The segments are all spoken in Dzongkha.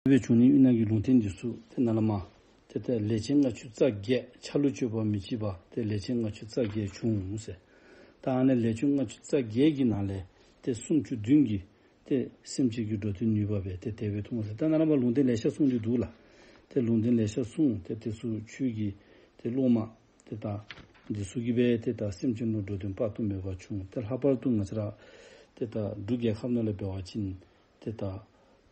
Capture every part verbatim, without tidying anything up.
སྦེ་བྱུང་ནི་ཨིན་ན་གི་ལུང་བསྟན་འདི་ཚུ་ཏེ་ནཱ་ལས་མར་ཏེ་ད་ལས་ཅན་ལྔ་བཅུ་རྩ་བརྒྱད་ཆ་ལུགས་སྤྱོད་པ་མི་བྱེད་པ་ཏེ་ལས་ཅན་ལྔ་བཅུ་རྩ་བརྒྱད་བྱུང་ཟེར། ད་ཨ་ནི་ལས་ཅན་ལྔ་བཅུ་རྩ་བརྒྱད་ཀྱི་ནང་ལས་ཏེ་སུམ་ཅུ་བདུན་གྱིས་ཏེ་སེམས་ཅན་གྱི་འགྲོ་དོན་ནུས་པ་སྦེ་ཏེ་དེ་སྦེ་མཐོང་ཟེར། ད་ནཱ་ལས་མར་ལུང་བསྟན་ལེ་ཤ་གསུངས་ཏེ་འདུག་ལགས། ཏེ་ལུང་བསྟན་ལེ་ཤ་གསུངས་ཏེ་དེ་ཚུ་ཆོས་ཀྱི་ཏེ་སློབ་མ་ཏེ་ད་འདི་ཚུ་གིས་སྦེ་ཏེ་ད་སེམས་ཅན་ལུ་འགྲོ་དོན་དཔག་ཏུ་མེད་པ་བྱུང་། ཏེ་ལྷག་པར་དུ་ང་བཅས་ར་ཏེ་ད་འབྲུག་རྒྱལ་ཁབ་ནང་ལས་འབད་བ་ཅིན་ཏེ་ད་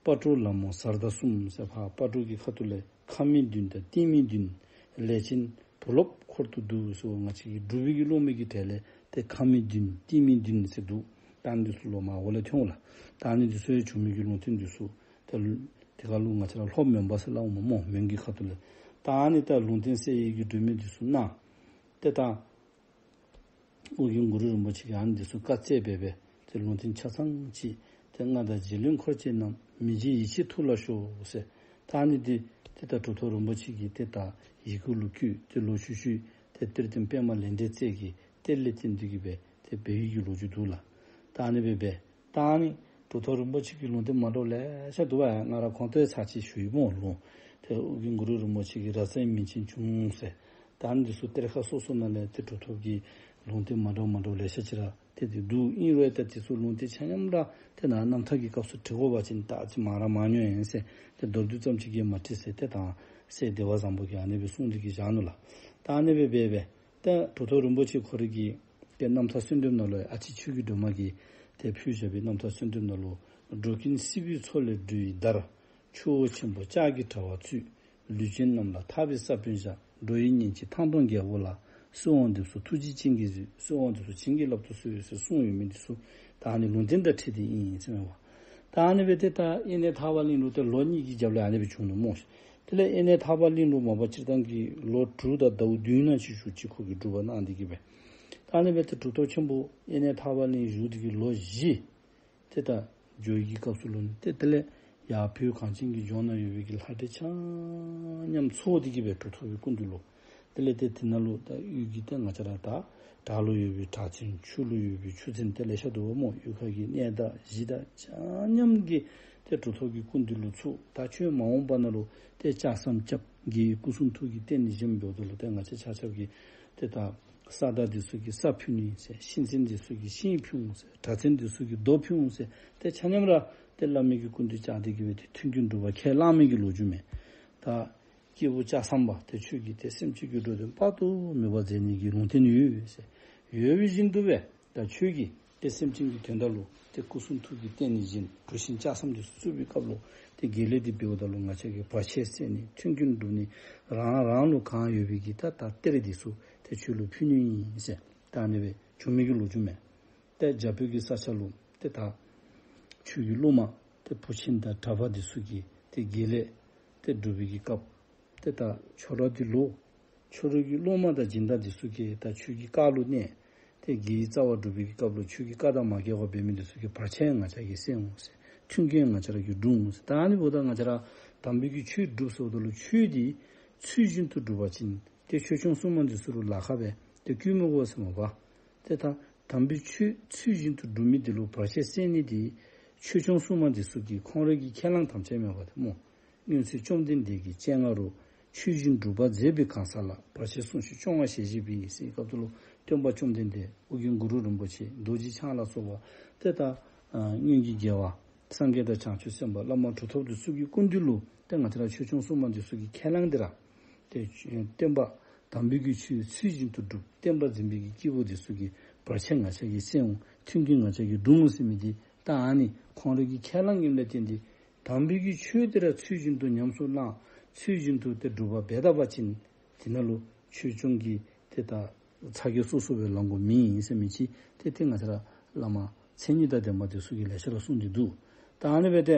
སྤ་གྲོ་ལ་མོ་བཟའ་ཟླ་གསུམ་ཟེར་ཕར་སྤ་གྲོ་གི་ཁ་ཐུག་ལས་ཁ་མིག་བདུན་དང་ཏིང་མིག་བདུན་ལས་ཅན་བུ་སློབ་འཁོར་དུ་འདུ་ཟེར། ང་བཅས་ཀྱི་འབྲུག་པའི་གི་སློབ་མའི་གི་གྲས་ལས་ཏེ་ཁ་མིག་བདུན་ཏིང་མིག་བདུན་ཟེར་འདུག། ད་ཨ་ནི་འདི་ཚུ་ལོག་མར་འོག་ལས་ཐོན་འོང་ལགས། ད་ཨ་ནི་འདི་ཚུ་ཡང་བྱུང་མི་གི་ལུང་བསྟན་འདི་ཚུ་ཏེ་དེ་ཁར་ལུ་ང་བཅས་ར་ལྷོ་མོན་པ་ཟེར་སླབ་འོང་སྨོ། མོན་གྱི་ཁ་ཐུག་ལས། ད་ཨ་ནི་ད་ལུང་བསྟན་གསལ་བའི་གི་སྒྲོན་མེ་འདི་ཚུ་གནང་། ཏེ་ད་ཨོ་རྒྱན་གུ་རུ་རིན་པོ་ཆེ་གིས་ཨ་ནི་འདི་ཚུ་བཀའ་སྩལ་སྦེ་སྦེ་ཏེ་ལུང་བསྟན་ཆ་ཚང་ཅིག་ཏེ་མངའ་བདག་རྗེ་བློན་འཁོར་བཅས་རྣམས་མི་བརྗེད་ཡིད་ཆེས་ཐུགས་ལ་ཞོག་ཟེར། ད་ཨ་ནི་འདི་ཏེ་ད་གྲུབ་ཐོབ་རིན་པོ་ཆེ་གིས་ཏེ་ད་ཡི་གུ་ལུ་བཀོད་དེ་ལོག་ཤུལ་ཤུལ་ཏེ་གཏེར་སྟོན་པདྨ་ལེགས་ལྡན་རྩེ་གི་གཏེར་ལས་བརྟེན་ཏེ་གིས་སྦེ་ཏེ་འབད་བའི་གི་ལོ་རྒྱུས་འདུག་ལགས། ད་ཨ་ནི་སྦེ་སྦེ་ད་ཨ་ནི་གྲུབ་ཐོབ་རིན་པོ་ཆེ་གི་ལུང་བསྟན་མ་འདྲཝ་ལེ་ཤ་འདུག་པ། ང་ར་གོང་དུ་ཚར་གཅིག་ཞུ་ཡི་སྨོ་ལགས། ཏེ་ཨོ་རྒྱན་གུ་རུ་རིན་པོ་ཆེ་གིས་རབ་གསལ་མིང་ཅན་བྱུང་ཟེར། ད་ཨ་ནི་འདི་ཚུ་གཏེར་ཁ་སོ་སོ་ནང་ལས་ཏེ་གྲུབ་ཐོབ་ཀྱི་ལུང་བསྟན་མ་འདྲཝ་མ་འདྲཝ་ལེ་ཤ་ཅིག་ར་ཏེ་འདི་འདུག། ཨིན་རུང་ད་འདི་ཚུ་ལུང་བསྟན་ཆ་མཉམ་ར་ཏེ་ནཱ་རྣམ་ཐར་གྱི་སྐབས་སུ་བྲི་དགོ་པ་ཅིན་ད་ཅིག་མང་ར་མང་ཉུང་ཨིན་ཟེར་ཏེ་མདོར་བསྡུས་ཙམ་ཅིག་གིས་མ་བྲིས་ཟེར་ཏེ་ད་སྲས་བདེ་བ་བཟང་པོ་གིས་ཨ་ནི་སྦེ་གསུངས་ཏེ་གིས་བཞག་ནུག་ལགས། ད་ཨ་ནི་སྦེ་སྦེ་སྦེ་ཏེ་གྲུབ་ཐོབ་རིན་པོ་ཆེ་ཁོ་རའི་གི་ཏེ་རྣམ་ཐར་གསོལ་འདེབས་ནང་ལུ་ཨ་ཙི་ཆོས་ཀྱི་སྒྲོན་མ་གིས་ཏེ་ཕུལ་བཞག་པའི་རྣམ་ཐར་གསོལ་འདེབས་ནང་ལུ། འགྲོ་ཀུན་སྲིད་པའི་མཚོ་ལས་སྒྲོལ་བའི་བདག། ཆུ་བོ་ཆེན་པོ་ལྕགས་ཀྱི་དྲ་བ་བཙུགས། ལུས་ཅན་རྣམས་ལ་ཐར་པའི་ས་བོན་བཞག། འགྲོ་བའི་གཉེན་གཅིག་ཐང་སྟོང་རྒྱལ་པོ་ལ། གསོལ་བ་འདེབས་སོ་ཐུགས་རྗེའི་སྤྱན་གྱིས་གཟིགས། གསོལ་བ་འདེབས་སོ་བྱིན་གྱིས་བརླབ་ཏུ་གསོལ་ཟེར་གསུངས་ཡོད་མི་འདི་ཚུ་ད་ཨ་ནི་ལུང་བསྟན་དང་འཁྲིལ་ཏེ་ཨིན་ཟེར་མས་པ། ད་ཨ་ནི་སྦེ་ཏེ་ད་དབེན་གནས་ཐར་པ་གླིང་ལུ་ཏེ་ལོ་གཉིས་ཀྱི་རྒྱབ་ལས་ཨ་ནི་སྦེ་བྱུང་ནུག་སྨོ་ཤིག། དེ་ལས་དབེན་གནས་ཐར་པ་གླིང་ལུ་མ་པ་སྤྱིར་བཏང་གི་ལོ་དྲུག་དང་ཟླཝ་བདུན་ནང་ཅིག་བཞུགས་ཅི། ཁོ་གིས་སྒྲུབ་པ་གནང་སྟེ་གིས་སྦེ། ད་ཨ་ནི་སྦེ་ཏེ་གྲུབ་ཐོབ་ཆེན་པོ་དབེན་གནས་ཐར་པ་གླིང་བཞུགས་ཏེ་གིས་ལོ་བཞི་ཏེ་ད་འགྱོ་བའི་གི་སྐབས་སུ་ལུ་ནི་ཏེ་དེ་ལས་ཡར་བོད་གངས་ཅན་གྱི་ལྗོངས་ནང་ཡོད་པའི་གི་ལྷ་འདྲེ་ཆ་མཉམ་ཚོགས་ཏེ་གིས་སྦེ་གྲུབ་ཐོབ་ཀྱི་སྐུ་མདུན་ལུ། དེ་ལས་ཏེ་དེ་ནང་ལུ་ད་དབུས་ཀྱི་ཏེ་ང་བཅས་ར་ད་བྲག་ལུ་ཡོད་པའི་བྲག་ཆེན། ཆུ་ལུ་ཡོད་པའི་ཆུ་ཆེན་ཏེ་ལེ་ཤ་འདུག་པ་སྨོ། གཡུས་ཁ་གི་གནས་བདག་གཞི་བདག་ཆ་མཉམ་གྱིས་ཏེ་གྲུབ་ཐོབ་ཀྱི་སྐུ་མདུན་ལུ་ཚོགས། ད་ཁྱོད་མ་འོངས་པ་ནང་ལུ་ཏེ་ལྕགས་ཟམ་རྐྱབ། རྒྱལ་བའི་སྐུ་གསུང་ཐུགས་ཀྱི་རྟེན་བཞེངས་འབདཝ་ད་ལུ་ཏེ་ང་བཅས་ཆ་ཁྱབ་ཀྱིས་ཏེ་ད་ས་བདག་འདི་ཚུ་གིས་ས་ཕུལ་ནི་ཟེར། ཤིང་ཆེན་འདི་ཚུ་གིས་ཤིང་ཕུལ་འོང་ཟེར། བྲག་ཆེན་འདི་ཚུ་གིས་རྡོ་ཕུལ་འོང་ཟེར། ཏེ་ཆ་མཉམ་ར་ཏེ་བླ་མའི་གི་སྐུ་མདུན་བཅར་ཏེ་གིས་སྦེ་ཏེ་མཐུན་རྐྱེན་སྒྲུབ་པར་ཁས་བླངས་མི་གི་ལོ་རྒྱུས་མས། ད་སྐྱེས་བུ་ལྕགས་ཟམ་པ་ཏེ་ཁྱོད་ཀྱིས་ཏེ་སེམས་ཅན་གྱི་འགྲོ་དོན་དཔག་ཏུ་མེད་པ་མཛད་ནི་གི་ལུང་བསྟན་ཡོད་ཟེར། ཡོད་པ་བཞིན་དུ་སྦེ་ད་ཁྱོད་ཀྱིས་ཏེ་སེམས་ཅན་གྱི་དོན་དག་ལུ་ཏེ་སྐུ་གསུང་ཐུགས་ཀྱི་རྟེན་ནི་བཞེངས། གྲུ་གཟིངས་ལྕགས་ཟམ་འདི་ཚུ་བཙུགས་པའི་སྐབས་ལུ་ཏེ་དགེ་ལེགས་འདི་འབདཝ་ད་ལུ་ང་བཅས་ཀྱིས་བར་ཆད་སེལ་ནི་མཐུན་རྐྱེན་སྒྲུབ་ནི་རང་རང་ལུ་གང་ཡོད་པའི་གི་ད་ད་གཏེར་འདི་ཚུ་ཏེ་ཁྱོད་ལུ་ཕུལ་ནི་ཨིན་ཟེར། ད་ཨ་ནི་སྦེ་བྱུང་མི་གི་ལོ་རྒྱུས་མས། ཏེ་རྒྱ་བོད་ཀྱི་ས་ཆ་ལུ་ཏེ་ད་ཆོས་ཀྱི་སློབ་མ་ཏེ་བུ་ཆེན་དང་གྲྭ་པ་འདི་ཚུ་གིས་ཏེ་དགེ་ལེགས་ཏེ་སྒྲུབ་པའི་གི་སྐབས་ཏེ་ད་ཁྱོད་ར་འདི་ལུ་ཁྱོད་ར་གི་སློབ་མ་དང་སྦྱིན་བདག་འདི་ཚུ་གིས་ད་ཁྱོད་ཀྱི་བཀའ་ལུ་གནས། ཏེ་དགེ་བའི་རྩ་བ་སྒྲུབ་པའི་གི་སྐབས་ལུ་ཁྱོད་ཀྱི་བཀའ་དང་མ་འགལ་བར་འབད་མི་འདི་ཚུ་གི་བར་ཆད་ང་བཅས་ཀྱིས་སེལ་འོང་ཟེར། མཐུན་རྐྱེན་ང་བཅས་ར་གིས་སྒྲུབ་འོང་ཟེར། ད་ཨ་ནི་འབདཝ་ད་ང་བཅས་ར་དམ་པའི་གི་ཆོས་སྒྲུབ་ཟེརཝ་ད་ལུ་ཆོས་འདི་ཚུལ་བཞིན་དུ་སྒྲུབ་པ་ཅིན་ཏེ་ཆོས་སྐྱོང་སྲུང་མ་འདི་ཚུ་ལུ་ལཱ་ཁག་སྦེ་ཏེ་བསྐུལ་མི་དགོ་ཟེར་མས་པ། ཏེ་ད་དམ་པའི་ཆོས་ཚུལ་བཞིན་དུ་སྒྲུབ་མི་འདི་ལུ་བར་ཆད་སེལ་ནི་འདི་ཆོས་སྐྱོང་སྲུང་མ་འདི་ཚུ་གི་ཁོང་རའི་གི་ཁས་བླངས་དམ་བཅའ་མས་པ་ཏེ་སྨོ། སྔོན་ཚེ་བཅོམ་ལྡན་འདས་ཀྱི་སྤྱན་སྔ་རུ། ཆོས་བཞིན་སྒྲུབ་པ་མཛད་པའི་གང་ཟག་ལ། བར་ཆད་སྲུང་ཞིང་སྐྱོང་བ་ཞལ་བཞེས་པའི་ཟེར་བའི་སྐབས་སུ་ལུ་སྟོན་པ་བཅོམ་ལྡན་འདས་ཨོ་རྒྱན་གུ་རུ་རིན་པོ་ཆེ་རྡོ་རྗེ་འཆང་ལ་སོགས་པ་ཏེ་ད་ཨ་སྔོན་གྱི་རྒྱལ་བ་སངས་རྒྱས་དང་བྱང་ཆུབ་སེམས་དཔའ་བླ་མ་གྲུབ་ཐོབ་འདི་ཚུ་གི་སྐུ་མདུན་ལུ་ཏེ་ང་བཅས་ར་ཆོས་སྐྱོང་སྲུང་མ་འདི་ཚུ་གི་ཁས་བླངས་འདི་ར་ཏེ་སྟོན་པ་དམ་པའི་གི་ཆོས་ཚུལ་བཞིན་དུ་སྒྲུབ། བསྟན་པ་འཛིན་པའི་གི་སྐྱེས་བུ་འདི་ཚུ་གི་བར་ཆད་ང་བཅས་ཀྱིས་སེལ་འོང་། མཐུན་རྐྱེན་ང་བཅས་ཀྱིས་སྒྲུབ་འོང་ཟེར་མི་འདི་ད་ཨ་ནི་ཁོང་རའི་གི་ཁས་བླངས་ཨིནམ་ལས་བརྟེན་ཏེ་དམ་པའི་གི་ཆོས་འདི་ར་ཚུལ་བཞིན་དུ་ཉམས་སུ་བླངས། ཚུལ་བཞིན་དུ་ཏེ་སྒྲུབ་པ་འབད་ད་པ་ཅིན་དེ་ནང་ལུ་ཆོས་སྐྱོང་གི་ཏེ་ད་ཚ་གྱང་སོ་སོ་སྦེ་ལང་དགོཔ་མེད་ཟེར་མི་ཅིག་ཏེ་ཏེ་ང་བཅས་ར་བླ་མ་མཚན་ཉིད་དང་ལྡན་པ་འདི་ཚུ་གིས་ལེ་ཤ་ར་གསུངས་ཏེ་འདུག། ད་ཨ་ནི་སྦེ་ཏེ་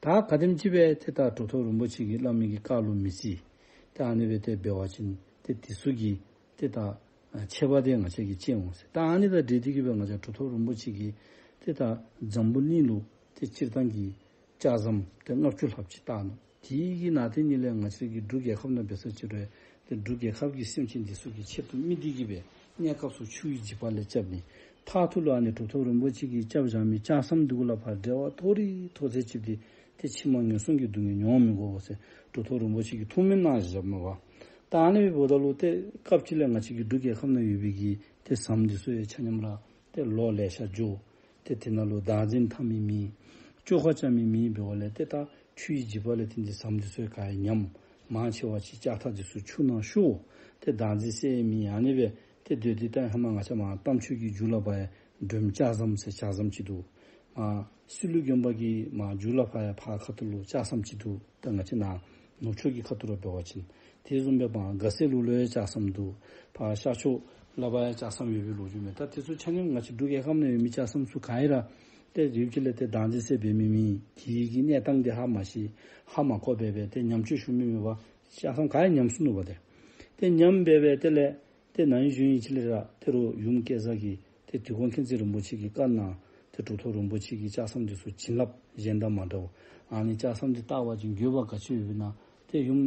ད་ག་དེམ་ཅིག་སྦེ་ཏེ་ད་གྲུབ་ཐོབ་རིན་པོ་ཆེ་གིས་བླ་མའི་གི་བཀའ་ལུ་མི་བརྩི། ཏེ་ཨ་ནི་སྦེ་ཏེ་འབད་བ་ཅིན་ཏེ་འདི་ཚུ་གི་ཏེ་ད་ཨ་ཆད་པ་དེ་ང་བཅས་ཀྱིས་བཅད་འོང་ཟེར། ད་ཨ་ནི་དང་འབྲེལ་ཏེ་གིས་སྦེ་ང་བཅས་གྲུབ་ཐོབ་རིན་པོ་ཆེ་གིས་ཏེ་ད་འཛམ་བུ་གླིང་ལུ་ཏེ་སྤྱིར་བཏང་གི་ལྕགས་ཟམ་ཏེ་ལྔ་བཅུ་ལྷགཔ་ཅིག་བཏགས་ནུག། དེ་གི་ནང་དེ་ཉིད་ལས་ང་བཅས་ཀྱི་འབྲུག་རྒྱལ་ཁབ་ནང་འབད་ས་ཅིག་རུང་ཏེ་འབྲུག་རྒྱལ་ཁབ་ཀྱི་སེམས་ཅན་འདི་ཚུ་གི་ཆེད་དུ་དམིགས་ཏེ་གིས་སྦེ་གནས་སྐབས་སུ་ཆུ་ཡི་འཇིགས་པ་ལས་བསྐྱབས་ནི། མཐའ་མཇུག་ལུ་ཨ་ནི་གྲུབ་ཐོབ་རིན་པོ་ཆེ་གིས་བསྐྱབས་བཞག་མི་ལྕགས་ཟམ་འདི་གུ་ལས་ཕར་འབྲེལ་བ་མཐོ་རིས་མཐོ་ཚད་ཅིག་འདི་ ཏེ་ཕྱི་མ་ངན་སོང་གི་སྡུག་བསྔལ་མྱོང་མི་དགོ་ཟེར་གྲུབ་ཐོབ་རིན་པོ་ཆེ་གིས་ཐུགས་སྨོན་གནང་བཞག་མས་པ། ད་ཨ་ནི་འབདཝ་ད་ལུ་ཏེ་སྐབས་ཅིག་ལས་ང་བཅས་ཀྱི་འབྲུག་རྒྱལ་ཁབ་ནང་ཡོད་པའི་གི་ཏེ་ཟམ་འདི་ཚུ་ཡང་ཆ་མཉམ་ར་ཏེ་ལོག་ལེ་ཤ་འགྱོ། ཏེ་དེ་ནང་ལུ་བདག་འཛིན་འཐབ་མི་མེད། བཅོས་ཁ་རྐྱབ་མི་མེད། འབདཝ་ལས་ཏེ་ད་ཆུའི་འཇིགས་པ་ལས་བརྟེན་ཏེ་ཟམ་འདི་ཚུ་ཡང་ག་ཡང་ཉམས། མང་ཆེ་བ་ཅིག་ལྕགས་ཐག་འདི་ཚུ་ཆུ་ནང་ཤོར། ཏེ་བདག་འཛིན་སད་མི་ཨ་ནི་སྦེ་ཏེ་སྡོད་དེ། ད་ཧེ་མ་ང་བཅས་མར་རྟ་མཆོག་གི་རྒྱུད་ལ་ཕར་ཡང་འབྲོམ་ལྕགས་ཟམ་ཟེར་ལྕགས་ཟམ་ཅིག་འདུག། མར་སི་ལུ་དགོན་པ་གི་མར་རྒྱུད་ལ་ཕར་ཡང་ཕར་ཁ་ཐུག་ལུ་ལྕགས་ཟམ་ཅིག་འདུག། ད་ང་བཅས་ནཱ་ནུབ་ཕྱོགས་ཀྱི་ཁ་ཐུག་ར་འབད་བ་ཅིན། དེ་བཟུམ་སྦེ་མར་དགའ་སེ་ལུ་ལུ་ཡང་ལྕགས་ཟམ་འདུག། ཕར་ཤར་ཕྱོགས་ལ་ཕར་ཡང་ལྕགས་ཟམ་ཡོད་པའི་ལོ་རྒྱུས་མས། ད་དེ་ཚུ་ཆ་མཉམ་ང་བཅས་འབྲུག་རྒྱལ་ཁབ་ནང་ཡོད་མི་ལྕགས་ཟམ་ཚུ་ག་ཡང་ར་ཏེ་རིམ་གྱིས་ལས་ཏེ་བདག་འཛིན་སད་འབད་མི་མེད། དེ་གི་གནས་སྟངས་འདི་ཧ་མ་ཤེས་ཧ་མ་གོ་སྦེ་སྦེ་ཏེ་ཉམས་བཅོས་ཞུ་མི་མེད་པར་ལྕགས་ཟམ་ག་ཡང་ཉམས་སོ་ནུག་པ། ཏེ་ཏེ་ཉམས་སྦེ་སྦེ་དེ་ལས་ཏེ་ནཱ་ཡོད་ཞུ་ཡི་ཅིག་ལས་ར་ཏེ་རུང་ཡུམ་སྐལ་བཟང་གིས་ཏེ་དུས་འཁོར་མཁྱེན་བརྩེ་རིན་པོ་ཆེ་གིས་བཀའ་གནང་། ཏེ་གྲུབ་ཐོབ་རིན་པོ་ཆེ་གིས་ལྕགས་ཟམ་འདི་ཚུ་བྱིན་རླབས་གཞན་དང་མ་འདྲཝ། ཨ་ནི་ལྕགས་ཟམ་འདི་བཏགས་པ་ཅིན་དགོས་པ་ག་ཅི་ཡོདཔ་ཨིན་ན། ཏེ་ཡུམ་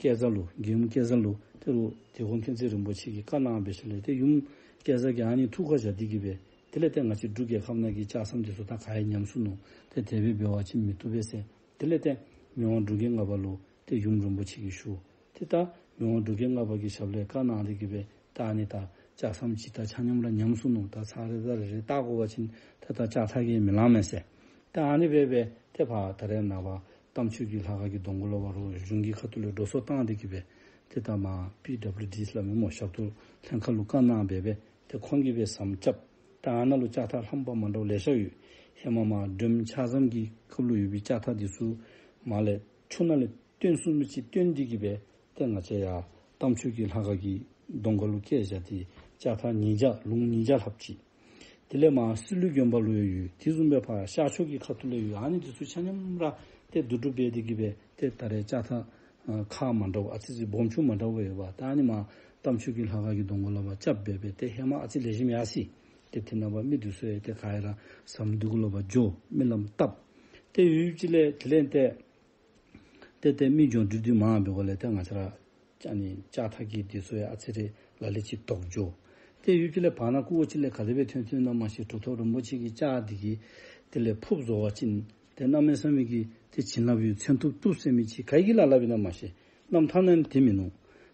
སྐལ་བཟང་ལུ་རྒྱལ་ཡུམ་སྐལ་བཟང་ལུ་ཏེ་རུང་དུས་འཁོར་མཁྱེན་བརྩེ་རིན་པོ་ཆེ་གིས་བཀའ་གནང་སྦེ་ཞིནམ་ལས་ཏེ་ཡུམ་སྐལ་བཟང་གིས་ཨ་ནི་ཐུགས་ཁར་བཞག་སྟེ་གིས་སྦེ་དེ་ལས་ཏེ་ང་བཅས་འབྲུག་རྒྱལ་ཁབ་ནང་གི་ལྕགས་ཟམ་འདི་ཚུ་ད་ག་ཡང་ཉམས་སོ་ནུག། ཏེ་དེ་སྦེ་འབད་བ་ཅིན་མི་བཏུབ་པས་ཟེར། དེ་ལས་ཏེ་མི་དབང་འབྲུག་རྒྱལ་ལྔ་པ་ལུ་ཏེ་ཡུམ་རིན་པོ་ཆེ་གིས་ཞུ། ཏེ་ད་མི་དབང་འབྲུག་རྒྱལ་ལྔ་པ་གིས་ཞབས་ལས་བཀའ་གནང་སྟེ་གིས་སྦེ་ད་ཨ་ནི་ད་ལྕགས་ཟམ་ཅིག་ད་ཆ་མཉམ་ར་ཉམས་སོ་ནུག། ད་ཚར་རེ་ཚར་རེ་བལྟ་དགོ་པ་ཅིན་ད་ད་ལྕགས་ཐག་གིས་མི་ལང་མས་ཟེར། ད་ཨ་ནི་སྦེ་སྦེ་ཏེ་ཕར་ད་རེས་ནངས་པ་རྟ་མཆོག་གི་ལྷ་ཁང་གི་གདོང་ཁ་ལུ་ཕར་རུང་གཞུང་གི་ཁ་ཐུག་ལས་འགྲོ་སོང་བཏང་སྟེ་གིས་སྦེ་ཏེ་ད་མར་པི་ཌབ་ལུ་ཌི་ཟེར་སླབ་མི་སྨོ། ཞབས་ཏོག་ལྷན་ཁག་ལུ་བཀའ་གནང་སྦེ་སྦེ་ཏེ་ཁོང་གིས་སྦེ་ཟམ་རྐྱབ། ད་ཨ་ནཱ་ལུ་ལྕགས་ཐག་ལྷམ་པ་མ་འདྲཝ་ལེ་ཤ་ཡོད། ཧེ་མ་མར་འབྲོམ་ལྕགས་ཟམ་གྱི་སྐབས་ལུ་ཡོད་པའི་ལྕགས་ཐག་འདི་ཚུ་མར་ལས་ཆུ་ནང་ལས་བཏོན་སོང་མི་ཅིག་བཏོན་ཏེ་གིས་སྦེ་ཏེ་ང་བཅས་ཡར་རྟ་མཆོག་གི་ལྷ་ཁང་གི་གདོང་ཁ་ལུ་བཀལ་བཞག་སྟེ་ལྕགས་ཐག་ཉིས་བརྒྱ་ལུང་ཉིས་བརྒྱ་ལྷགཔ་ཅིག། དེ་ལས་མར་སི་ལུ་དགོན་པ་ལུ་ཡང་ཡོད། དེ་བཟུམ་སྦེ་ཕར་ཤར་ཕྱོགས་ཀྱི་ཁ་ཐུག་ལུ་ཡང་ཡོད། ཨ་ནི་འདི་ཚུ་ཆ་མཉམ་ར་ཏེ་བསྡུ་སྒྲུབ་འབད་དེ་གིས་སྦེ་ཏེ་ད་རེས་ལྕགས་ཐག་ཨ་ཁག་མ་འདྲཝ་ཨ་ཙི་ཅིག་སྦོམ་ཆུང་མ་འདྲཝ་ཡོདཔ། ད་ཨ་ནི་མར་རྟ་མཆོག་གི་ལྷ་ཁང་གི་གདོང་ཁ་ལུ་ཕར་རྐྱབ་སྦེ་སྦེ་ཏེ་ཧེ་མ་ཨ་ཙི་ལེགས་ཤོམ་ཡར་སོ་ཡི། ཏེ་དེ་ནངས་པ་མི་འདི་ཚུ་ཡང་ཏེ་ག་ཡང་ར་ཟམ་འདི་གུ་ལུ་ཕར་འགྱོ་སྨོན་ལམ་བཏབ། ཏེ་ཡུདཔ་ཅིག་ལས་དེ་ལས་ཏེ་ཏེ་ཏེ་མི་འགྱོ་འགྲུལ་འདི་མང་འབད་དགོཔ་ལས་ཏེ་ང་བཅས་ར་ཨ་ནི་ལྕགས་ཐག་གི་འདི་ཚུ་ཡང་ཨ་ཙི་རེ་ལ་ལུ་ཅིག་དོག་འགྱོ། ཏེ་ཡུདཔ་ཅིག་ལས་བར་ན་ཁུག་ཅིག་ལས་ག་དེ་སྦེ་ཐོན་ཐོནམ་ཨིན་ན་མ་ཤེས། གྲུབ་ཐོབ་རིན་པོ་ཆེ་གི་ལྕགས་འདི་གིས་དེ་ལས་ཕུརཔ་བཟོ་བ་ཅིན་ཏེ་གནམ་མེད་ས་མེད་ཀྱི་ཏེ་བྱིན་རླབས་ཡོད། མཚོན་ཐུབ་ཐུབ་ཟེར་མི་ཅིག་ག་གིས་ལ་ལུ་སླབ་ཨིན་ན་མ་ཤེས། རྣམ་ཐར་ནང་ལུ་དེ་མིན་ནུག།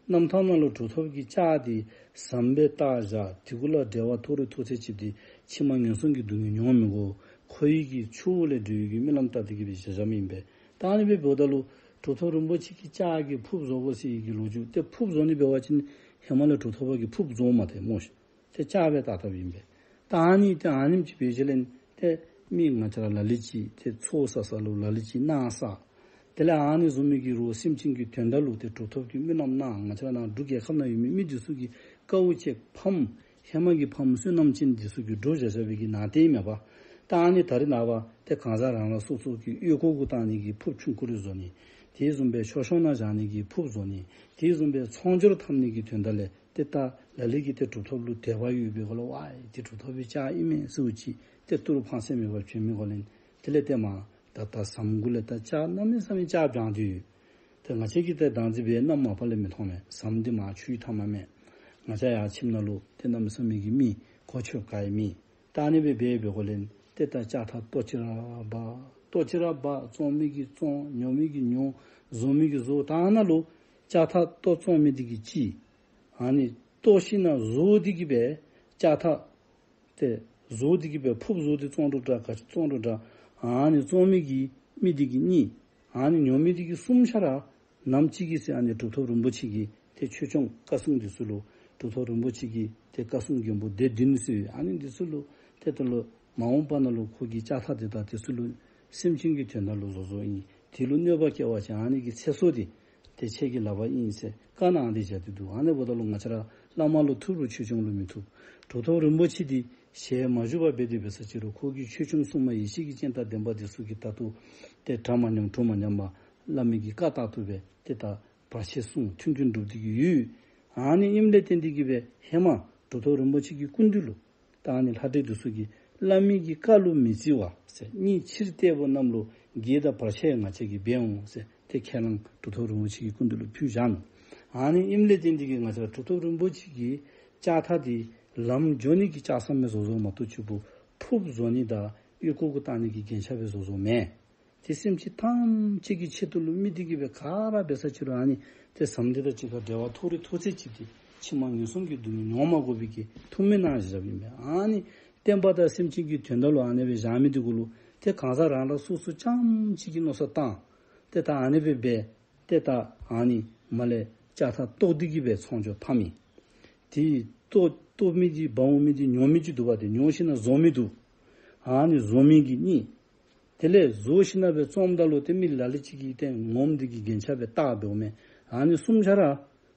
རྣམ་ཐར་ནང་ལུ་གྲུབ་ཐོབ་ཀྱི་ལྕགས་འདི་ཟམ་སྦེ་བཏགས་བཞག། དེ་གུ་ལུ་འབྲེལ་བ་ཐོགས་རེ་ཐོགས་ཚད་ཅིག་འདི་ཕྱི་མ་ངན་སོང་གི་སྡུག་བསྔལ་མྱོང་མི་དགོ། ཁོ་ཡི་གི་ཆུ་བོ་ལས་སྒྲོལ་ཡི་གི་སྨོན་ལམ་བཏབ་སྟེ་གིས་སྦེ་བཞག་བཞགཔ་ཨིན་པས། ད་ཨ་ནི་སྦེ་འབདཝ་ད་ལུ་གྲུབ་ཐོབ་རིན་པོ་ཆེ་གི་ལྕགས་ཀྱི་ཕུརཔ་བཟོ་དགོ་ཟེར་བའི་གི་ལོ་རྒྱུས་ཏེ་ཕུརཔ་བཟོ་ནི་འབད་བ་ཅིན་ཧེ་མ་ལས་གྲུབ་ཐོབ་པ་གིས་ཕུརཔ་བཟོཝ་མ་ཐལ་སྨོ་ཤིག། ཏེ་ལྕགས་སྦེ་བཏགས་བཏགསཔ་ཨིན་པས། ད་ཨ་ནི་ཏེ་ཨ་ནེམ་ཅིག་འབད་ཞིནམ་ལས་ཏེ་མི་ང་བཅས་ར་ལ་ལུ་ཅིག་ཏེ་ཚོགས་བསག་ས་ལུ་ལ་ལུ་ཅིག་གནང་བསག། དེ་ལས་ཨ་ནི་བཟུམ་མའི་གི་རོགས་སེམས་ཅན་གྱི་དོན་དག་ལུ་ཏེ་གྲུབ་ཐོབ་ཀྱིས་སྨོན་ལམ་གནང་། ང་བཅས་ར་ནཱ་འབྲུག་རྒྱལ་ཁབ་ནང་ཡོད་མི་མི་འདི་ཚུ་གི་དཀའཝ་སྤྱད་ཕམ་ཧེ་མ་གི་ཕམ་བསོད་ནམས་ཅན་འདི་ཚུ་གིས་འགྲུབ་བཞག་བཞག་པའི་གི་ནང་རྟེན་མས་པ། ད་ཨ་ནི་ད་རེས་ནངས་པ་ཏེ་གང་ཟག་རང་རང་སོ་སོ་གི་གཡས་སྐོར་གུ་བཏང་ནི་གི་ཕུརཔ་ཆུང་ཀུ་རེ་བཟོ་ནི། དེ་བཟུམ་སྦེ་མཆོད་བཤམ་ནང་བཞག་ནི་གི་ཕུརཔ་བཟོ་ནི། དེ་བཟུམ་སྦེ་ཚོང་སྦྱོར་འཐབ་ནི་གི་དོན་དག་ལས་ཏེ་ད་ལ་ལུ་གིས་ཏེ་གྲུབ་ཐོབ་ལུ་དད་པ་ཡོད་པའི་སྒོ་ལས་ཝའི་འདི་གྲུབ་ཐོབ་པའི་ལྕགས་ཨིན་མས་ཟེར་ཅིག་ཏེ་ཏི་རུ་ཕངས་སེམས་མེད་པར་བྱོན་མི་སྒོ་ལས་དེ་ལས་ཏེ་མར་ད་ད་ཟམ་གུ་ལས་ད་ལྕགས་གནམ་མེད་ས་མེད་ལྕགས་སྦྱང་སྟེ་ཡོད། ཏེ་ང་བཅས་ཀྱིས་ཏེ་བདག་འཛིན་འབད་གནམ་མ་པ་ལས་མི་མཐོང་མས། ཟམ་འདི་མར་ཆུའི་མཐའ་མ་མས། ང་བཅས་ཡར་ཁྱིམ་ནང་ལུ་ཏེ་གནམ་མེད་ས་མེད་ཀྱི་མི་གོ་ཆོད་ག་ཡང་མེད། ད་ཨ་ནི་སྦེ་འབད་བའི་སྒོ་ལས་ཏེ་ད་ལྕགས་ཐག་ཏོ་ཅིག་ར་འབག་ཏོ་ཅིག་ར་འབག། བཙོང་མི་གིས་བཙོང་། ཉོ་མི་གིས་ཉོ། བཟོ་མི་གིས་བཟོ། ད་ཨ་ནཱ་ལུ་ལྕགས་ཐག་ཏོ་བཙོང་མི་འདི་གིས་གཅིག། ཨ་ནི་ཏོ་ཤི་ན་བཟོ་སྟེ་གིས་སྦེ་ལྕགས་ཐག་ཏེ་བཟོ་སྟེ་གིས་སྦེ་ཕུརཔ་བཟོ་སྟེ་བཙོང་རུང་འདྲ་ག་ཅི་བཙོང་རུང་འདྲ། ཨ་ནི་བཙོང་མི་གི་མི་འདི་གིས་གཉིས། ཨ་ནི་ཉོ་མི་འདི་གིས་གསུམ་ཆ་ར་ནམ་ཅིག་གི་ཚེ་ཨ་ནི་གྲུབ་ཐོབ་རིན་པོ་ཆེ་གི་ཏེ་ཆོས་སྐྱོང་བཀའ་སྲུང་འདི་ཚུ་ལུ་གྲུབ་ཐོབ་རིན་པོ་ཆེ་གི་ཏེ་བཀའ་སྲུང་མགོན་པོ་སྡེ་བདུན་ཟེར་ཨ་ནི་འདི་ཚུ་ལུ་ཏེ་ད་ལུ་མ་འོངས་པ་ནང་ལུ་ཁོ་གི་ལྕགས་ཐག་འདི་དང་འདི་ཚུ་ལུ་སེམས་ཅན་གྱི་དོན་དག་ལུ་བཟོ་བཟོཝ་ཨིན། དེ་ལུ་གནོད་པ་བཀལ་བ་ཅིན་ཨ་ནི་གི་ཚེ་སྲོག་འདི་ཏེ་ཁྱེད་ཀྱི་ལག་པར་ཨིན་ཟེར་བཀའ་གནང་སྟེ་བཞག་སྟེ་འདུག། ཨ་ནི་འབདཝ་ད་ལུ་ང་བཅས་ར་བླ་མ་ལུ་ཐུབ་རུང་ཆོས་སྐྱོང་ལུ་མི་ཐུབ། གྲུབ་ཐོབ་རིན་པོ་ཆེ་འདི་ཞལ་མ་བཞུགས་པར་སྦེ་འདི་འབད་ས་ཅིག་རུང་ཁོ་གི་ཆོས་སྐྱོང་སྲུང་མ་ཡེ་ཤེས་ཀྱི་སྤྱན་དང་ལྡན་པ་འདི་ཚུ་གིས་ད་ལྟོ་ཏེ་གྲ་མ་ཉམས་གྲུ་མ་ཉམས་པར་བླ་མའི་གི་བཀའ་ལྟར་དུ་སྦེ་ཏེ་ད་བར་ཆད་སྲུང་མཐུན་རྐྱེན་སྒྲུབ་སྟེ་གི་ཡོད། ཨ་ནི་ཨིནམ་ལས་བརྟེན་ཏེ་གིས་སྦེ་ཧེ་མ་གྲུབ་ཐོབ་རིན་པོ་ཆེ་གི་སྐུ་མདུན་ལུ་ད་ཨ་ནི་ལྷ་འདྲེ་འདི་ཚུ་གིས་བླ་མའི་གི་བཀའ་ལུ་མི་བརྩི་བ་ཟེར་གཉིས་ཕྱིར་བལྟས་པ་རྣམས་ལུ་བགེགས་དང་བར་ཆད་ང་བཅས་ཀྱིས་འབད་འོང་ཟེར་ཏེ་ཁས་བླངས་གྲུབ་ཐོབ་རིན་པོ་ཆེ་གི་སྐུ་མདུན་ལུ་ཕུལ་བཞག་ནུག། ཨ་ནི་ཨིནམ་ལས་བརྟེན་ཏེ་གིས་ང་བཅས་གྲུབ་ཐོབ་རིན་པོ་ཆེ་གི་ལྕགས་ཐག་འདི་ལམ་འགྱོ་ནི་གི་ལྕགས་ཟམ་སྦེ་བཟོ་བཟོཝ་མ་གཏོགས་ཕྱི་ཕུརཔ་བཟོ་ནི་དང་གཡས་སྐོར་གུ་བཏང་ནི་གི་རྒྱན་ཆ་སྦེ་བཟོ་བཟོཝ་མེན། ཏེ་སེམས་ཅན་ཐམས་ཅད་ཀྱི་ཆེད་དུ་ལུ་དམིགས་ཏེ་གིས་སྦེ་ག་ར་འབད་ས་ཅིག་རུང་ཨ་ནི་ཏེ་ཟམ་འདི་དང་གཅིག་ཁར་འབྲེལ་བ་ཐོགས་རིགས་ཐོགས་ཚད་ཅིག་ཏེ་ཕྱི་མ་ངན་སོང་གི་སྡུག་བསྔལ་མྱོང་མ་དགོ་པའི་གི་ཐུགས་སྨོན་གནང་བཞག་ཨིན་པས། ཨ་ནི་བསྟན་པ་དང་སེམས་ཅན་གྱི་དོན་དག་ལུ་ཨ་ནི་སྦེ་བཞག་མི་འདི་གུ་ལུ་ཏེ་གང་ཟག་རང་རང་སོ་སོ་རྐྱངམ་གཅིག་གིས་མནོ་བསམ་བཏང་ཏེ་ད་ཨ་ནི་སྦེ་འབད་ཏེ་ད་ཨ་ནི་མ་ལས་ལྕགས་ཐག་བཏོག་སྟེ་གིས་སྦེ་ཚོང་ཆོག་ཕམ་མི་ཏེ་བཏོག་བཏོག་མི་འདི་འབག་འོང་མི་འདི་ཉོ་མི་ཅིག་འདུག་པ། ཏེ་ཉོ་ཞིན་ན་བཟོ་མི་འདུག། ཨ་ནི་བཟོ་མི་གིས་གཉིས། དེ་ལས་བཟོ་ཞིན་ན་སྦེ་བཙོངམ་ད་ལུ་ཏེ་མི་ལ་ལུ་ཅིག་གིས་ཏེ་ངོམ་འདི་གི་རྒྱན་ཆ་སྦེ་བཏགས་འབདཝ་མས། ཨ་ནི་གསུམ་ཆ་ར་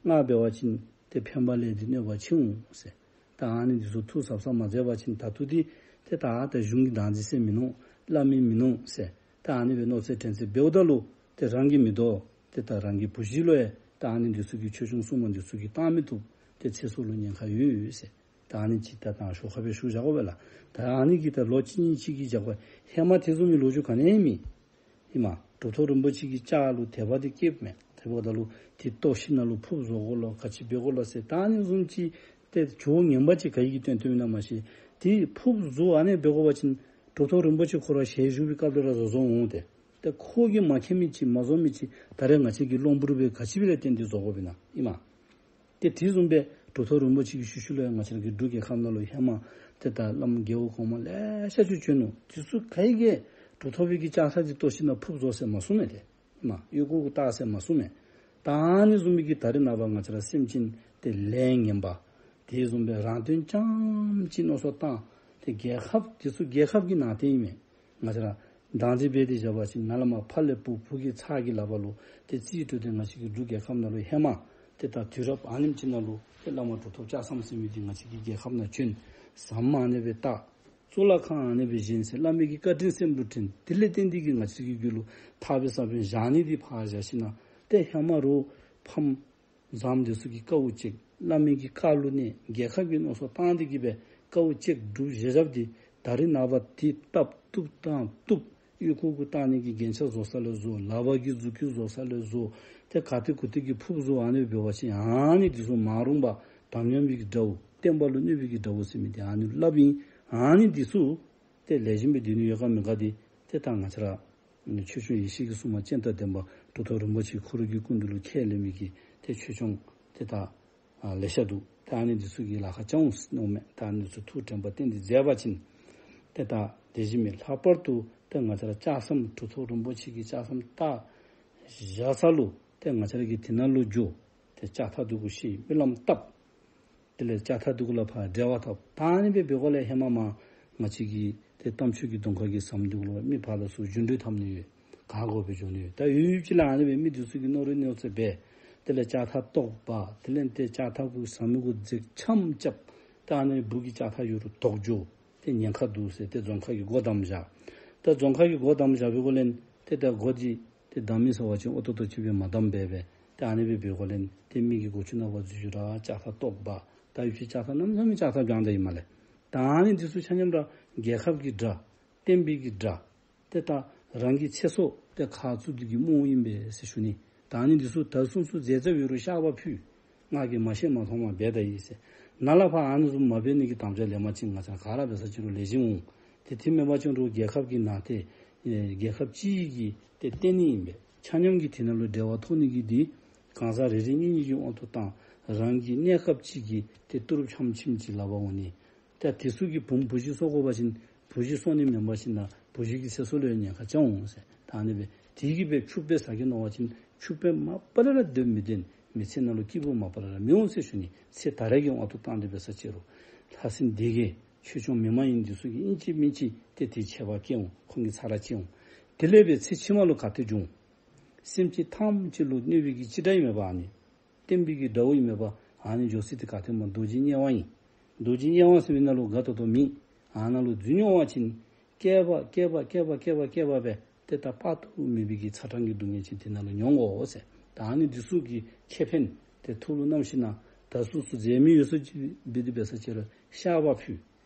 ལྔ་འབད་བ་ཅིན་ཏེ་ཕན་པ་ལས་ཏེ་གནོད་པ་ཆེ་འོང་ཟེར། ད་ཨ་ནི་འདི་ཚུ་ཐུགས་གཟབ་གཟབ་མ་མཛད་པ་ཅིན་ད་ལྟོ་འདི་ཏེ་ད་ད་གཞུང་གི་བདག་འཛིན་ཟེར་མིན་ནུག། བླ་མའི་མིན་ནུག་ཟེར། ད་ཨ་ནི་སྦེ་མནོ་ཚད་དྲན་ཚད་འབདཝ་ད་ལུ་ཏེ་རང་གིས་མི་དོ། ཏེ་ད་རང་གི་བུ་གཞི་ལུ་ཡང་ད་ཨ་ནི་འདི་ཚུ་གི་ཆོས་སྐྱོང་སྲུང་མ་འདི་ཚུ་གིས་བཏང་མི་བཏུབ། ཏེ་ཚེ་སྲོག་ལུ་ཉེན་ཁ་ཡོད་ཟེར། ད་ཨ་ནི་ཅིག་ད་ད་ཤོ་ཁ་སྦེ་ཞུ་བཞག་དགོ་པས་ལགས། ད་ཨ་ནི་གིས་ད་ལོ་གཅིག་གཉིས་ཅིག་གི་རྒྱབ་ཁར་ཧེ་མ་དེ་བཟུམ་མའི་ལོ་རྒྱུས་ག་ནི་ཡང་མེད། ཧེ་མ་གྲུབ་ཐོབ་རིན་པོ་ཆེ་གི་ལྕགས་ལུ་དད་པ་འདི་སྐྱེསཔ་མས། དེ་འབདཝ་ད་ལུ་ཏེ་བཏོག་ཞིན་ན་ལུ་ཕུརཔ་བཟོ་དགོ་ལོ་ག་ཅི་འབད་དགོ་ལོ་ཟེར་ད་ཨ་ནི་བཟུམ་ཅིག་ཏེ་ཇོ་བོ་ངན་པ་ཅིག་ག་གིས་སྟོན་སྟོནམ་ཨིན་ན་མ་ཤེས། ཏེ་ཕུརཔ་བཟོ་ཨ་ནི་འབད་དགོ་པ་ཅིན་གྲུབ་ཐོབ་རིན་པོ་ཆེ་ཁོ་ར་ཞལ་བཞུགས་པའི་སྐབས་ལས་ར་བཟོ་བཟོཝ་འོང་སྟེ། ཏེ་ཁོ་གིས་མ་མཁྱེན་མི་ཅིག་མ་བཟོ་མི་ཅིག་ད་རེས་ང་བཅས་ཀྱིས་སློབ་ཕྲུག་སྦེ་ག་ཅི་སྦེ་ལས་བརྟེན་ཏེ་བཟོ་དགོཔ་ཨིན་ན་ཨིན་མས། ཏེ་དེ་བཟུམ་སྦེ་གྲུབ་ཐོབ་རིན་པོ་ཆེ་གི་ཤུལ་ཤུལ་ལུ་ཡང་ང་བཅས་ར་གི་འབྲུག་རྒྱལ་ཁབ་ནང་ལུ་ཧེ་མ་ཏེ་ད་བླམ་རྒྱལ་པོ་གོང་མ་ལེ་ཤ་ཅིག་བྱོན་ནུག། དེ་ཚུ་ག་གིས་གྲུབ་ཐོབ་པའི་གི་ལྕགས་ཐག་འདི་བཏོག་ཞིན་ན་ཕུརཔ་བཟོ་ཟེར་མ་གསུངས་མས་ཏེ། ཨིན་མས། ཡུལ་སྐོར་གུ་བཏགས་ཟེར་མ་གསུངས་མས། ད་ཨ་ནི་བཟུམ་མའི་གི་ད་རེས་ནངས་པ་ང་བཅས་ར་སེམས་ཅན་ཏེ་ལས་ངན་པ་དེ་བཟུམ་སྦེ་རང་དོན་རྐྱངམ་ཅིག་མནོ་བསམ་བཏང་ཏེ་རྒྱལ་ཁབ་དེ་ཚུ་རྒྱལ་ཁབ་ཀྱི་ནང་རྟེན་ཨིན་མས། ང་བཅས་ར་བདག་འཛིན་འབད་དེ་བཞག་པ་ཅིན་ནཱ་ལས་མར་ཕར་ལས་བུ་བུ་གི་ཚབ་ཀྱི་ལག་པར་ལུ་ཏེ་རྩིས་སྤྲོད་དེ་ང་བཅས་ཀྱི་འབྲུག་རྒྱལ་ཁབ་ནང་ལུ་ཧེ་མ་ཏེ་ད་དུས་རབས་ཨ་ནེམ་ཅིག་ནང་ལུ་ཏེ་བླ་མ་གྲུབ་ཐོབ་ལྕགས་ཟམ་ཟེར་མི་འདི་ང་བཅས་ཀྱི་རྒྱལ་ཁབ་ནང་བྱོན། ཟམ་ཨ་ནི་སྦེ་བཏགས། གཙུག་ལག་ཁང་ཨ་ནི་སྦེ་བཞེངས་ཟེར་བླ་མའི་གི་བཀའ་དྲིན་སེམས་ལུ་དྲན། དེ་ལས་བརྟེན་ཏེ་གིས་ང་བཅས་ཀྱི་རྒྱུད་ལུ་ཐག་པས་བསགས་པའི་བཞག་ནི་འདི་ཕར་བཞག་ཞིན་ན་ཏེ་ཧེ་མ་རོགས་ཕམ་ཟམ་འདི་ཚུ་གིས་དཀའཝ་སྤྱད། བླ་མའི་གི་བཀའ་ལུ་གནས། རྒྱལ་ཁབ་ཀྱི་མནོ་བསམ་བཏང་སྟེ་གིས་སྦེ་དཀའཝ་སྤྱད་སྒྲུབ་བཞེས་བཞགཔ་འདི་ད་རེས་ནངས་པ་འདི་བཏབ་བཏུབ་བཏང་བཏུབ། ཡུལ་སྐོར་གུ་བཏང་ནི་གི་རྒྱན་ཆ་བཟོ་ས་ལས་བཟོ། ལག་པ་གི་མཛུབ་གུ་བཟོ་ས་ལས་བཟོ། ཏེ་ག་ཏེ་གུ་ཏེ་གི་ཕུརཔ་བཟོ་ཨ་ནི་འབད་བ་ཅིན་ཨ་ནི་འདི་ཚུ་མ་རུངས་པ་དམ་ཉམས་པའི་གི་དགྲ་བོ་བསྟན་པ་ལུ་གནོད་པའི་གི་དགྲ་བོ་ཟེར་མི་འདི་ཨ་ནི་སླབ་ཨིན། ཨ་ནི་འདི་ཚུ་ཏེ་ལེགས་ཤོམ་སྦེ་སྡོད་ནི་ཡོད་ག་མེད་ག་འདི་ཏེ་ད་ང་བཅས་ར་ཆོས་སྐྱོང་ཡེ་ཤེས་ཀྱི་སྲུང་མ་སྤྱན་དང་ལྡན་པ་གྲུབ་ཐོབ་རིན་པོ་ཆེ་ཁོ་ར་གི་སྐུ་མདུན་ལུ་ཁས་ལེན་མི་གི་ཏེ་ཆོས་སྐྱོང་ཏེ་ད་ཨ་ལེ་ཤ་འདུག། ད་ཨ་ནི་འདི་ཚུ་གི་ལཱ་ཁག་རྐྱབ་འོང་ཟེར་མནོཝ་མས། ད་ཨ་ནི་འདི་ཚུ་ཐུགས་དྲན་པ་བསྟེན་ཏེ་མཛད་པ་ཅིན་ཏེ་ད་དེ་བཞིན་མི་ལྷག་པར་དུ་ཏེ་ང་བཅས་ར་ལྕགས་ཟམ་གྲུབ་ཐོབ་རིན་པོ་ཆེ་གི་ལྕགས་ཟམ་བཏགས་བཞག་ས་ལུ་ཏེ་ང་བཅས་ར་གིས་དེ་ནང་ལུ་འགྱོ། ཏེ་ལྕགས་ཐག་འདི་གུ་ཤེས་སྨོན་ལམ་བཏབ། དེ་ལས་ལྕགས་ཐག་འདི་གུ་ལུ་ཕར་འབྲེལ་བ་འཐབ། ད་ཨ་ནི་སྦེ་འབད་དགོཔ་ལས་ཧེ་མ་མར་ང་བཅས་ཀྱི་ཏེ་རྟ་མཆོག་གི་གདོང་ཁ་གི་ཟམ་འདི་གུ་ལུ་མི་ཕར་ལས་ཚུར་རྒྱུན་འགྲོས་འཐབ་ནི་ཡོད། ག་དགོ་སྦེ་འགྱོ་ནི་ཡོད། ད་ཡུལ་ཡུལ་ཅིག་ལུ་ཨ་ནི་སྦེ་མི་འདི་ཚུ་གིས་མནོ་རུང་མནོ་ཚད་འབད། དེ་ལས་ལྕགས་ཐག་བཏོག་འབག། དེ་ལས་ཏེ་ལྕགས་ཐག་གུ་ཟམ་གུ་འཛེག་འཆམ་རྐྱབ། ད་ཨ་ནི་སྦུག་གི་ལྕགས་ཐག་ཡོད་རུང་བཏོག་འགྱོ། ཏེ་ཉེན་ཁ་འདུག་ཟེར་ཏེ་རྫོང་ཁ་གི་སྒོ་བསྡམ་བཞག། ད་རྫོང་ཁ་གི་སྒོ་བསྡམ་བཞག་པའི་སྒོ་ལས་ཏེ་ད་སྒོ་འདི་ཏེ་བསྡམ་མི་ཟེར་བ་ཅིན་ཨོ་ཏོ་ཏོ་ཅིག་སྦེ་མ་བསྡམ་པས་པས། ཏེ་ཨ་ནི་སྦེ་འབད་དགོཔ་ལས་ཏེ་མི་གིས་སྒོ་ཅུང་ནང་ཕར་འཛུལ་འགྱོ་ར་ལྕགས་ཐག་བཏོག་འབག། ད་ཡུལ་གྱི་ལྕགས་ཐག་གནམ་མེད་ས་མེད་ལྕགས་ཐག་བྱང་ད་ཨིན་མས་ལགས། ད་ཨ་ནི་འདི་ཚུ་ཆ་མཉམ་ར་རྒྱལ་ཁབ་ཀྱི་དགྲ། བསྟན་པའི་གི་དགྲ། ཏེ་ད་རང་གི་ཚེ་སྲོག་ཏེ་ཁ་བཙུགས་འདི་གིས་རྨོ་ཨིན་པས་ཟེར་ཞུ་ནི། ད་ཨ་ནི་འདི་ཚུ་ད་སོ་སོ་མཛད་རྩ་ཡོད་རུང་བཤགས་པ་ཕུལ། ང་གིས་མ་ཤེས་མ་མཐོང་མར་འབད་ད་ཡི་ཟེར། ནཱ་ལས་ཕར་ཨ་ནི་བཟུམ་མ་འབད་ནི་གི་དམ་བཅའ་ལེན་པ་ཅིན་ང་བཅས་ག་ར་འབད་ས་ཅིག་རུང་ལེགས་ཤོམ་འོང་། ཏེ་དེ་མེན་པ་ཅིན་རོགས་རྒྱལ་ཁབ་ཀྱི་ནང་རྟེན་ཨེ་རྒྱལ་ཁབ་སྤྱི་གི་ཏེ་རྟེན་ཨིན་པས། ཆ་མཉམ་གྱིས་དེ་ནང་ལུ་འབྲེལ་བ་ཐོགས་ནི་གི་འདི་གང་ཟག་རེ་རེ་གཉིས་གཉིས་ཀྱི་དབང་དུ་བཏང་། རང་གི་གནས་སྐབས་ཅིག་གི་ཏེ་ཏི་རུ་ཆམ་ཆིམ་ཅིག་ལག་པར་འོང་ནི། ད་དེ་ཚུ་གིས་བུམོ་བུ་གཞི་གསོ་དགོ་པ་ཅིན་བུ་གཞི་གསོ་ནི་མེན་པར་ཞིན་ན་བུ་གཞི་གི་ཚེ་སྲོག་ལུ་ཡང་ཉེན་ཁ་རྐྱབ་འོང་ཟེར། ད་ཨ་ནི་སྦེ་དེ་གིས་སྦེ་ཕྱུགཔོ་སྦེ་ཟ་གེ་མནོ་བ་ཅིན་ཕྱུགཔོ་མ་པ་ལས་ར་སྡོད་མི་སྡོད། མི་ཚེ་ནང་ལུ་སྐྱིད་པོ་མ་པ་ལས་ར་མི་འོང་ཟེར་ཞུ་ནི། ཚེ་ད་རེས་ཀྱི་དབང་དུ་བཏང་སྟེ་འབད་ས་ཅིག་རུང་ལྷ་སྲིན་སྡེ་བརྒྱད་ཆོས་སྐྱོང་མི་མ་ཡིན་འདི་ཚུ་གིས་ཨིན་ཅི་མིན་ཅི་ཏེ་དེ་ཆད་པ་བཀལ་འོང་། ཁོང་གིས་ཚར་ར་བཅད་འོང་། དེ་ལས་སྦེ་ཚེ་ཕྱི་མ་ལུ་ག་ཏེ་འབྱུང་། སེམས་ཅན་ཐམས་ཅད་ལུ་གནོད་པའི་གི་ཅི་དྲག་ཨིན་མས་པ་ཨ་ནི། བསྟན་པའི་གི་དགྲ་བོ་ཨིན་མས་པ། ཨ་ནི་འགྱོ་ས་འདི་ག་ཏེ་སྨོ། རྡོ་རྗེ་དམྱལ་བ་ཨིན། རྡོ་རྗེ་དམྱལ་བ་ཟེར་བའི་ནང་ལུ་དགའ་ཏོག་ཏོ་མེད། ཨ་ནཱ་ལུ་འཛུལ་འོང་བ་ཅིན་བསྐལ་པ་བསྐལ་པ་བསྐལ་པ་བསྐལ་པ་བསྐལ་པ་སྦེ་ཏེ་ད་དཔག་ཏུ་མེད་པའི་གི་ཚ་གྲང་གི་སྡུག་བསྔལ་ཅིག་དེ་ནང་ལུ་མྱོང་དགོ་ཟེར། ད་ཨ་ནི་འདི་ཚུ་གི་ཁེ་ཕན་ཏེ་ཐུགས་ལུ་བསྣམས་ཞིན་ན་ད་སོ་སོ་མཛད་མི་ཡོད་ས་ཅིག་འབད་དེ་འབད་ས་ཅིག་རུང་བཤགས་པ་ཕུལ།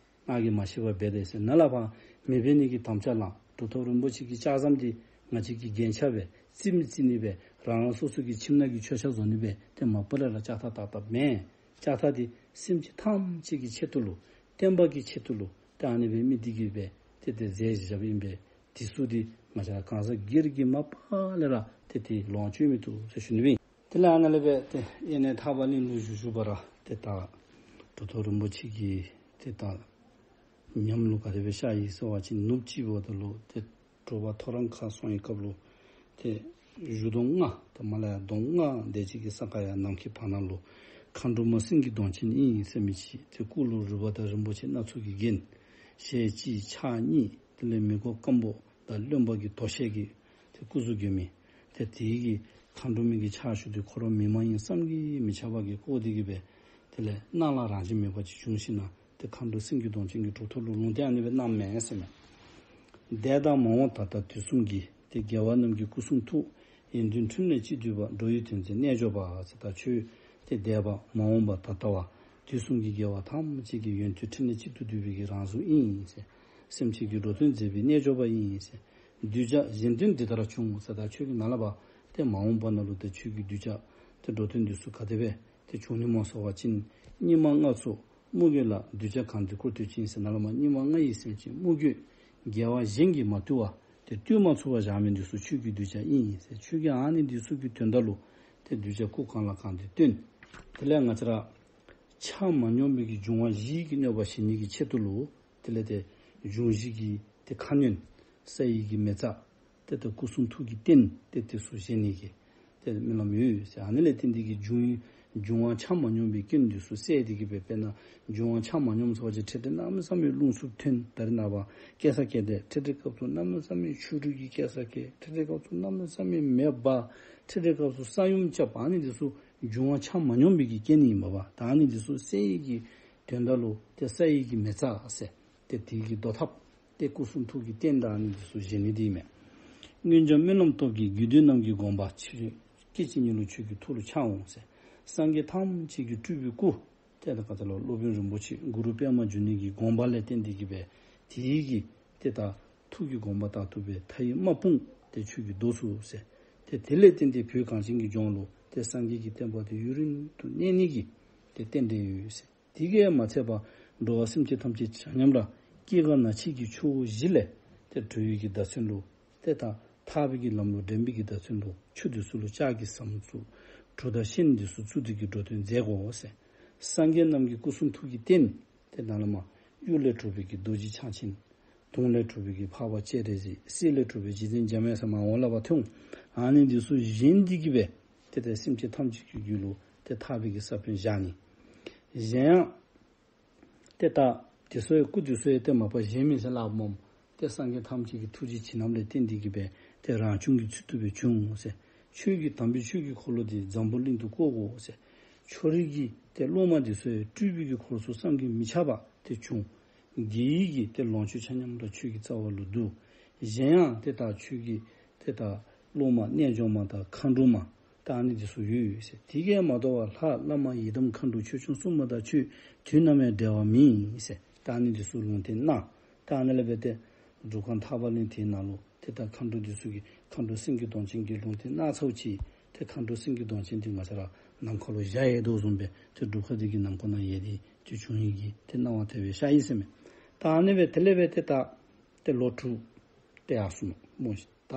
ང་གིས་མ་ཤེས་པར་འབད་ད་ཡི་ཟེར་ནཱ་ལས་ཕར་མི་འབད་ནི་གི་དམ་བཅའ་བླངས། གྲུབ་ཐོབ་རིན་པོ་ཆེ་གི་ལྕགས་ཟམ་འདི་ང་བཅས་ཀྱི་རྒྱན་ཆ་སྦེ་བརྩི་མི་བརྩི་ནི་སྦེ་རང་རང་སོ་སོ་གི་ཁྱིམ་ནང་གི་མཆོད་ཆ་བཟོ་ནི་སྦེ་ཏེ་མ་པ་ལས་ར་ལྕགས་ཐག་བཏགས་བཏགསཔ་མེན། ལྕགས་ཐག་འདི་སེམས་ཅན་ཐམས་ཅད་ཀྱི་ཆེད་དུ་ལུ་བསྟན་པ་གི་ཆེད་དུ་ལུ་ཏེ་ཨ་ནི་སྦེ་མི་འདི་གིས་སྦེ་ཏེ་ཏེ་མཛད་བཞགཔ་ཨིན་པས། དེ་ཚུ་འདི་ ང་བཅས་གང་ཟག་སྒེར་གྱིས་མ་པ་ལས་ར་ཏེ་དེ་ལོངས་སྤྱོད་མི་བཏུབ་ཟེར་ཞུ་ནི་ཨིན། དེ་ལས་ཨ་ནཱ་ལས་སྦེ་ཏེ་དབེན་གནས་ཐར་པ་གླིང་ལུ་བཞུགས་བཞུགས་པ་ར་ཏེ་ད་གྲུབ་ཐོབ་རིན་པོ་ཆེ་གིས་ཏེ་ད་ཉམས་ལུ་ག་དེ་སྦེ་ཤར་ཡི་ཟེར་བ་ཅིན་ནུབ་ཅིག་འབདཝ་ད་ལུ་ཏེ་དྲོ་པ་ཐོ་རངས་ཁར་སོང་བའི་སྐབས་ལུ་ཏེ་གཞུ་དོང་ལྔ་ཏེ་མ་ལ་ཡ་དོང་ལྔ་དེ་ཅིག་གི་ས་ཁར་ཡང་ནམ་མཁའི་བར་ན་ལུ་མཁའ་འགྲོ་མ་སེང་གེ་གདོང་ཅན་ཨིན་ཟེར་མི་ཅིག་ཏེ་སྐུ་ལུ་རུས་པ་དང་རིན་པོ་ཆེ་སྣ་ཚོགས་ཀྱིས་བརྒྱན། ཞལ་གཅིག་ཕྱག་གཉིས་དེ་ལས་མི་མགོ་སྐམ་པོ་དང་རློན་པ་གི་དོ་ཤལ་གྱིས་ཏེ་སྐུ་གཟུགས་བརྒྱན་མི་ཏེ་དེ་གི་མཁའ་འགྲོ་མའི་གི་ཕྱག་ཞུ་སྟེ་ཁོ་ར་མི་མ་ཡིན་བསམ་གྱིས་མི་ཁྱབ་པ་གིས་བསྐོར་ཏེ་གི་སྦེ་དེ་ལས་སྣང་ལ་རང་བཞིན་མེད་པ་ཅིག་བྱུང་ཞིན་ན་ཏེ་མཁའ་འགྲོ་སེང་གེ་གདོང་ཅན་གྱིས་གྲུབ་ཐོབ་ལུ་ལུང་བསྟན་ཨ་ནི་སྦེ་གནངམ་མས་ཟེར་མས། འདས་དང་མ་འོངས་ད་ལྟ་དུས་གསུམ་གྱི། ཏེ་རྒྱལ་བ་རྣམས་ཀྱི་སྐུ་གསུང་ཐུགས། ཡོན་ཏན་ཕྲིན་ལས་གཅིག་བསྡུས་པ། འགྲོ་བའི་དོན་མཛད་རྣལ་འབྱོར་པ་ཟེར། ད་ཁྱོད་ཏེ་འདས་པ་མ་འོངས་པ་ད་ལྟ་བ་དུས་གསུམ་གྱི་རྒྱལ་བ་ཐམས་ཅད་ཀྱི་ཡོན་ཏན་ཕྲིན་ལས་གཅིག་ཏུ་བསྡུས་པའི་གི་རང་གཟུགས་ཨིན་ཟེར། སེམས་ཅན་གྱི་འགྲོ་དོན་མཛད་པའི་རྣལ་འབྱོར་པ་ཨིན་ཟེར། གདུལ་བྱ་གཞན་དོན་འདི་ལྟར་འབྱུང་ཟེར། ད་ཁྱོད་ཀྱི་ནཱ་ལས་ཕར་ཏེ་མ་འོངས་པ་ནང་ལུ་ཏེ་ཁྱོད་ཀྱི་གདུལ་བྱ་ཏེ་འགྲོ་དོན་འདི་ཚུ་ག་དེ་སྦེ་ཏེ་འབྱུང་ནི་སྨོ་ཟེར་བ་ཅིན་སྙིགས་མ་ལྔ་ཚོགས་དམུ་རྒོད་ལ། གདུལ་བྱ་གང་འདུལ་སྐུར་སྟོན་ཅིང་ཟེར། ནཱ་ལས་མར་སྙིགས་མ་ལྔ་ཡི་སེམས་ཅན་དམུ་རྒོད་རྒྱལ་བ་གཞན་གྱིས་མ་བཏུལ་བ་ཏེ་བཏུལ་མ་ཚུགས་པར་བཞག་མི་འདི་ཚུ་ཁྱོད་ཀྱི་གདུལ་བྱ་ཨིན་ཟེར། ཁྱོད་ཀྱིས་ཨ་ནི་འདི་ཚུ་གི་དོན་དག་ལུ་ཏེ་གདུལ་བྱ་སྐུ་གང་ལ་གང་འདུལ་སྟོན། དེ་ལས་ང་བཅས་ར་ཆ་མ་སྙོམས་པའི་གི་འབྱུང་བ་བཞི་གི་གནོད་པ་ཞི་ནི་གི་ཆེད་དུ་ལུ་དེ་ལས་ཏེ་འབྱུང་བཞི་གི་ཏེ་ཁ་གནོན། ས་ཡི་གི་མེ་བཙའ། ཏེ་ད་སྐུ་གསུང་ཐུགས་ཀྱི་རྟེན་ཏེ་དེ་ཚུ་བཞེངས་ནི་གི་ཏེ་སྨོན་ལམ་ཡོད་ཟེར། ཨ་ནི་ལས་བརྟེན་ཏེ་གི་འབྱུང་འབྱུང་བ་ཆ་མ་སྙོམས་པའི་སྐྱོན་འདི་ཚུ་བསལ་ཏེ་གི་སྦེ། དཔེར་ན་འབྱུང་བ་ཆ་མ་སྙོམས་ཟེར་བ་ཅིན་འཕྲལ་འཕྲལ་གནམ་མེད་ས་མེད་རླུང་འཚུབ་ཐོན། ད་རེས་ནངས་པ་སྐྱེ་ས་སྐྱེ་དེ་འཕྲལ་འཕྲལ་སྐབས་སུ་གནམ་མེད་ས་མེད་ཆུ་རུད་ཀྱིས་སྐྱེ་ས་སྐྱེ། འཕྲལ་འཕྲལ་སྐབས་སུ་གནམ་མེད་ས་མེད་མེ་འབར། འཕྲལ་འཕྲལ་སྐབས་སུ་ས་ཡོམ་རྐྱབ། ཨ་ནི་འདི་ཚུ་འབྱུང་བ་ཆ་མ་སྙོམས་པའི་གི་རྐྱེན་ཨིན་པས། ད་ཨ་ནི་འདི་ཚུ་བསལ་ནི་གི་དོན་དག་ལུ་ཏེ་ས་ཡི་གི་མེ་བཙའ་ཟེར། ཏེ་དེ་གི་བཟློག་ཐབས་ཏེ་སྐུ་གསུང་ཐུགས་ཀྱི་རྟེན་དང་ཨ་ནི་འདི་ཚུ་བཞེངས་ནི་འདི་མས། སྔོན་བྱོན་སྨོན་ལམ་སྟོབས་ཀྱིས། རྒྱུད་སྡེ་རྣམས་ཀྱི་དགོངས་པ་ཕྱིར། སྐད་ཅིག་ཉིད་ལུ་ཁྱོད་ཀྱི་ཐུགས་ལུ་འཆར་འོང་ཟེར། སངས་རྒྱས་ཐམས་ཅད་ཀྱི་སྤྲུལ་པའི་སྐུ། ཏེ་ད་ག་ཏེ་ལོ་སློབ་དཔོན་རིན་པོ་ཆེ་གུ་རུ་པདྨ་འབྱུང་གནས་ཀྱི་དགོངས་པ་ལས་བརྟེན་ཏེ་གི་སྦེ་དེ་གི་ཏེ་ད་ཐུགས་ཀྱི་དགོངས་པ་ལྟར་དུ་སྦེ་མཐའ་ཡས་དམག་དཔུང་ཏེ་ཁྱོད་ཀྱིས་བཟློག་ཚུགས་ཟེར། ཏེ་དེ་ལས་བརྟེན་ཏེ་བོད་གངས་ཅན་གྱི་ལྗོངས་ལུ་ཏེ་སངས་རྒྱས་ཀྱི་བསྟན་པ་དེ་ཡུན་རིང་དུ་གནས་ནི་གི་ཏེ་རྟེན་འབྲེལ་ཡོད་ཟེར། དེ་གིས་མ་ཚད་པར་འགྲོ་བ་སེམས་ཅན་ཐམས་ཅད་ཆ་མཉམ་ར་སྐྱེ་རྒ་ན་འཆི་གི་ཆུ་བོ་བཞི་ལས་ཏེ་གྲོལ་བའི་གི་བརྡ་མཚོན་ལུ་ཏེ་ད་ཐར་པའི་གི་ལམ་ལུ་འདྲེན་པའི་གི་བརྡ་མཚོན་ལུ་ཆུ་འདི་ཚུ་ལུ་ལྕགས་ཀྱི་ཟམ་བཙུགས། གྲུ་དང་ཤིང་འདི་ཚུ་བཙུགས་ཏེ་གི་འགྲོ་དོན་མཛད་དགོ་ཟེར། སངས་རྒྱས་རྣམས་ཀྱི་སྐུ་གསུང་ཐུགས་ཀྱི་རྟེན་ཏེ་ནཱ་ལས་མར་གཡུ་ལས་གྲུབ་པའི་གི་རྡོ་རྗེ་འཆང་ཆེན། དུང་ལས་གྲུབ་པའི་གི་འཕགས་པ་སྤྱན་རས་གཟིགས། གསེར་ལས་གྲུབ་པའི་རྗེ་བཙུན་འཇམ་དབྱངས་ཟེར་མར་འོག་ལས་ཕར་ཐོན། ཨ་ནི་འདི་ཚུ་བཞེངས་ཏེ་གི་སྦེ་ཏེ་ད་སེམས་ཅན་ཐམས་ཅད་ཀྱི་རྒྱུད་ལུ་ཏེ་ཐར་པའི་གི་ས་བོན་བཞག་ནི། གཞན་ཡང་ཏེ་ད་དེ་ཚུ་ཡང་སྐུ་དེ་ཚུ་ཡང་ཏེ་མ་པ་བཞེངས་མི་ཟེར་སླབ་སྨོ། ཏེ་སངས་རྒྱས་ཐམས་ཅད་ཀྱི་ཐུགས་རྗེ་བྱིན་རླབས་ལས་བརྟེན་ཏེ་གི་སྦེ་ཏེ་རང་བྱུང་གི་ཚུལ་དུ་སྦེ་བྱུང་ཟེར། ཆོས་ཀྱི་དམ་པའི་ཆོས་ཀྱི་འཁོར་ལོ་འདི་འཛམ་བུ་གླིང་དུ་བསྐོར་དགོ་ཟེར། ཁྱོད་རའི་གི་ཏེ་སློབ་མ་འདི་ཚུ་ཡང་སྤྲུལ་པའི་གི་འཁོར་ཚུ་བསམ་གྱིས་མི་ཁྱབ་པ་ཏེ་བྱུང་། དེ་ཡི་གི་ཏེ་ལོངས་སྤྱོད་ཆ་མཉམ་ར་ཁྱོད་ཀྱི་རྩ་བ་ལུ་འདུ། གཞན་ཡང་ཏེ་ད་ཁྱོད་ཀྱི་ཏེ་ད་སློབ་མ་རྣལ་འབྱོར་མ་དང་མཁའ་འགྲོ་མ་ད་ཨ་ནི་འདི་ཚུ་ཡོད་ཟེར། དེ་གིས་མ་དོ་བར་ལྷ་བླ་མ་ཡི་དམ་མཁའ་འགྲོ་ཆོས་སྐྱོང་སྲུང་མ་དང་ཁྱོད་དུས་ནམ་ཡང་འབྲལ་བ་མེད་ཟེར། ད་ཨ་ནི་འདི་ཚུ་ལུང་བསྟན་གནང་། ད་ཨ་ནི་ལས་འབད་དེ་སྒྲུབ་ཁང་ཐར་པ་གླིང་དེ་ནང་ལུ་ཏེ་ད་མཁའ་འགྲོ་འདི་ཚུ་གིས་མཁའ་འགྲོ་སེང་གེ་གདོང་ཅན་གྱིས་ལུང་བསྟན་གནང་ཚརཝ་ཅིག་ཏེ་མཁའ་འགྲོ་སེང་གེ་གདོང་ཅན་འདི་ང་བཅས་ར་ནམ་མཁའ་ལུ་འཇའ་ཡལ་དོ་བཟུམ་སྦེ་ཏེ་སྒྲུབ་ཁང་འདི་གི་ནམ་མཁའ་ནང་ཡལ་ཏེ་ཏེ་བྱུང་ཡི་གི་ཏེ་སྣང་བ་དེ་སྦེ་ཤར་ཡི་ཟེར་མས། ད་ཨ་ནི་སྦེ་དེ་ལས་འབད་དེ་ད་ཏེ་ལོ་དྲུག་ཏེ་ཡར་སོང་སྨོ་ཤིག། ད་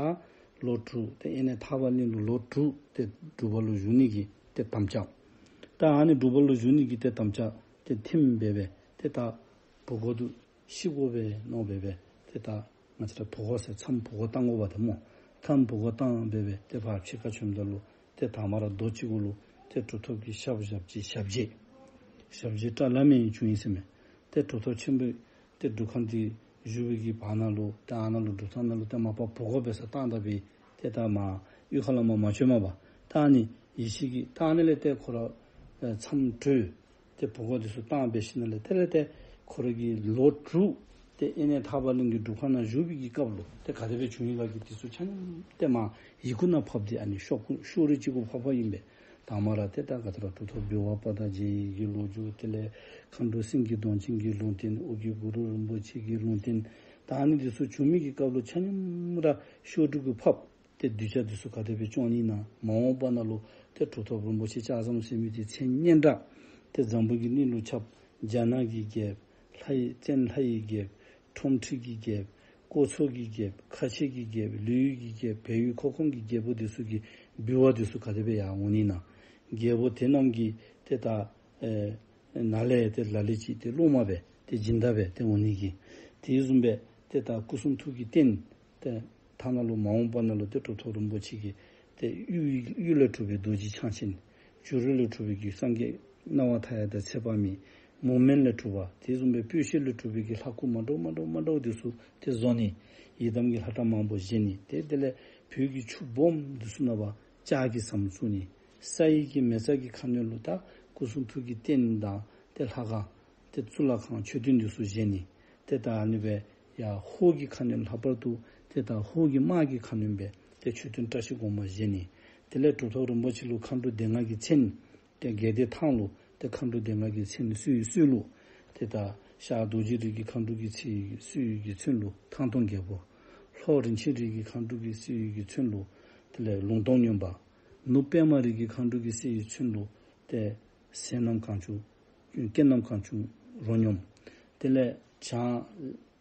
ལོ་དྲུག་ཏེ་དབེན་གནས་ཐར་པ་གླིང་ལུ་ལོ་དྲུག་ཏེ་སྒྲུབ་པ་ལུ་བཞུགས་ནི་གི་ཏེ་དམ་བཅའ། ད་ཨ་ནི་སྒྲུབ་པ་ལུ་བཞུགས་ནི་གི་ཏེ་དམ་བཅའ་ཏེ་ཐིམ་སྦེ་སྦེ་ཏེ་ད་བུ་གོ་དུ་ཤི་དགོ་པས་མནོ་སྦེ་སྦེ་ཏེ་ད་ང་བཅས་ར་བུ་གོ་ཟེར་མཚམས་བུ་གོ་བཏང་དགོ་པ་ཏེ་སྨོ། མཚམས་བུ་གོ་བཏང་སྦེ་སྦེ་ཏེ་ཕར་ཕྱི་ཁར་བྱོནམ་ད་ལུ་ཏེ་ཐ་མ་ར་རྡོ་གཅིག་གུ་ལུ་ཏེ་གྲུབ་ཐོབ་ཀྱི་ཞབས་ཞབས་རྗེས་ཞབས་རྗེས་ཞབས་རྗེས་བཀྲ་ལམ་མེ་བྱུང་ཡི་ཟེར་མས། ཏེ་གྲུབ་ཐོབ་ཆེན་པོའི་ཏེ་སྒྲུབ་ཁང་འདི་བཞུགས་པའི་གི་བར་ན་ལུ་ཏེ་ཨ་ནཱ་ལུ་སྒྲུབ་ཐང་ནང་ལུ་ཏེ་མ་པ་བུ་གོ་འབད་སར་བཏང་ད་སྦེ་ཏེ་ད་མར་གཡུས་ཁ་ལས་མར་མ་བྱོནམ་པར་ད་ཨ་ནི་ཡེ་ཤེས་ཀྱི་ད་ཨ་ནི་ལས་ཏེ་ཁོ་ར་ཨེ་མཚམས་གྲོལ། ཏེ་བུ་གོ་འདི་ཚུ་བཏང་སྦེ་ཞིནམ་ལས་དེ་ལས་ཏེ་ཁོ་ར་གིས་ལོ་དྲུག་ཏེ་དབེན་གནས་ཐར་པ་གླིང་གི་སྒྲུབ་ཁང་ནང་བཞུགས་པའི་གི་སྐབས་ལུ་ཏེ་ག་དེ་སྦེ་བྱུང་ཡི་ག་གི་འདི་ཚུ་ཆ་མཉམ་ཏེ་མར་ཡི་གུ་ནང་ཕབ་སྟེ་ཨ་ནི་ཤོག་ཀུ་ཤོག་རིལ་གཅིག་གུ་ཕབ་ཕབ་ཨིན་པས། དང་པ་ར་ཏེ་ད་ག་ཏེ་ར་གྲུབ་ཐོབ་འབུལ་བ་པ་དང་མཇལ་ཡི་གི་ལོ་རྒྱུས། དེ་ལས་མཁའ་འགྲོ་སེང་གེ་གདོང་ཅན་གྱི་ལུང་བསྟན། ཨོ་རྒྱན་གུ་རུ་རིན་པོ་ཆེ་གི་ལུང་བསྟན། ད་ཨ་ནི་འདི་ཚུ་བྱུང་མི་གི་སྐབས་ལུ་ཆ་མཉམ་ར་ཤོག་དྲིལ་གུ་ཕབ། ཏེ་གདུལ་བྱ་འདི་ཚུ་ག་དེ་སྦེ་སྐྱོང་ནི་ན་མ་འོངས་པ་ནང་ལུ་ཏེ་གྲུབ་ཐོབ་རིན་པོ་ཆེ་ལྕགས་ཟམ་ཟེར་མི་འདི་མཚན་སྙན་གྲགས་ཏེ་འཛམ་བུ་གི་གླིང་ལུ་ཁྱབ། རྒྱ་ནག་གི་རྒྱལཔོ་ལྷ་ཡི་བཙན་ལྷ་ཡི་རྒྱལཔོ་ཁྲོམ་ཁྲི་གི་རྒྱལཔོ་ ཀོ་མཚོ་གི་རྒྱལཔོ་ཁ་ཆེ་གི་རྒྱལཔོ་ལི་ཡུལ་གྱི་རྒྱལཔོ་བལ་ཡུལ་ཁོ་ཁོང་གི་རྒྱལཔོ་འདི་ཚུ་གི་འབུལ་བ་འདི་ཚུ་ག་དེ་སྦེ་ཡར་འོང་ནི་ན། རྒྱལཔོ་དེ་རྣམས་ཀྱི་ཏེ་ད་ཨེ་ནཱ་ལས་ཏེ་ལ་ལུ་ཅིག་ཏེ་སློབ་མ་སྦེ་ཏེ་སྦྱིན་བདག་སྦེ་ཏེ་འོང་ནི་གི། དེ་བཟུམ་སྦེ་ཏེ་ད་སྐུ་གསུང་ཐུགས་ཀྱི་རྟེན་ཏེ་ཐ་ན་ལུ་མ་འོངས་པ་ན་ལུ་ཏེ་གྲུབ་ཐོབ་རིན་པོ་ཆེ་གི་ཏེ་གཡུ་གཡུ་ལས་གྲུབ་པའི་རྡོ་རྗེ་འཆང་ཆེན། བྱུ་རུ་ལས་གྲུབ་པའི་གི་སངས་རྒྱས་སྣང་བ་མཐའ་ཡས་དང་ཚེ་དཔག་མེད། མུ་མེན་ལས་གྲུབ་པ་དེ་བཟུམ་སྦེ་སྤོས་ཤེལ་ལས་གྲུབ་པའི་གི་ལྷ་སྐུ་མ་འདྲཝ་མ་འདྲཝ་མ་འདྲཝ་འདི་ཚུ་ཏེ་བཟོ་ནི། ཡི་དམ་གྱི་ལྷ་ཁྲ་མང་པོ་བཞེངས་ནི། ཏེ་དེ་ལས་བོད་ཀྱི་ཆུ་སྦོམ་འདི་ཚུ་ནང་ཕར་ལྕགས་ཀྱི་ཟམ་བཙུགས་ནི། ས་ཡི་གི་མེ་བཙའ་གི་ཁ་གནོན་ལུ་ད་སྐུ་གསུང་ཐུགས་ཀྱི་རྟེན་དང་ཏེ་ལྷ་ཁང་ཏེ་གཙུག་ལག་ཁང་མཆོད་རྟེན་འདི་ཚུ་བཞེངས་ནི། ཏེ་ད་ཨ་ནི་སྦེ་ཡར་ཧོར་གྱི་ཁ་གནོན། ལྷག་པར་དུ་ཏེ་ད་ཧོར་གྱི་དམག་གི་ཁ་གནོན་སྦེ་ཏེ་མཆོད་རྟེན་བཀྲ་ཤིས་སྒོ་མང་བཞེངས་ནི། དེ་ལས་གྲུབ་ཐོབ་རིན་པོ་ཆེ་ལུ་མཁའ་འགྲོ་སྡེ་ལྔ་གི་མཚན། ཏེ་དགའ་བདེ་ཐང་ལུ་ཏེ་མཁའ་འགྲོ་སྡེ་ལྔ་གི་མཚན་གསོལ་གསོལཝ་ལུ། ཏེ་ད་ཤར་རྡོ་རྗེ་རིགས་ཀྱི་མཁའ་འགྲོ་གི་ཚེ་གསོལ་གྱི་མཚན་ལུ་ཐང་སྟོང་རྒྱལ་པོ། ལྷོ་རིན་ཆེན་རིགས་ཀྱི་མཁའ་འགྲོ་གི་ཚེ་གསོལ་གྱི་མཚན་ལུ་དེ་ལས་ལུང་སྟོང་སྨྱོན་པ། ནུབ་པདྨ་རིགས་ཀྱི་མཁའ་འགྲོ་གི་ཚེ་གསོལ་གྱི་མཚན་ལུ་ཏེ་ཟས་རྣམས་གང་བྱུང་སྐྱེས་རྣམས་གང་བྱུང་རོ་སྙོམས། དེ་ལས་བྱང་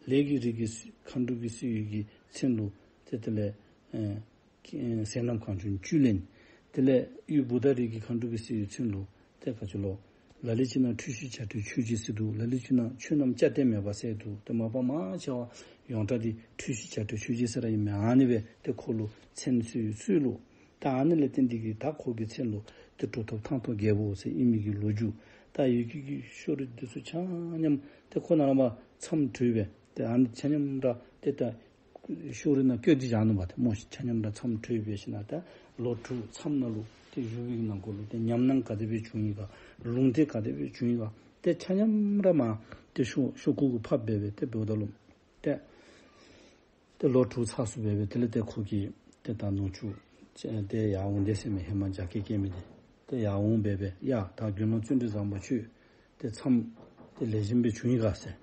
ལས་ཀྱི་རིགས་ཀྱི་མཁའ་འགྲོ་གི་ཚེ་གསོལ་གྱི་མཚན་ལུ་ཏེ་དེ་ལས་ཨེ་ཟས་རྣམས་གང་བྱུང་བཅུད་ལེན། དེ་ལས་ཡུལ་བུ་དྷ་རིགས་ཀྱི་མཁའ་འགྲོ་གི་ཚེ་གསོལ་གྱི་མཚན་ལུ་ཏེ་ག་ཅི་ལོ། ལ་ལུ་ཅིག་ན་འཁྲུལ་ཞིག་བྱ་བྲལ་ཆོས་ཀྱི་ཟེར་འདུག། ལ་ལུ་ཅིག་ན་ཆོས་རྣམས་བཅའ་སྟེ་མེད་པ་ཟེར་འདུག། ཏེ་མ་པ་མང་ཆེ་བ་ཡོངས་གྲགས་འདི་འཁྲུལ་ཞིག་བྱ་བྲལ་ཆོས་ཀྱི་ཟེར་ར་ཨིན་མས། ཨ་ནི་སྦེ་ཏེ་ཁོ་ལུ་མཚན་གསོལ་གསོལཝ་ལུ། ད་ཨ་ནི་ལས་བརྟེན་ཏེ་གི་ད་ཁོ་གི་མཚན་ལུ་ཏེ་གྲུབ་ཐོབ་ཐང་སྟོང་རྒྱལ་པོ་ཟེར་ཨིན་མི་གི་ལོ་རྒྱུས། ད་ཡུལ་གྱི་གི་ཤོ་རི་འདི་ཚུ་ཆ་མཉམ་ཏེ་ཁོ་ནཱ་ལས་མར་མཚམས་གྲོལ་སྦེ་ཏེ་ཨ་ནི་ཆ་མཉམ་ར་ཏེ་ད་ཤོ་རི་ནང་བཀོད་དེ་བཞག་ནུག་པ། ཏེ་སྨོ་ཤིག། ཆ་མཉམ་ར་མཚམས་གྲོལ་སྦེ་ཞིནམ་ལས་ད་ལོ་དྲུག་མཚམས་ནང་ལུ་ཏེ་བཞུགས་པའི་ནང་འཁོད་ལུ་ཏེ་ཉམས་སྣང་ག་དེ་སྦེ་བྱུང་ཡི་ག། ལུང་བསྟན་ག་དེ་སྦེ་བྱུང་ཡི་ག། ཏེ་ཆ་མཉམ་ར་མར་ཏེ་ཤོ་ཤོ་ཁུག་གུ་ཕབ་སྦེ་སྦེ་ཏེ་འབདཝ་ད་ལུ་ཏེ་ཏེ་ལོ་དྲུག་ཚར་སོང་སྦེ་སྦེ་དེ་ལས་ཏེ་ཁོ་གིས་ཏེ་ད་ནུ་གཅུང་ཏེ་ཡར་འོང་དེས་ཟེར་མས། ཧེ་མ་རྒྱ་སྐྱེད་སྐྱེད་མི་འདི་ཏེ་ཡར་འོང་སྦེ་སྦེ་ཡ་ད་དགེ་སློང་བརྩོན་འགྲུས་བཟང་པོ་ཁྱོད་ཏེ་མཚམས་ཏེ་ལེགས་ཤོམ་སྦེ་བྱུང་ཡི་ག་ཟེར།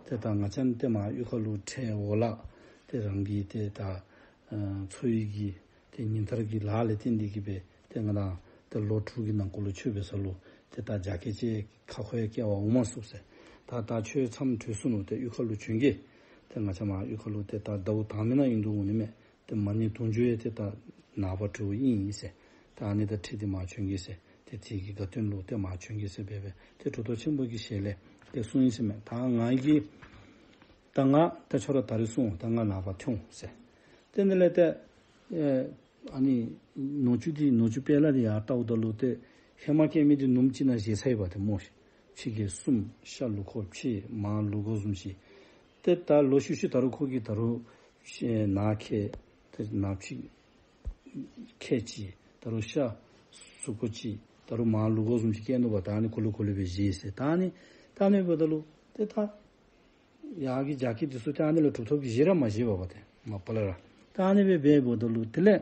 ཏེ་ད་ང་བཅས་ཏེ་མར་གཡུས་ཁ་ལུ་ཁྲལ་འོག་ལུ་ཏེ་རང་གི་ཏེ་ད་ཨ་འཚོ་བའི་གི་ཏེ་ཉིན་ལྟར་གྱི་ལཱ་ལས་བརྟེན་ཏེ་གི་སྦེ་ཏེ་ང་དང་ཏེ་ལོ་དྲུག་གི་ནང་འཁོད་ལུ་ཁྱོད་འབད་ས་ལུ་ཏེ་ད་རྒྱ་སྐྱེད་ཅིག་ཁ་ཁོ་ཡང་སྐྱེ་བར་འོང་མ་ཚུགས་ཟེར། ད་ད་ཁྱོད་མཚམས་གྲོལ་སོ་ནུག། ཏེ་གཡུས་ཁ་ལུ་བྱོན་གེ། ཏེ་ང་བཅས་མར་གཡུས་ཁ་ལུ་ཏེ་ད་ཟླཝ་དང་པའི་ནང་ཨིན་འདུག་འོང་ནི་མས། ཏེ་མ་ཎི་དུང་ཕྱུར་ཡང་ཏེ་ད་ནངས་པ་གྲོལཝ་ཨིན་ཟེར། ད་ཨ་ནི་དང་འཁྲིལ་ཏེ་མར་བྱོན་གེ་ཟེར། ཏེ་དེ་གི་དགའ་སྟོན་ལུ་ཏེ་མར་བྱོན་གེ་ཟེར་སྦེ་སྦེ་ཏེ་གྲུབ་ཐོབ་ཆེན་པོ་གི་ཞལ་ལས་ཏེ་གསུངས་ཡི་ཟེར་མས། ད་ང་གིས་ད་ང་ད་ཁྱོད་ར་ད་རིས་སོང་། ད་ང་ནངས་པ་འཐོན་འོང་ཟེར། ཏེ་དེ་ལས་ཏེ་ཨེ་ཨ་ནི་ནུ་གཅུང་འདི་ནུ་གཅུང་དཔལ་ལྷ་འདི་ཡར་བལྟཝ་ད་ལུ་ཏེ་ཧེ་མ་སྐྱེས་མི་འདི་ནུབ་ཅིག་ནང་བཞེས་ཚར་ཡི་པ་ཏེ་སྨོ་ཤིག། ཕྱི་རྒྱལ་གསུམ། ཤར་ལུག་ཁོག་ཕྱེད། མར་ལུག་སྒོ་བཟུམ་ཅིག། ཏེ་ད་ལོག་ཤུལ་ཤུལ་ད་རུང་ཁོ་གིས་ད་རུང་ནཱ་ཁལ་ཏེ་ནཱ་ཕྱི་ཁལ་ཅིག། ད་རུང་ཤར་གཟུགས་པོ་ཅིག། ད་རུང་མར་ལུག་སྒོ་བཟུམ་ཅིག་སྐྱེས་ནུག་པ། ད་ཨ་ནི་གུ་ལུ་གུ་ལུ་སྦེ་བཞེས་ཟེར། ད་ཨ་ནི་ད་ཨ་ནི་འབདཝ་ད་ལུ་ཏེ་ད་ཡར་གྱི་རྒྱ་སྐྱེད་འདི་ཚུ་ཏེ་ཨ་ནི་ལས་གྲུབ་ཐོབ་ཀྱིས་བཞེས་ར་མ་བཞེས་པས་པ་ཏེ་མ་པ་ལས་ར། ད་ཨ་ནི་སྦེ་འབདཝ་ད་ལུ་དེ་ལས་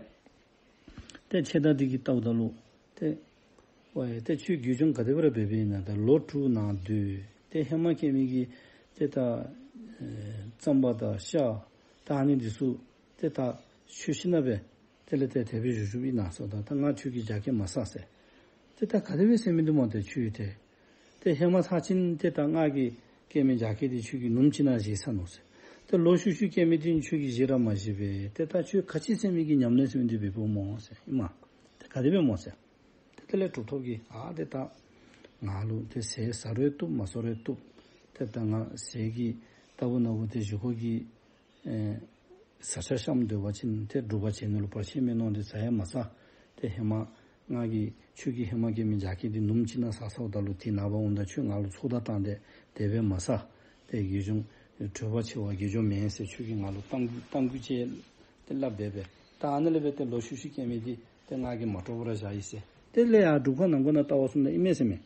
ཏེ་ཁྱེད་དང་འདི་གིས་བལྟཝ་ད་ལུ་ཏེ་ཝའི་ཏེ་ཁྱོད་དགེ་སྦྱོང་ག་དེ་སྦེ་ར་འབད་འབདཝ་ཨིན་ན། ད་ལོ་དྲུག་ནང་སྡོད། ཏེ་ཧེ་མ་སྐྱེས་མི་གི་ཏེ་ད་ཨེ་རྩམ་པ་དང་ཤ་ད་ཨ་ནི་འདི་ཚུ་ཏེ་ད་ཁྱོད་ཤི་ན་སྦེ་དེ་ལས་ཏེ་དེ་སྦེ་བཞུགས་བཞུགསཔ་ཨིན་ན་ཟེརཝ་ད་ད་ང་ཁྱོད་ཀྱི་རྒྱ་སྐྱེད་མ་བསགས་ཟེར། ཏེ་ད་ག་དེ་སྦེ་ཟེར་མི་འདི་སྨོ་ཏེ་ཁྱོད་ཏེ་ཏེ་ཧེ་མ་ཚར་ཅིག་ཏེ་ད་ང་གིས་སྐྱེས་མི་རྒྱ་སྐྱེད་འདི་ཁྱོད་ཀྱིས་ནུབ་ཅིག་ནང་བཞེས་ཚར་ནུག་ཟེར། ཏེ་ལོག་ཤུལ་ཤུལ་སྐྱེས་མི་འདི་ཁྱོད་ཀྱིས་བཞེས་ར་མ་བཞེས་པས། ཏེ་ད་ཁྱོད་ག་ཅི་ཟེར་མི་གི་ཉམས་ལེན་ཟེར་མི་འདི་འབདཝ་སྨོ་ཟེར་ཨིན་མས། ཏེ་ག་དེ་སྦེ་སྨོ་ཟེར། ཏེ་དེ་ལས་གྲུབ་ཐོབ་ཀྱིས་ཨ་ཏེ་ད་ང་ལུ་ཏེ་ཟས་ཟ་རུང་བཏུབ་མ་ཟ་རུང་བཏུབ། ཏེ་ད་ང་ཟས་ཀྱི་ལྟ་བུ་ན་བུ་ཏེ་བཞེས་སྒོ་གི་ཨེ་བཟའ་ཆས་བཤམས་སྡོད་པ་ཅིན་ཏེ་སྒྲུབ་པ་བྱེད་ནི་ལུ་བར་ཆད་མས་མནོ་སྟེ་བཟའ་ཡང་མ་བཟའ། ཏེ་ཧེ་མ་ང་གིས་ཁྱོད་ཀྱི་ཧེ་མ་སྐྱེས་མི་རྒྱ་སྐྱེད་འདི་ནུབ་ཅིག་ནང་བཟའ་ཚརཝ་ད་ལུ་ཏེ་ནངས་པ་འོངམ་ད་ཁྱོད་ང་ལུ་ཚོགས་བརྡ་བཏང་སྟེ་དེ་སྦེ་མ་བཟའ། ཏེ་དགེ་སྦྱོང་གྲོད་པ་ཆེ་བ་དགེ་སྦྱོང་མེན་ཟེར་ཁྱོད་ཀྱིས་ང་ལུ་གཏམ་གཏམ་རྒྱུད་ཅིག་ཏེ་སླབ་སྦེ་སྦེ། ད་ཨ་ནི་ལས་སྦེ་ཏེ་ལོག་ཤུལ་ཤུལ་སྐྱེས་མི་འདི་ཏེ་ང་གིས་མ་དཀྲོགས་པར་བཞག་ཡི་ཟེར། དེ་ལས་ཡར་སྒྲུབ་ཁང་ནང་ཁོ་ན་ལྟ་བར་སོངམ་ད་ཨིན་མས་ཟེར་མས།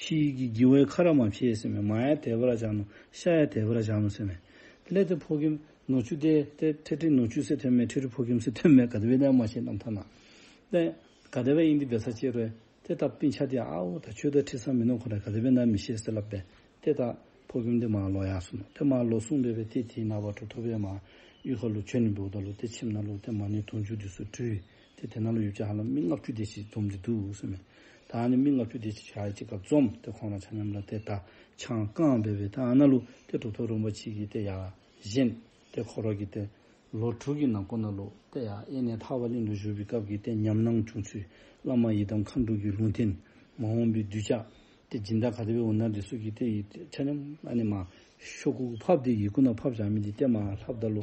ཕྱི་གི་དགེ་བའི་ཁ་ར་མ་ཕྱེ་ཟེར་མས། མར་ཡང་དེ་སྦེ་ར་བཞག་ནུག། ཤར་ཡང་དེ་སྦེ་ར་བཞག་ནུག་ཟེར་མས། དེ་ལས་ཏེ་ཕོ་རྒནམ་ནུ་གཅུང་དེ་ཏེ་ཁྲེ་ཁྲེ་ནུ་གཅུང་ཟེར་ཐོན་མས། ཁྲེ་ཁྲེ་ཕོ་རྒནམ་ཟེར་ཐོན་མས། ག་དེ་སྦེ་ཨིན་ན་མ་ཤེས། རྣམ་ཐར་ནང་ཏེ་ག་དེ་སྦེ་ཨིན་ཏེ་འབད་ས་ཅིག་རུང་ཏེ་ད་སྤུན་ཆ་དེ་ཨའོ་ད་ཁྱོད་དང་འཁྲིལ་ས་མིན་ནུག། ཁོ་ར་ག་དེ་སྦེ་ཨིན་ན་མི་ཤེས་ཟེར་སླབ་སྦེ། ཏེ་ད་ཕོ་རྒནམ་དེ་མར་ལོག་ཡར་སོང་ནུག། ཏེ་མར་ལོག་སོང་སྦེ་སྦེ་ཏེ་དེའི་ནངས་པ་གྲུབ་ཐོབ་སྦེ་མར་གཡུས་ཁ་ལུ་བྱོན་ནི་འབདཝ་ད་ལུ་ཏེ་ཁྱིམ་ནང་ལུ་ཏེ་མ་ཎི་དུང་ཕྱུར་འདི་ཚུ་བྲུས། ཏེ་དེ་ནང་ལུ་ཡོད་ཅི་ཧ་ལམ་མི་ལྔ་བཅུ་དེ་ཅིག་འཛོམས་ཏེ་འདུག་ཟེར་མས། ད་ཨ་ནི་མི་ལྔ་བཅུ་དེ་ཅིག་ཆ་གཅིག་ཁར་འཛོམས། ཏེ་ཁོང་ར་ཆ་མཉམ་ར་ཏེ་ད་ཆང་བཀང་སྦེ་སྦེ་ད་ཨ་ནཱ་ལུ་ཏེ་གྲུབ་ཐོབ་རིན་པོ་ཆེ་གིས་ཏེ་ཡར་བཞེངས། ཏེ་ཁོ་ར་གིས་ཏེ་ལོ་དྲུག་གི་ནང་འཁོད་ནང་ལུ་ཏེ་ཡར་ཨེ་ནེ་ཐར་པ་གླིང་ལུ་བཞུགས་པའི་སྐབས་ཀྱི་ཏེ་ཉམས་སྣང་བྱུང་ཚུལ། བླ་མ་ཡི་དམ་མཁའ་འགྲོ་གི་ལུང་བསྟན། མ་འོངས་པའི་གདུལ་བྱ་ཏེ་སྦྱིན་བདག་ག་དེ་སྦེ་འོང་ན་འདི་ཚུ་གིས་ཏེ་ཡི་ཆ་མཉམ་ཨ་ནི་མར་ཤོག་གུ་ཕབ་སྟེ་ཡི་གུ་ནང་ཕབ་བཞག་མི་འདི་ཏེ་མར་ལྷབ་ད་ལུ་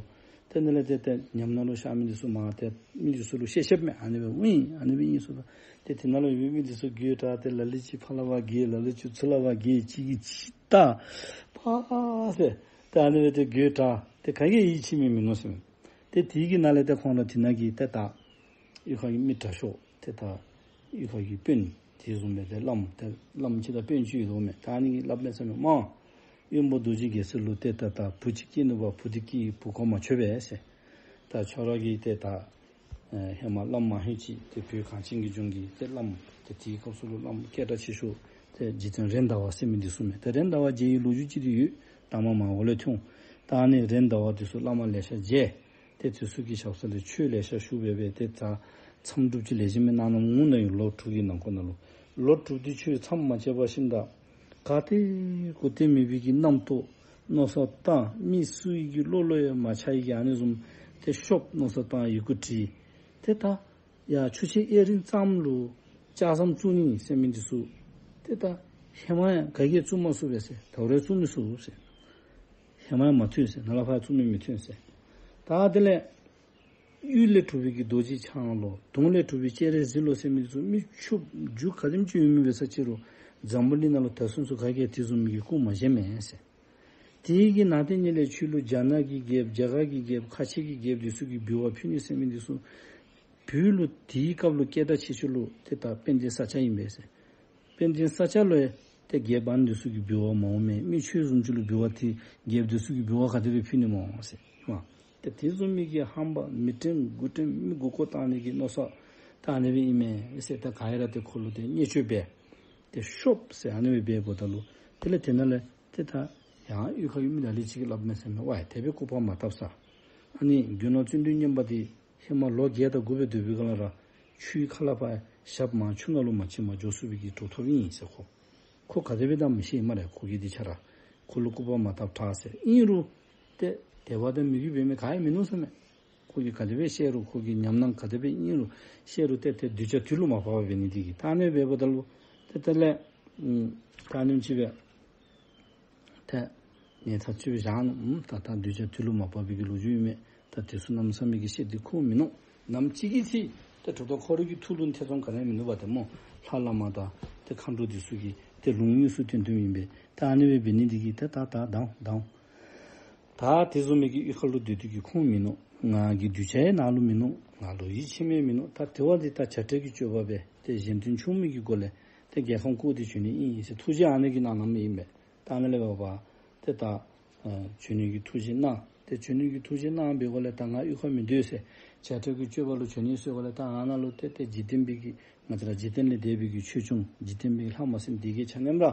ཏེ་ཨ་ནི་ལས་ཏེ་ཏེ་ཉམས་སྣང་ལུ་ཤར་མི་འདི་ཚུ་མར་ཏེ་མི་འདི་ཚུ་ལུ་བཤད་བཤདཔ་མས། ཨ་ནི་སྦེ་འོང་ཡི་ཨ་ནི་སྦེ་ཨིན་ཟེར། ད་ཏེ་དེ་ནང་ལུ་ཡོད་པའི་མི་འདི་ཚུ་དགོད་བྲ་སྟེ་ལ་ལུ་ཅིག་ཕར་ལུ་ཕར་འགྱེལ་ལ་ལུ་ཅིག་ཚུར་ལུ་ཕར་འགྱེལ་གཅིག་གིས་གཅིག་བལྟ་ཕར་ཟེར། ཏེ་ཨ་ནི་སྦེ་ཏེ་དགོད་བྲ་ཏེ་ག་གིས་ཡིད་ཆེས་མི་མིན་ནུག་ཟེར་མས། ཏེ་དེ་གི་ནང་ལས་ཏེ་ཁོང་ར་དེ་ནང་གི་ཏེ་ད་གཡུས་ཁ་གི་མི་དྲག་ཤོས་ཏེ་ད་གཡུས་ཁ་གི་དཔོན་དེ་བཟུམ་སྦེ་ཏེ་བླམ་ཏེ་བླམ་ཅིག་དང་དཔོན་ཅིག་ཡོདཔ་མས། ད་ཨ་ནི་གིས་སླབ་མས་ཟེར་མས། མ་དབོན་པོ་རྡོ་རྗེ་རྒྱལ་མཚན་ལུ་ཏེ་ད་ད་བུ་ཅིག་སྐྱེས་ནུག་པ། བུ་འདི་གིས་བུ་གོ་མ་ཆོད་པས་ཟེར། ད་ཁྱོད་ར་གིས་ཏེ་ད་ཨེ་ཧེ་མ་བླམ་མ་ཧེ་ཅིག་ཏེ་བོད་གངས་ཅན་གྱི་ལྗོངས་ཀྱི་ཏེ་བླམ་ཏེ་དེའི་སྐབས་སུ་ལུ་བླམ་སྐད་གྲགས་ཆེ་ཤོས་ཏེ་རྗེ་བཙུན་རེད་མདའ་བ་ཟེར་མི་འདི་ཚུ་མས། ཏེ་རེད་མདའ་བ་མཇལ་བའི་ལོ་རྒྱུས་ཅིག་ཏེ་ཡོད། ད་མ་མ་འོག་ལས་ཐོན། ད་ཨ་ནི་རེད་མདའ་བ་འདི་ཚུ་བླ་མ་ལེ་ཤ་མཇལ། ཏེ་དེ་ཚུ་གི་ཞབས་ས་ལས་ཆོས་ལེ་ཤ་ཞུ་སྦེ་སྦེ་ཏེ་ད་མཚམས་སྒྲུབ་ཅིག་ལེགས་ཤོམ་སྦེ་གནང་གནངམ་འོང་ནི་ཡོད། ལོ་དྲུག་གི་ནང་འཁོད་ནང་ལུ་ལོ་དྲུག་འདི་ཆོས་མཚམས་མ་བཅད་པར་ཤིན་ད་ག་ཏེ་གུ་ཏེ་མེད་པའི་གི་རྣམ་རྟོག་མནོ་བསམ་བཏང་། མི་སུ་ཡི་གི་བློ་ལུ་ཡང་མ་ཆགས་པའི་གི་ཨ་ནི་བཟུམ་ཏེ་ཤོབ་མནོ་བསམ་བཏང་ཡི་གུ་བྲིས། ཏེ་ད་ཡ་ཆུ་ཆེན་གཡས་རིའི་རྩེ་མོ་ལུ་ལྕགས་ཟམ་བཙུགས་ནི་ཟེར་མི་འདི་ཚུ་ཏེ་ད་ཧེ་མ་ཡང་ག་གིས་བཙུགས་མ་ཚུགས་པས་ཟེར། ད་རུང་བཙུགས་མི་ཚུགས་ཟེར། ཧེ་མ་ཡང་མ་ཐོན་ཟེར། ནཱ་ལས་ཕར་བཙུགས་མི་མི་ཐོན་ཟེར། ད་དེ་ལས་གཡུ་ལས་གྲུབ་པའི་གི་རྡོ་རྗེ་འཆང་ལོ། དུང་ལས་གྲུབ་པའི་སྤྱན་རས་གཟིགས་ལོ་ཟེར་མི་འདི་ཚུ་མི་ཕྱུགཔོ་རྒྱུ་ག་དེམ་ཅིག་ཡོད་མི་འབད་ས་ཅིག་རུང་འཛམ་བུ་གླིང་ནང་ལུ་ད་ཚུན་ཚོད་ག་གིས་དེ་བཟུམ་མའི་གི་སྐུ་མ་བཞེངས་མས་ཟེར། དེ་གི་ནང་དེ་ཉིད་ལས་ཆོས་ལུགས་རྒྱ་ནག་གི་རྒྱལཔོ་རྒྱ་གར་གྱི་རྒྱལཔོ་ཁ་ཆེ་གི་རྒྱལཔོ་འདི་ཚུ་གིས་འབུལ་བ་ཕུལ་ནི་ཟེར་མི་འདི་ཚུ་བོད་ལུ་དེའི་སྐབས་ལུ་སྐད་གྲགས་ཆེ་ཤོས་ལུ་ཏེ་ད་དཔལ་ལྡན་ས་སྐྱ་ཨིན་པས་ཟེར། དཔལ་ལྡན་ས་སྐྱ་ལུ་ཡང་ཏེ་རྒྱལཔོ་ཨ་ནི་འདི་ཚུ་གིས་འབུལ་བ་མ་འོང་མས། མི་ཁྱོད་བཟུམ་ཅིག་ལུ་འབུལ་བ་དེ་རྒྱལཔོ་འདི་ཚུ་གིས་འབུལ་བ་ག་དེ་སྦེ་ཕུལ་ནི་སྨོ་ཟེར། མ་ཏེ་དེ་བཟུམ་མའི་གི་ཧམ་པ་མི་དྲན་དགུ་དྲན་མི་མགུ་སྐོར་བཏང་ནི་གི་མནོ་བསམ་ད་ཨ་ནི་སྦེ་ཨིན་མས་ཟེར། ད་ག་ཡ་ར་ཏེ་ཁོ་ལུ་ཏེ་བརྙས་བཅོས་འབད་ཏེ་ཤོབ་ཟེར་ཨ་ནི་སྦེ་འབད་འབདཝ་ད་ལུ་དེ་ལས་དེ་ནང་ལས་ཏེ་ད་ཡང་གཡུས་ཁ་གི་མི་ལ་ལུ་ཅིག་གིས་སླབ་མས་ཟེར་མས། ཝའི་དེ་སྦེ་སྐུ་པར་མ་བཏབ་ས། ཨ་ནི་རྒྱུ་ནོར་བརྩོན་འགྲུས་མཉམ་པ་འདི་ཧེ་མ་ལོ་བརྒྱད་དང་དགུ་སྦེ་སྡོད་པའི་སྒང་ལས་ར་ཆུའི་ཁ་ལས་ཕར་ཞབས་མར་ཆུ་ནང་ལུ་མ་ཕྱིན་པར་འགྱོ་ཚུགས་པའི་གི་གྲུབ་ཐོབ་ཨིན་ཟེར། ཁོ་ཁོ་ག་དེ་སྦེ་ད་མི་ཤེས་སྨ་རེ། ཁོ་གིས་འདི་ཆ་ར་ཁོ་ལུ་སྐུ་པར་མ་བཏབ་དྲག་ཟེར། ཨིན་རུང་ཏེ་དད་པ་དང་མོས་གུས་འབད་མི་ག་ཡང་མིན་ནུག་ཟེར་མས། ཁོ་གིས་ག་དེ་སྦེ་བཤད་རུང་ཁོ་གི་ཉམས་སྣང་ག་དེ་སྦེ་ཨིན་རུང་བཤད་རུང་ཏེ་ཏེ་གདུལ་བྱ་དུས་ལུ་མ་བབ་པར་འབད་ནི་འདི་གིས། ད་ཨ་ནི་སྦེ་འབདཝ་ད་ལུ་ཏེ་དེ་ལས་ཨམ་ད་ཨ་ནེམ་ཅིག་སྦེ་ཏེ་ངེ་ཐག་ཆོད་པའི་ཞག་ནང་ཨམ་ད་ད་གདུལ་བྱ་དུས་ལུ་མ་བབ་པའི་གི་ལོ་རྒྱུས་ཨིན་མས། ད་དེ་ཚུ་གནམ་མེད་ས་མེད་ཀྱི་བཤད་དེ་ཁུངས་མིན་ནུག། ནམ་ཅིག་གི་ཚེ་ཏེ་གྲུབ་ཐོབ་ཁོ་ར་གི་ཐུགས་ལུ་ཐེ་ཚོམ་ག་ནི་ཡང་མིན་ནུག་པ་ཏེ་སྨོ། ལྷ་བླ་མ་དང་ཏེ་མཁའ་འགྲོ་འདི་ཚུ་གི་ཏེ་ལུང་དངོས་སུ་བསྟན་དོན་ཨིན་པས། ད་ཨ་ནི་སྦེ་འབད་ནི་འདི་གིས་ཏེ་ད་ད་ད་ད་ད་དེ་བཟུམ་མའི་གི་གཡུས་ཁ་ལུ་སྡོད་དེ་གི་ཁུངས་མིན་ནུག། ང་གི་གདུལ་བྱ་ཡང་ནཱ་ལུ་མིན་ནུག། ང་ལུ་ཡིད་ཆེས་མི་མིན་ནུག། ད་དེ་བ་འདི་ད་བྱ་བྲལ་གྱི་སྤྱོད་པ་འབད་ཏེ་གཞན་དོན་ཆུང་མི་གི་སྒོ་ལས་ཏེ་རྒྱལ་ཁམས་བཀོད་དེ་བྱོན་ནི་ཨིན་ཟེར་ཐུགས་བཞེད་ཨ་ནི་གི་གནང་གནངམ་ཨིན་པས། ད་ཨ་ནི་ལས་འབད་བ་ཏེ་ད་ཨ་བྱོན་ནི་གི་ཐུགས་བཞེད་གནང་། ཏེ་བྱོན་ནི་གི་ཐུགས་བཞེད་གནང་བའི་སྒོ་ལས་ད་ང་གཡུས་ཁར་མི་སྡོད་ཟེར། བྱ་བྲལ་གྱི་སྤྱོད་པ་ལུ་བྱོན་ནི་ཟེར་སྒོ་ལས་ད་ཨ་ནཱ་ལུ་ཏེ་ཏེ་འཇིག་རྟེན་པའི་གི་ང་བཅས་ར་འཇིག་རྟེན་ལས་འདས་པའི་གི་ཆོས་སྐྱོང་འཇིག་རྟེན་པའི་ལྷ་མ་སྲིན་སྡེ་བརྒྱད་ཆ་མཉམ་ར་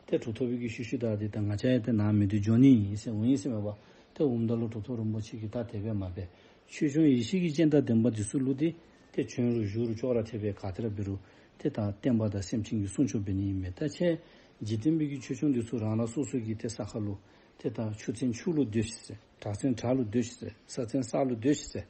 ཏེ་གྲུབ་ཐོབ་པའི་གི་ཤུལ་ཤུལ་བདའ་སྟེ་ད་ང་བཅས་ཡང་ཏེ་ནཱ་མི་སྡོད་འགྱོ་ནི་ཨིན་ཟེར་འོང་ཡི་ཟེར་མས་པ། ཏེ་འོངམ་ད་ལུ་གྲུབ་ཐོབ་རིན་པོ་ཆེ་གིས་ད་དེ་སྦེ་མ་འབད། ཆོས་སྐྱོང་ཡེ་ཤེས་ཀྱི་སྤྱན་དང་ལྡན་པ་འདི་ཚུ་ལུ་ཏེ་ཏེ་བྱོན་རུང་བཞུགས་རུང་ཅོག་ར་འཐདཔ་སྦེ་ག་ཏེ་ར་འབད་རུང་ཏེ་ད་བསྟན་པ་དང་སེམས་ཅན་གྱི་སྲུང་སྐྱོབ་འབད་ནི་ཨིན་མས། ད་ཁྱེད་འཇིག་རྟེན་པའི་གི་ཆོས་སྐྱོང་འདི་ཚུ་རང་རང་སོ་སོ་གི་ཏེ་ས་ཁར་ལུ་ཏེ་ད་ཆུ་ཚན་ཆུ་ལུ་སྡོད་ཤིག་ཟེར། བྲག་ཚན་བྲག་ལུ་སྡོད་ཤིག་ཟེར། ས་ཚན་ས་ལུ་སྡོད་ཤིག་ཟེར།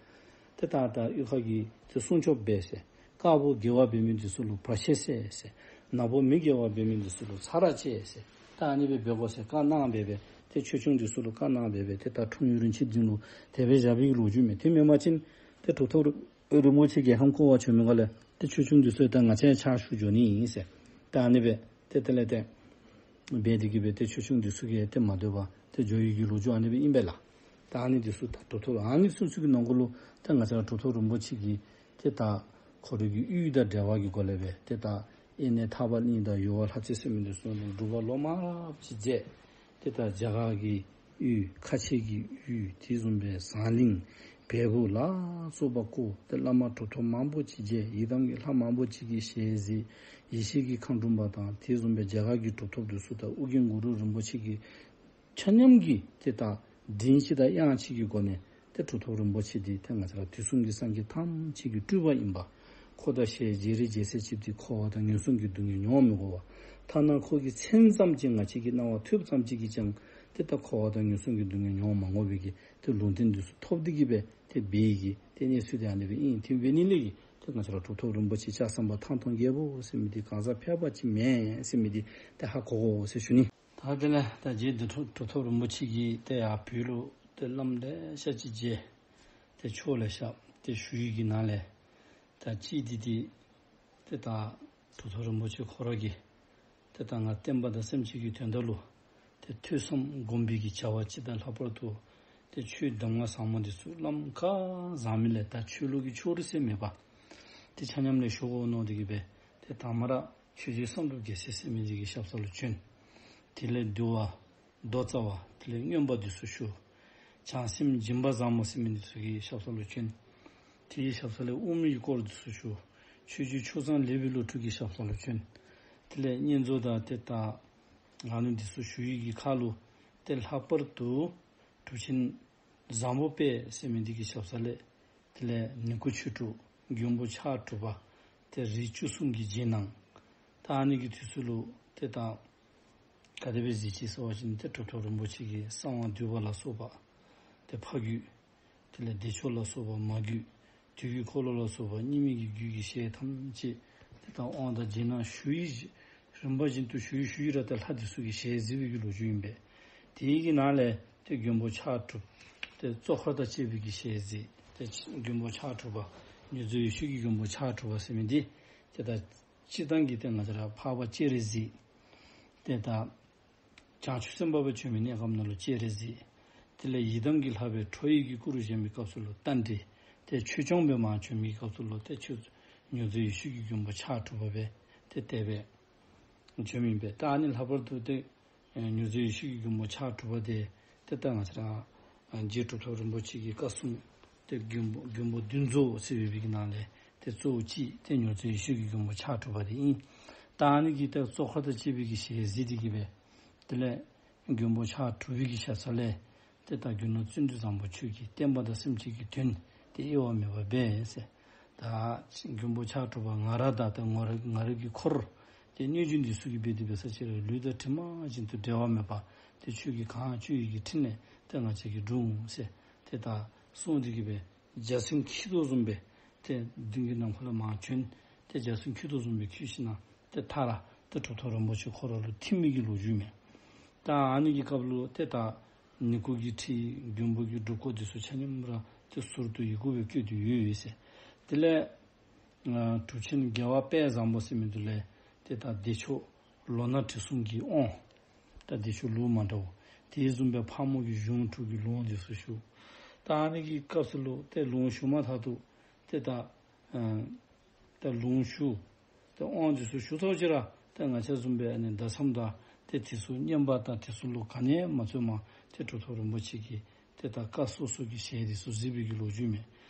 ཏེ་ད་ད་གཡུས་ཁ་གི་ཏེ་སྲུང་སྐྱོབ་འབད་ཟེར། དཀར་པོ་དགེ་བ་འབད་མི་འདི་ཚུ་ལུ་བར་ཆད་བསལ་ཟེར། ནག་པོ་མི་དགེ་བ་འབད་མི་འདི་ཚུ་ལུ་ཚར་ར་བཅད་ཟེར། ད་ཨ་ནི་སྦེ་འབད་དགོ་ཟེར་བཀའ་གནང་སྦེ་སྦེ་ཏེ་ཆོས་སྐྱོང་འདི་ཚུ་ལུ་བཀའ་གནང་སྦེ་སྦེ་ཏེ་ད་འཁྲུངས་ཡུལ་རིན་ཆེན་སྡིངས་ལུ་དེ་སྦེ་བཞག་པའི་གི་ལོ་རྒྱུས་མས། དེ་མེན་པ་ཅིན་ཏེ་གྲུབ་ཐོབ་རིན་པོ་ཆེ་རྒྱལ་ཁམས་བསྐོར་བར་བྱོན་མི་སྒང་ལས་ཏེ་ཆོས་སྐྱོང་འདི་ཚུ་ད་ང་བཅས་ཕྱག་ཞུ་འགྱོ་ནི་ཨིན་ཟེར། ད་ཨ་ནི་སྦེ་ཏེ་དེ་ལས་ཏེ་འབད་དེ་གི་སྦེ་ཏེ་ཆོས་སྐྱོང་འདི་ཚུ་གིས་ཏེ་མ་སྡོད་པར་ཏེ་འགྱོ་ཡི་གི་ལོ་རྒྱུས་ཨ་ནི་སྦེ་ཨིན་པས་ལགས། ད་ཨ་ནི་འདི་ཚུ་ད་གྲུབ་ཐོབ་ཨ་ནི་ཚུན་ཚོད་ཀྱི་ནང་འཁོད་ལུ་ཏེ་ང་བཅས་ར་གྲུབ་ཐོབ་རིན་པོ་ཆེ་གིས་ཏེ་ད་ཁོ་རའི་གི་གཡུས་དང་འབྲེལ་བ་གི་སྒོ་ལས་སྦེ་ཏེ་ད་ཨེ་ནེ་ཐར་པ་གླིང་དང་ཡུ་བ་ལྷ་རྩེ་ཟེར་མི་འདི་ཚུ་ལུ་སྒྲུབ་པ་ལོ་མང་རབས་ཅིག་མཛད། ཏེ་ད་རྒྱ་གར་གྱི་ཡུལ་ཁ་ཆེ་གི་ཡུལ་དེ་བཟུམ་སྦེ་ཟངས་གླིང་བལ་པོ་ལ་སོགས་པ་བསྐོར་ཏེ་བླ་མ་གྲུབ་ཐོབ་མང་པོ་ཅིག་མཇལ། ཡི་དམ་གྱི་ལྷ་མང་པོ་ཅིག་གི་ཞལ་གཟིགས། ཡེ་ཤེས་ཀྱི་མཁའ་འགྲོ་མ་དང་དེ་བཟུམ་སྦེ་རྒྱ་གར་གྱི་གྲུབ་ཐོབ་འདི་ཚུ་དང་ཨོ་རྒྱན་གུ་རུ་རིན་པོ་ཆེ་གི་ཆ་མཉམ་གྱིས་ཏེ་ད་མགྲིན་གཅིག་དང་དབྱངས་གཅིག་གི་སྒོ་ནས་ཏེ་གྲུབ་ཐོབ་རིན་པོ་ཆེ་འདི་ཏེ་ང་བཅས་ར་དུས་གསུམ་གྱི་སངས་རྒྱས་ཐམས་ཅད་ཀྱི་སྤྲུལ་པ་ཨིན་པ། འཁོར་དང་ཞི་བའི་རྗེས་རིགས་རྒྱལ་སྲས་ཆིབས་འདི་འཁོར་བ་དང་ངན་སོང་གི་སྡུག་བསྔལ་མྱོང་མི་དགོ་པ། ཐ་ན་ཁོ་གི་མཚན་ཙམ་ཅིག་ང་བཅས་ཀྱི་རྣ་བར་ཐོས་ཙམ་ཅིག་གིས་ཀྱང་ ཏེ་ད་འཁོར་བ་དང་ངན་སོང་གི་སྡུག་བསྔལ་མྱོང་མ་དགོ་པའི་གི་ཏེ་ལུང་བསྟན་འདི་ཚུ་ཐོབ་སྟེ་གི་སྦེ་ཏེ་འབད་ཡི་གི་ཏེ་གནས་ཚུལ་འདི་ཨ་ནི་སྦེ་ཨིན། ཏེ་འབད་ནི་ལས་ཀྱི་ཏེ་ང་བཅས་ར་གྲུབ་ཐོབ་རིན་པོ་ཆེ་ལྕགས་ཟམ་པ་ཐང་སྟོང་རྒྱལ་པོ་ཟེར་མི་འདི་གང་ཟག་ཕལ་པ་ཅིག་མེན་ཟེར་མི་འདི་ཏེ་ཧ་གོ་དགོ་ཟེར་ཞུ་ནི། ད་དེ་ལས་ད་རྗེ་འདི་གྲུབ་ཐོབ་རིན་པོ་ཆེ་གིས་ཏེ་ཡར་བོད་ལུ་ཏེ་བླམ་ལེ་ཤ་ཅིག་མཇལ། ཏེ་ཆོས་ལེ་ཤ་ཏེ་ཞུ་ཡི་གི་ནང་ལས་ད་ཅི་འདི་འདི་ཏེ་ད་གྲུབ་ཐོབ་རིན་པོ་ཆེ་ཁོ་ར་གིས་ཏེ་ད་ང་བསྟན་པ་དང་སེམས་ཅན་གྱི་དོན་དག་ལུ་ཏེ་ཐོས་བསམ་སྒོམ་པའི་གི་བྱ་བ་སྤྱི་དང་ལྷག་པར་དུ་ཏེ་ཆོས་གདམས་ངག་ཟབ་མོ་འདི་ཚུ་བླམ་ཁ་བཟང་མི་ལས་ད་ཆོས་ལུགས་ཀྱི་ཕྱོགས་རིས་ཟེར་མེད་པ་ཏེ་ཆ་མཉམ་ལས་ཞུ་དགོ་མནོ་སྟེ་གི་སྦེ་ཏེ་དང་པ་ར་ཆོས་རྗེ་བསམ་གྲུབ་རྒྱལ་མཚན་ཟེར་མི་འདི་གི་ཞབས་ས་ལུ་བྱོན། དེ་ལས་འདུལ་བ་མདོ་རྩ་བ་དེ་ལས་མངོན་པ་འདི་ཚུ་ཞུ། བྱང་སེམས་སྦྱིན་པ་བཟང་པོ་ཟེར་མི་འདི་ཚུ་གི་ཞབས་ས་ལུ་བྱོན། དེའི་ཞབས་ས་ལས་དབུ་མའི་སྐོར་འདི་ཚུ་ཞུ། ཆོས་རྗེ་ཆོས་བཟང་ལེགས་པའི་བློ་གྲོས་ཀྱི་ཞབས་ས་ལུ་བྱོན། དེ་ལས་བསྙེན་རྫོགས་དང་ཏེ་ད་ཨ་ནི་འདི་ཚུ་ཞུ་ཡི་གི་ཁར་ལུ་ཏེ་ལྷག་པར་དུ་གྲུབ་ཆེན་བཟང་པོ་དཔལ་ཟེར་མི་འདི་གི་ཞབས་ས་ལས་དེ་ལས་ནི་ཀུ་ཆོས་དྲུག་མགོན་པོ་ཕྱག་དྲུག་པ་ཏེ་རིགས་བཅུ་གསུམ་གྱི་རྗེས་གནང་། ད་ཨ་ནི་གི་དུས་སུ་ལུ་ཏེ་ད་ག་དེ་སྦེ་གཟིགས་ཅི་ཟེར་བ་ཅིན་ཏེ་གྲུབ་ཐོབ་རིན་པོ་ཆེ་གིས་གསང་བ་འདུས་པ་ལ་སོགས་པ་ཏེ་ཕ་རྒྱུད་དེ་ལས་བདེ་མཆོག་ལ་སོགས་པ་མ་རྒྱུད་དུས་ཀྱི་འཁོར་ལོ་ལ་སོགས་པ་རྙིང་མའི་གི་རྒྱུད་ཀྱི་ཞལ་ཐམས་ཅད་ཏེ་ད་དབང་དང་རྗེས་གནང་ཞུ་ཡི། རིམ་པ་བཞིན་དུ་ཞུ་ཡི་ཞུ་ཡི་ར་ཏེ་ལྷ་འདི་ཚུ་གི་ཞལ་གཟིགས་པའི་གི་ལོ་རྒྱུས་ཨིན་པས། དེའི་གི་ནང་ལས་ཏེ་མགོན་པོ་ཕྱག་དྲུག་ཏེ་གཙོ་འཁོར་དང་བཅས་པའི་གི་ཞལ་གཟིགས། ཏེ་མགོན་པོ་ཕྱག་དྲུག་པ་མྱུར་མཛད་ཡེ་ཤེས་ཀྱི་མགོན་པོ་ཕྱག་དྲུག་པ་ཟེར་མི་འདི་ཏེ་ད་སྤྱིར་བཏང་གི་ཏེ་ང་བཅས་ར་འཕགས་པ་སྤྱན་རས་གཟིགས་ཏེ་ད་བྱང་ཆུབ་སེམས་དཔའ་སྦེ་བྱོན་མི་གནས་སྐབས་ནང་ལུ་སྤྱན་རས་གཟིགས། དེ་ལས་ཡི་དམ་གྱི་ལྷ་སྦེ་ཁྲོ་བོའི་གི་སྐུ་རུ་བཞེངས་པའི་སྐབས་སུ་ལུ་རྟ་མགྲིན། ཏེ་ཆོས་སྐྱོང་སྦེ་མར་བྱོན་མི་གི་སྐབས་སུ་ལུ་ཏེ་ཆོས་མྱུར་མཛད་ཡེ་ཤེས་ཀྱི་མགོན་པོ་ཕྱག་དྲུག་པ་སྦེ་ཏེ་དེ་སྦེ་བྱོན་མི་ཨིན་པས། ད་ཨ་ནི་ལྷག་པར་དུ་ཏེ་མྱུར་མཛད་ཡེ་ཤེས་ཀྱི་མགོན་པོ་ཕྱག་དྲུག་པ་དེ་ཏེ་ད་ང་བཅས་ར་རྗེ་གྲུབ་ཐོབ་རིན་པོ་ཆེ་གི་བཀའ་སྲུང་ཏེ་མགོན་པོ་མགོན་པོ་བདུན་རྫོགས་ཟེར་བའི་གི་ནང་ལས་ཏེ་གཙོ་བོ་ཅིག་ཏེ་མྱུར་མཛད་ཡེ་ཤེས་ཀྱི་མགོན་པོ་ཕྱག་དྲུག་པ་དེ་ཨིན། ད་ཨ་ནི་གི་ཏེ་གཙོ་འཁོར་དང་བཅས་པའི་གི་ཞལ་གཟིགས་ཏེ་གི་སྦེ་དེ་ལས་མགོན་པོ་ཕྱག་དྲུག་པའི་གི་ཞབས་ས་ལས་ཏེ་ད་རྒྱུ་ནོར་བརྩོན་འགྲུས་བཟང་པོ་ཁྱོད་ཀྱིས་བསྟན་པ་དང་སེམས་ཅན་གྱི་དོན་ཏེ་དབྱེ་བ་མེད་པར་འབད་ཟེར། ད་མགོན་པོ་ཕྱག་དྲུག་པ་ང་ར་དང་ཏེ་ང་ར་ང་ར་གི་འཁོར་ཏེ་གནོད་སྦྱིན་འདི་ཚུ་གིས་འབད་དེ་འབད་ས་ཅིག་ར་ལུས་དང་གྲིབ་མ་བཞིན་དུ་འབྲལ་བ་མེད་པར་ཏེ་ཁྱོད་ཀྱིས་གང་སྤྱོད་ཡི་གི་ཕྲིན་ལས་ཏེ་ང་བཅས་ཀྱིས་སྒྲུབ་འོང་ཟེར་ཏེ་ད་གསུངས་ཏེ་གི་སྦེ་འཇའ་ཚོན་འཁྱིལ་དོ་བཟུམ་སྦེ་ཏེ་མདུན་གྱི་ནམ་མཁའ་ལས་མར་བྱོན། ཏེ་འཇའ་ཚོན་འཁྱིལ་དོ་བཟུམ་སྦེ་འཁྱིལ་ཞིནམ་ཏེ་མཐའ་ར་ཏེ་གྲུབ་ཐོབ་རིན་པོ་ཆེ་ཁོ་ར་ལུ་ཐིམ་མི་གི་ལོ་རྒྱུས་མས། ད་ཨ་ནི་གི་སྐབས་ལུ་ཏེ་ད་ནི་ཀུ་གི་ཁྲི་མགོན་པོ་གི་སྒྲུབ་སྐོར་འདི་ཚུ་ཆ་མཉམ་ར་ཏེ་ཟུར་དུ་ཡི་གུ་སྦེ་བཀོད་དེ་ཡོད་ཡོད་ཟེར། དེ་ལས་ཨ་གྲུབ་ཆེན་རྒྱལ་བ་དཔལ་བཟང་པོ་ཟེར་མི་འདི་ལས་ཏེ་ད་བདེ་མཆོག་ལོ་ན་ཁྲི་གསུམ་གྱི་དབང་། ད་བདེ་མཆོག་ལུགས་མ་འདྲཝ་དེ་བཟུམ་སྦེ་ཕག་མོ་གི་གཞུང་དྲུག་གི་ལུང་འདི་ཚུ་ཞུ། ད་ཨ་ནི་གི་སྐབས་སུ་ལུ་ཏེ་ལུང་ཞུ་མ་ཐག་ཏུ་ཏེ་ད་ཨ་ད་ལུང་ཞུ་ཏེ་དབང་འདི་ཚུ་ཞུ་ཚརཝ་ཅིག་ར་ཏེ་ང་བཅས་བཟུམ་སྦེ་ཨ་ནི་ད་མཚམས་ད་ཏེ་དེ་ཚུ་བསྙེན་པ་དང་དེ་ཚུ་ལུ་ག་ནི་མ་བརྩོན་མ་ཏེ་གྲུབ་ཐོབ་རིན་པོ་ཆེ་གིས་ཏེ་ད་བཀའ་སོ་སོ་གི་ཞལ་འདི་ཚུ་གཟིགས་པའི་གི་ལོ་རྒྱུས་མས།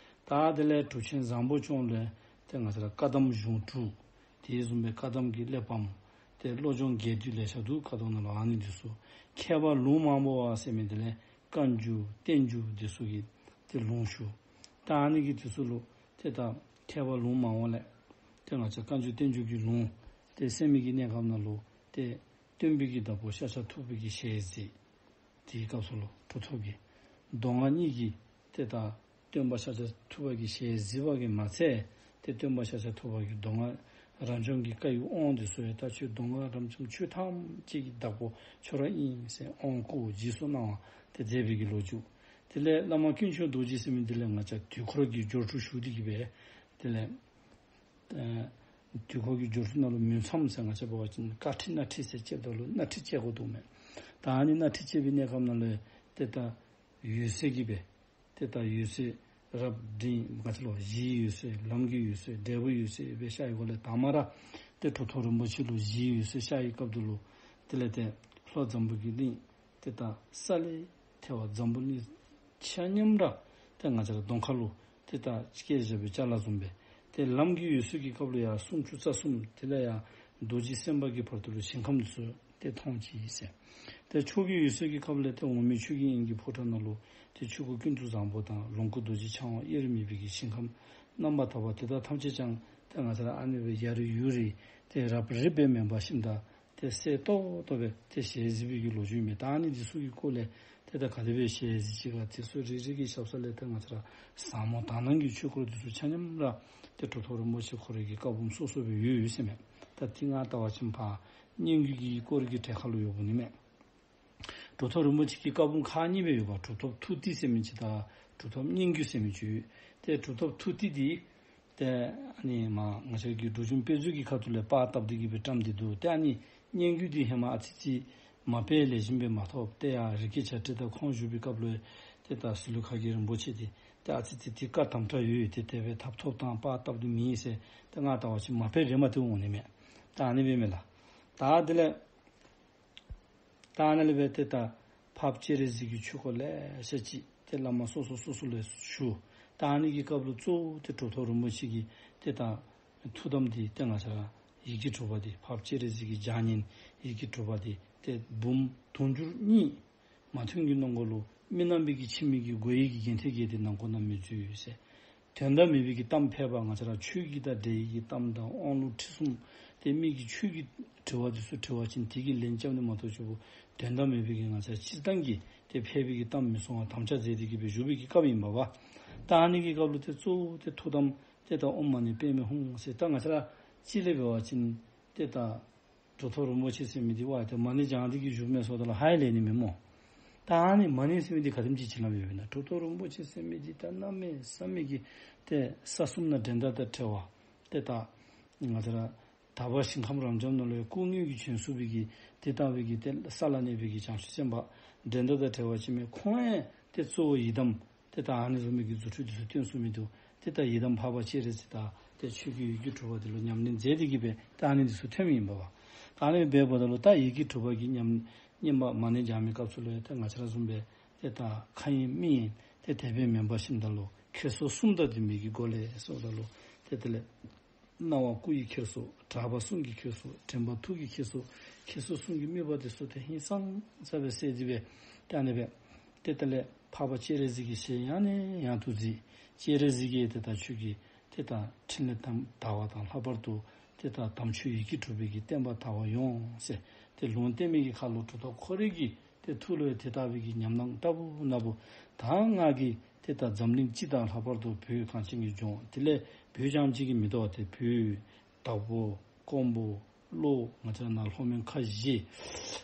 ད་དེ་ལས་གྲུབ་ཆེན་བཟང་པོ་སྐྱོང་ལས་ཏེ་ང་བཅས་ར་བཀའ་གདམས་གཞུང་དྲུག། དེ་བཟུམ་སྦེ་བཀའ་གདམས་ཀྱི་གླེགས་བམ་ཏེ་བློ་སྦྱོང་རྒྱས་བསྡུས་ལེ་ཤ་འདུག། བཀའ་གདམས་ནང་ལུ་ཨ་ནི་འདི་ཚུ་མཁས་པ་ལུང་མང་པོ་བ་ཟེར་མི་འདི་ལས་བཀའ་འགྱུར་བསྟན་འགྱུར་འདི་ཚུ་གི་ཏེ་ལུང་ཞུ། ད་ཨ་ནི་གི་དུས་སུ་ལུ་ཏེ་ད་མཁས་པ་ལུང་མང་པོ་ལས་ཏེ་ང་བཅས་བཀའ་འགྱུར་བསྟན་འགྱུར་གྱི་ལུང་ཏེ་གསན་མི་གི་གནས་སྐབས་ནང་ལུ་ཏེ་སྟོན་པའི་གི་བདག་པོ་ཤཱཀྱ་ཐུབ་པའི་གི་ཞལ་གཟིགས། དེའི་སྐབས་སུ་ལུ་གྲུབ་ཐོབ་ཀྱི་མདོ་སྔགས་གཉིས་ཀྱི་ཏེ་ད་སྟོན་པ་ཤཱཀྱ་ཐུབ་པ་གི་ཞལ་གཟིགས་པ་གིས་མ་ཚད་ཏེ་སྟོན་པ་ཤཱཀྱ་ཐུབ་པ་གི་མདོ་སྔགས་རབ་འབྱམས་ཀྱི་བཀའ་ཡི་དབང་འདི་ཚུ་ཡང་ད་ཁྱོད་མདོ་སྔགས་རབ་འབྱམས་ཆོས་ཐམས་ཅད་ཀྱི་བདག་པོ་ཁྱོད་ར་ཨིན་ཟེར་དབང་བསྐུར་རྗེས་སུ་གནང་བ་ཏེ་མཛད་པའི་གི་ལོ་རྒྱུས། དེ་ལས་བླ་མ་ཀུན་མཁྱེན་རྡོ་རྗེ་ཟེར་མི་འདི་ལས་ང་བཅས་དུས་འཁོར་གྱི་སྦྱོར་དྲུག་ཞུ་སྟེ་གི་སྦེ་དེ་ལས་ཨ་དུས་འཁོར་གྱི་སྦྱོར་དྲུག་ནང་ལུ་མུན་མཚམས་ཟེར་ང་བཅས་འབད་བ་ཅིན་དཀར་ཁྲིད་སྣ་ཁྲིད་ཟེར་བཅད་དོ་ལུ་སྣ་ཁྲིད་བཅད་དགོ་འདུག་མས། ད་ཨ་ནི་སྣ་ཁྲིད་བཅད་པའི་གནས་སྐབས་ནང་ལུ་ཏེ་ད་འོད་གསལ་གྱི་སྦེ་ཏེ་ད་འོད་གསལ་རབ་འབྲིང་ང་བཅས་ལུ་གཞིའི་འོད་གསལ་ལམ་གྱི་འོད་གསལ་འབྲས་བུའི་འོད་གསལ་སྦེ་ཤར་ཡི་གོ་ལས་དང་པ་ར་ཏེ་གྲུབ་ཐོབ་རིན་པོ་ཆེ་ལུ་གཞིའི་འོད་གསལ་ཤར་ཡི་སྐབས་དུ་ལུ་དེ་ལས་ཏེ་ལྷོ་འཛམ་བུ་གླིང་ཏེ་ད་ས་ལས་ཐལ་བ་འཛམ་བུ་གླིང་ཆ་མཉམ་ར་ཏེ་ང་བཅས་ར་གདོང་ཁ་ལུ་ཏེ་ད་སྐད་བཞག་པའི་ཅ་ལ་བཟུམ་སྦེ་ཏེ་ལམ་གྱི་འོད་གསལ་གྱི་སྐབས་ལུ་ཡང་སུམ་ཅུ་རྩ་གསུམ་དེ་ལས་ཡང་རྡོ་རྗེ་སེམས་དཔའ་གི་བར་དུ་ལུ་ཞིང་ཁམས་འདི་ཚུ་ཏེ་མཐོང་ཅི་ཟེར། ཏེ་ཕྱོགས་ཀྱི་འོད་གསལ་གྱི་སྐབས་ལས་ཏེ་འོག་མིན་ཆོས་ཀྱི་དབྱིངས་ཀྱི་ཕོ་བྲང་ནང་ལུ་ཏེ་ཆོས་སྐུ་ཀུན་ཏུ་བཟང་པོ་དང་ལོངས་སྐུ་རྡོ་རྗེ་འཆང་དབང་དབྱེར་མེད་པའི་གི་ཞིང་ཁམས་རྣམ་པར་དག་པ་དེ་དག་ཐམས་ཅད་ཀྱང་ཏེ་ང་བཅས་ར་ཨ་ནི་སྦེ་ཡར་རི་ཡུར་རི་ཏེ་རབ་རིབ་སྦེ་མེན་པར་ཤིན་ཏུ་ ཏེ་གསལ་ཏོག་ཏོ་སྦེ་ཏེ་ཞལ་གཟིགས་པའི་གི་ལོ་རྒྱུས་མས། ད་ཨ་ནི་འདི་ཚུ་གི་སྐོར་ལས་ཏེ་ད་ག་དེ་སྦེ་ཞལ་གཟིགས་ཅི་ག་དེ་ཚུ་རེ་རེ་གི་ཞབས་ས་ལས་ཏེ་ང་བཅས་ར་ཟབ་མོ་དག་སྣང་གི་ཆོས་སྐོར་འདི་ཚུ་ཆ་མཉམ་ར་ཏེ་གྲུབ་ཐོབ་རིན་པོ་ཆེ་ཁོ་རའི་གི་བཀའ་འབུམ་སོ་སོ་སྦེ་ཡོད་ཡོད་ཟེར་མས། ད་འདི་ང་བལྟ་བ་ཅིན་ཕར་སྙན་བརྒྱུད་ཀྱི་སྐོར་གྱི་གྲས་ཁ་ལུ་ཡོདཔ་འོང་ནི་མས། གྲུབ་ཐོབ་རིན་པོ་ཆེ་གི་བཀའ་འབུམ་ཁག་གཉིས་སྦེ་ཡོདཔ། གྲུབ་ཐོབ་ཐུགས་ཏིག་ཟེར་མི་ཅིག་དང་གྲུབ་ཐོབ་སྙན་བརྒྱུད་ཟེར་མི་ཅིག་ཡོད། ཏེ་གྲུབ་ཐོབ་ཐུགས་ཏིག་འདི་ཏེ་ཨ་ནི་མར་ང་བཅས་ཀྱི་འབྲུག་ཆུང་དཔེ་མཛོད་ཀྱི་ཁ་ཐུག་ལས་པར་བཏབ་སྟེ་གི་སྦེ་བཀྲམ་སྟེ་འདུག། ཏེ་ཨ་ནི་སྙན་བརྒྱུད་འདི་ཧེ་མ་ཨ་ཙི་ཙི་མ་དཔེ་ལེགས་ཤོམ་སྦེ་མ་ཐོབ། ཏེ་ཡར་རི་སྐྱེས་བྱ་བྲལ་དང་ཁོང་བཞུགས་པའི་སྐབས་ལུ་ཏེ་ད་ཟི་ལུ་ཁ་གི་རིན་པོ་ཆེ་འདི་ཏེ་ཨ་ཙི་ཙི་ཏེ་བཀའ་དམ་དྲག་ཡོད་ཡོད། ཏེ་དེ་སྦེ་ཐབ་ཐོབ་དང་པར་བཏབ་སྟེ་མེད་ཟེར་ཏེ་ང་བལྟ་བ་ཅིན་མ་དཔེ་རེ་མ་ཏེ་འོང་ནི་མས། ད་ཨ་ནི་སྦེ་མས་ལགས། ད་དེ་ལས་ད་ཨ་ནཱ་ལས་སྦེ་ཏེ་ད་འཕགས་པ་སྤྱན་རས་གཟིགས་ཀྱི་ཆོས་སྐོར་ལེ་ཤ་ཅིག་ཏེ་བླ་མ་སོ་སོ་སོ་སོ་ལས་ཞུ། ད་ཨ་ནི་གི་སྐབས་ལུ་གཙོ་བོ་ཏེ་གྲུབ་ཐོབ་རིན་པོ་ཆེ་གི་ཏེ་ད་ཐུགས་དམ་འདི་ཏེ་ང་བཅས་ར་ཡི་གེ་དྲུག་པ་འདི་འཕགས་པ་སྤྱན་རས་གཟིགས་ཀྱི་ཕྱག་བརྙན་ཡི་གེ་དྲུག་པ་འདི་ཏེ་འབུམ་དུང་ཕྱུར་གཉིས་མ་ཐོན་གྱི་ནང་འཁོད་ལུ་མི་རྣམས་པའི་གི་འཆི་མེད་ཀྱི་སྒོ་ཡི་གི་རྒྱན་ཏེ་གི་ཏེ་ནང་ཁོག་ན་མི་འཛུལ་ཟེར། དོན་དག་མེད་པའི་གི་གཏམ་ཕལ་པ་ང་བཅས་ར་ཆོས་ཀྱི་དང་འབྲེལ་བའི་གི་གཏམ་དང་དབང་ལུང་ཁྲིད་གསུམ་ཏེ་མི་གི་ཆོས་ཀྱི་དྲི་བ་འདི་ཚུ་དྲི་བ་ཅིན་དེ་གི་ལན་རྐྱབ་ནི་མ་གཏོགས་ཆུ་བོ་དོན་དག་མེད་པའི་གི་ང་བཅས་སྤྱིར་བཏང་གི་ཏེ་ཕལ་པའི་གི་གཏམ་མི་གསུང་བར་དམ་བཅའ་མཛད་དེ་གི་སྦེ་བཞུགས་པའི་གི་སྐབས་ཨིན་པས། ད་ཨ་ནི་གི་སྐབས་ལུ་ཏེ་གཙོ་བོ་ཏེ་ཐུགས་དམ་ཏེ་ད་ཨོཾ་མ་ཎི་པདྨེ་ཧཱུྃ་ཟེར། ད་ང་བཅས་ར་སྤྱིར་ལས་འབད་བ་ཅིན་ཏེ་ད་གྲུབ་ཐོབ་རིན་པོ་ཆེ་ཟེར་མི་འདི་ཝའི་ཏེ་མ་ཎི་བགྱང་སྟེ་གི་བཞུགས་མས་ཟེརཝ་ད་ལུ་ཧ་ལས་ནི་མས་སྨོ། ད་ཨ་ནི་མ་ཎི་ཟེར་མི་འདི་ག་དེམ་ཅིག་བྱིན་རླབས་ཡོདཔ་ཨིན་ན། གྲུབ་ཐོབ་རིན་པོ་ཆེ་ཟེར་མི་འདི་ད་གནམ་མེད་ས་མེད་ཀྱི་ཏེ་ས་གསུམ་ན་འགྲན་ཟླ་དང་བྲལ་བ། ཏེ་ད་ང་བཅས་ར་དག་པ་ཞིང་ཁམས་རབ་འབྱམས་ནང་ལུ་ཡང་སྐུ་དངོས་ཀྱིས་བྱོན་ཚུགས་པའི་གི་ཏེ་ལྟ་བུའི་གི་ཏེ་ས་ལ་གནས་པའི་གི་བྱང་ཆུབ་སེམས་དཔའ་འགྲན་ཟླ་དང་བྲལ་བ་ཅིག་མས། ཁོང་ཡང་ཏེ་གཙོ་བོ་ཡི་དམ་ཏེ་ད་ཨ་ནི་བཟུམ་མའི་གི་རྫུ་འཕྲུལ་འདི་ཚུ་སྟོན་ཚུགས་མི་འདུག། ཏེ་ད་ཡི་དམ་འཕགས་པ་སྤྱན་རས་གཟིགས་དང་ཏེ་ཆོས་ཀྱི་ཡི་གེ་དྲུག་པ་འདི་ལུ་ཉམས་ལེན་མཛད་དེ་གི་སྦེ་ད་ཨ་ནི་འདི་ཚུ་ཐོནམ་ཨིན་པས། ད་ཨ་ནི་འབདཝ་ད་ལུ་ད་ཡི་གེ་དྲུག་པ་གི་ཉམས་བསྙེན་པ་མ་ཎི་བགྱང་མི་སྐབས་སུ་ལུ་ཡང་ཏེ་ང་བཅས་ར་བཟུམ་སྦེ་ཏེ་ད་མཁའ་དབྱིངས་མི་དབྱིངས་ཏེ་དད་པས་མུན་པ་ཞི་བ་ལུ་ཁྱེར་སོ་གསུམ་དང་ལྡན་པའི་གི་སྒོ་ལས་ཟེརཝ་ད་ལུ་ཏེ་དེ་ལས་སྣང་བ་སྐུ་ཡི་ཁྱེར་སོ། གྲགས་པ་གསུང་གི་ཁྱེར་སོ། དྲན་པ་ཐུགས་ཀྱི་ཁྱེར་སོ། ཁྱེར་སོ་གསུམ་གྱི་དམིགས་པ་འདི་ཚུ་ཏེ་ཧིང་སངས་ས་སྦེ་གསལ་ཏེ་སྦེ་ཏེ་ཨ་ནི་སྦེ་ཏེ་དེ་ལས་འཕགས་པ་སྤྱན་རས་གཟིགས་ཀྱི་ཞལ་ཡང་ནས་ཡང་དུ་གཟིགས། སྤྱན་རས་གཟིགས་ཀྱིས་ཏེ་ད་ཁྱོད་ཀྱི་ཏེ་ད་ཕྲིན་ལས་དང་དར་བ་དང་ལྷག་པར་དུ་ཏེ་ད་དམ་ཆོས་ཡི་གེ་དྲུག་པའི་གི་བསྟན་པ་དར་བ་ཡོང་ཟེར་ཏེ་ལུང་བསྟན་མི་གི་ཁར་ལུ་གྲུབ་ཐོབ་ཁོ་རའི་གི་ཏེ་ཐུགས་ལུ་ཡང་དེ་ལྟ་བུའི་གི་ཉམས་སྣང་ལྟ་བུ་ན་བུ་ད་ང་གིས་ཏེ་ད་འཛམ་གླིང་སྤྱི་དང་ལྷག་པར་དུ་བོད་གངས་ཅན་གྱི་ལྗོངས་དེ་ལས་བོད་རྐྱངམ་གཅིག་གི་མི་གཏོགས་ཏེ་བོད་དྭགས་པོ་ཀོང་པོ་ལྷོ་ང་བཅས་ནཱ་ལྷོ་མོན་ཁ་བཞི་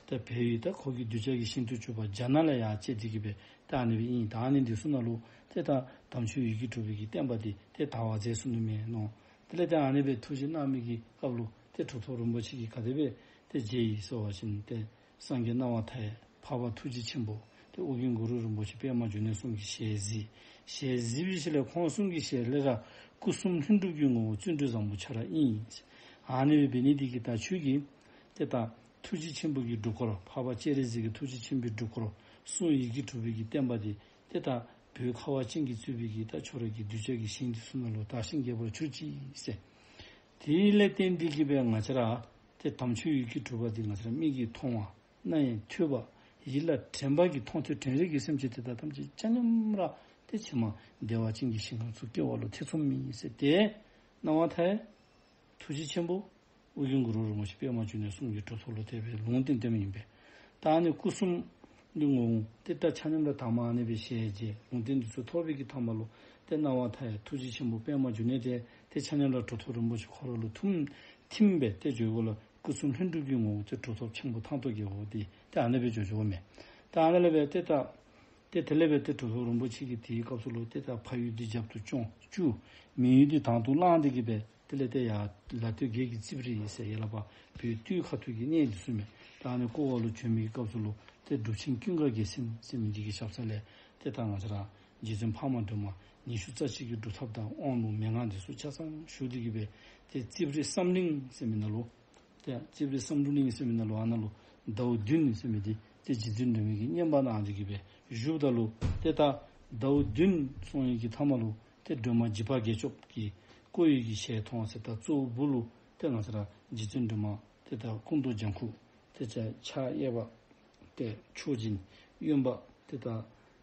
ཏེ་བལ་ཡུལ་ད་ཁོ་གི་གདུལ་བྱ་གི་ཞིང་དུ་གྱུར་པ་རྒྱ་ནག་ལས་ཡར་བཅད་དེ་གི་སྦེ་ད་ཨ་ནི་སྦེ་ཨིན། ད་ཨ་ནི་འདི་ཚུ་ནང་ལུ་ཏེ་ད་དམ་ཆོས་ཡི་གེ་དྲུག་པའི་གི་བསྟན་པ་འདི་ཏེ་དར་བར་མཛད་ཚུགས་ནི་མས་མནོ། དེ་ལས་ཏེ་ཨ་ནི་སྦེ་ཐུགས་བཞེད་གནང་མི་གི་སྐབས་ལུ་ཏེ་གྲུབ་ཐོབ་རིན་པོ་ཆེ་གིས་ག་དེ་སྦེ་ཏེ་མཇལ་ཡི་ཟེར་བ་ཅིན་ཏེ་སངས་རྒྱས་སྣང་བ་མཐའ་ཡས་འཕགས་པ་ཐུགས་རྗེ་ཆེན་པོ་ཏེ་ཨོ་རྒྱན་གུ་རུ་རིན་པོ་ཆེ་པདྨ་འབྱུང་གནས་གསུམ་གྱི་ཞལ་གཟིགས། ཞལ་གཟིགས་པའི་ཤུལ་ལས་ཁོང་གསུམ་གྱི་ཞལ་ལས་ར་སྐུ་གསུམ་ལྷུན་གྲུབ་ཀྱི་ངོ་བོ་བརྩོན་འགྲུས་བཟང་པོ་ཁྱོད་ར་ཨིན། ཨ་ནི་སྦེ་འབད་ནི་འདི་གིས་ད་ཁྱོད་ཀྱིས་ཏེ་ད་ཐུགས་རྗེ་ཆེན་པོ་གི་སྒྲུབ་སྐོར་འཕགས་པ་སྤྱན་རས་གཟིགས་ཀྱི་ཐུགས་རྗེ་ཆེན་པོའི་སྒྲུབ་སྐོར་གསུང་ཡི་གེ་དྲུག་པའི་གི་བསྟན་པ་འདི་ཏེ་ད་བོད་ཁ་བ་ཅན་གྱིས་གཙོས་པའི་གི་ད་ཁྱོད་ར་གི་གདུལ་བྱ་གི་ཞིང་འདི་ཚུ་ནང་ལུ་དར་ཞིང་རྒྱས་པར་གྱུར་ཅིག་ཟེར། དེ་ལས་བརྟེན་ཏེ་གི་སྦེ་ང་བཅས་ར་ཏེ་དམ་ཆོས་ཡི་གེ་དྲུག་པ་འདི་ང་བཅས་ར་མིག་གིས་མཐོང་བ་རྣ་ཡིས་ཐོས་པ་ཡིད་ལ་དྲན་པ་གིས་མཐོང་ཐོས་དྲན་རེག་གི་སེམས་ཅན་དེ་དག་ཐམས་ཅད་ཆ་མཉམ་ར་ཏེ་ཕྱི་མ་བདེ་བ་ཅན་གྱི་ཞིང་ཁམས་སུ་སྐྱེ་བ་ལུ་ཐེ་ཚོམ་མེད་ཟེར་ཏེ་སྣང་བ་མཐའ་ཡས་ཐུགས་རྗེ་ཆེན་པོ་ཨོ་རྒྱན་གུ་རུ་རིན་པོ་ཆེ་པདྨ་འབྱུང་གནས་གསུམ་གྱི་གྲུབ་ཐོབ་ལུ་དེ་སྦེ་ལུང་བསྟན་བསྟན་པ་ཨིན་པས། ད་ཨ་ནི་སྐུ་གསུམ་འདི་ངོ་བོ་ཏེ་ད་ཆ་མཉམ་ར་དང་པ་ཨ་ནི་སྦེ་ཞལ་མཇལ་ལུང་བསྟན་འདི་ཚུ་ཐོབ་པའི་གི་མཐའ་མ་ལུ་ཏེ་སྣང་བ་མཐའ་ཡས་ཐུགས་རྗེ་ཆེན་པོ་པདྨ་འབྱུང་གནས་དེ་ཏེ་ཆ་མཉམ་ར་གྲུབ་ཐོབ་རིན་པོ་ཆེ་ཁོ་ར་ལུ་ཐིམ་ཐིམ་སྦེ་ཏེ་འགྱོ་དགོ་ལོ། སྐུ་གསུམ་ལྷུན་གྲུབ་ཀྱི་ངོ་བོ་ཏེ་གྲུབ་ཐོབ་ཆེན་པོ་ཐང་སྟོང་གི་ངོ་བོ་འདི་ཏེ་ཨ་ནི་སྦེ་འགྱོ་འགྱོཝ་མས། ད་ཨ་ནི་ལས་སྦེ་ཏེ་ད་ཏེ་དེ་ལས་སྦེ་ཏེ་གྲུབ་ཐོབ་རིན་པོ་ཆེ་གིས་དེའི་སྐབས་སུ་ལུ་ཏེ་ད་ཕ་ཡུལ་འདི་རྒྱབ་ཏུ་བཅོམ་བཅུག། མི་ཡུལ་འདི་དང་དུ་བླངས་ཏེ་གི་སྦེ་དེ་ལས་ཏེ་ཡར་ལ་སྟོད་རྒྱལ་གྱི་རྩིབས་རི་ཟེར་ཡར་ལ་ཕར་བོད་སྟོད་ཁ་ཐུག་གི་གནས་འདི་ཚུ་མས། ད་ཨ་ནི་ཀོ་བ་ལུ་བྱོན་མི་གི་སྐབས་སུ་ལུ་ཏེ་སྒྲུབ་ཆེན་ཀུན་དགའ་རྒྱལ་མཚན་ཟེར་མི་འདི་གི་ཞབས་ས་ལས་ཏེ་ད་ང་བཅས་ར་རྗེ་བཙུན་འཕགས་མ་སྒྲོལ་མ་ཉི་ཤུ་རྩ་གཅིག་གི་སྒྲུབ་ཐབས་དང་དབང་ལུང་མན་ངག་འདི་ཚུ་ཆ་ཚང་ཞུ་སྟེ་གི་སྦེ་ཏེ་རྩིབས་རི་བསམ་གླིང་ཟེར་མི་ནང་ལུ་ཏེ་རྩིབས་རི་བསམ་གྲུབ་གླིང་ཟེར་མི་ནང་ལུ་ཨ་ནཱ་ལུ་ཟླཝ་བདུན་ཟེར་མི་འདི་ཏེ་རྗེ་བཙུན་སྒྲོལ་མ་གིས་བསྙེན་པ་གནང་སྟེ་གི་སྦེ་བཞུགསཔ་ད་ལུ་ཏེ་ད་ཟླཝ་བདུན་སོང་ཡི་གི་མཐའ་མ་ལུ་ཏེ་སྒྲོལ་མ་འཇིགས་པ་བརྒྱད་སྐྱོབ་ཀྱི་སྐུ་ཡི་གི་ཞལ་མཐོང་ཟེར། ད་གཙོ་བོ་སྦུག་ལུ་ཏེ་ང་བཅས་ར་རྗེ་བཙུན་སྒྲོལ་མ་ཏེ་ད་སྐུ་མདོག་ལྗང་ཁུ་ཏེ་ཕྱག་གཡས་པ་ཏེ་མཆོག་སྦྱིན་གཡོན་པ་ཏེ་ད་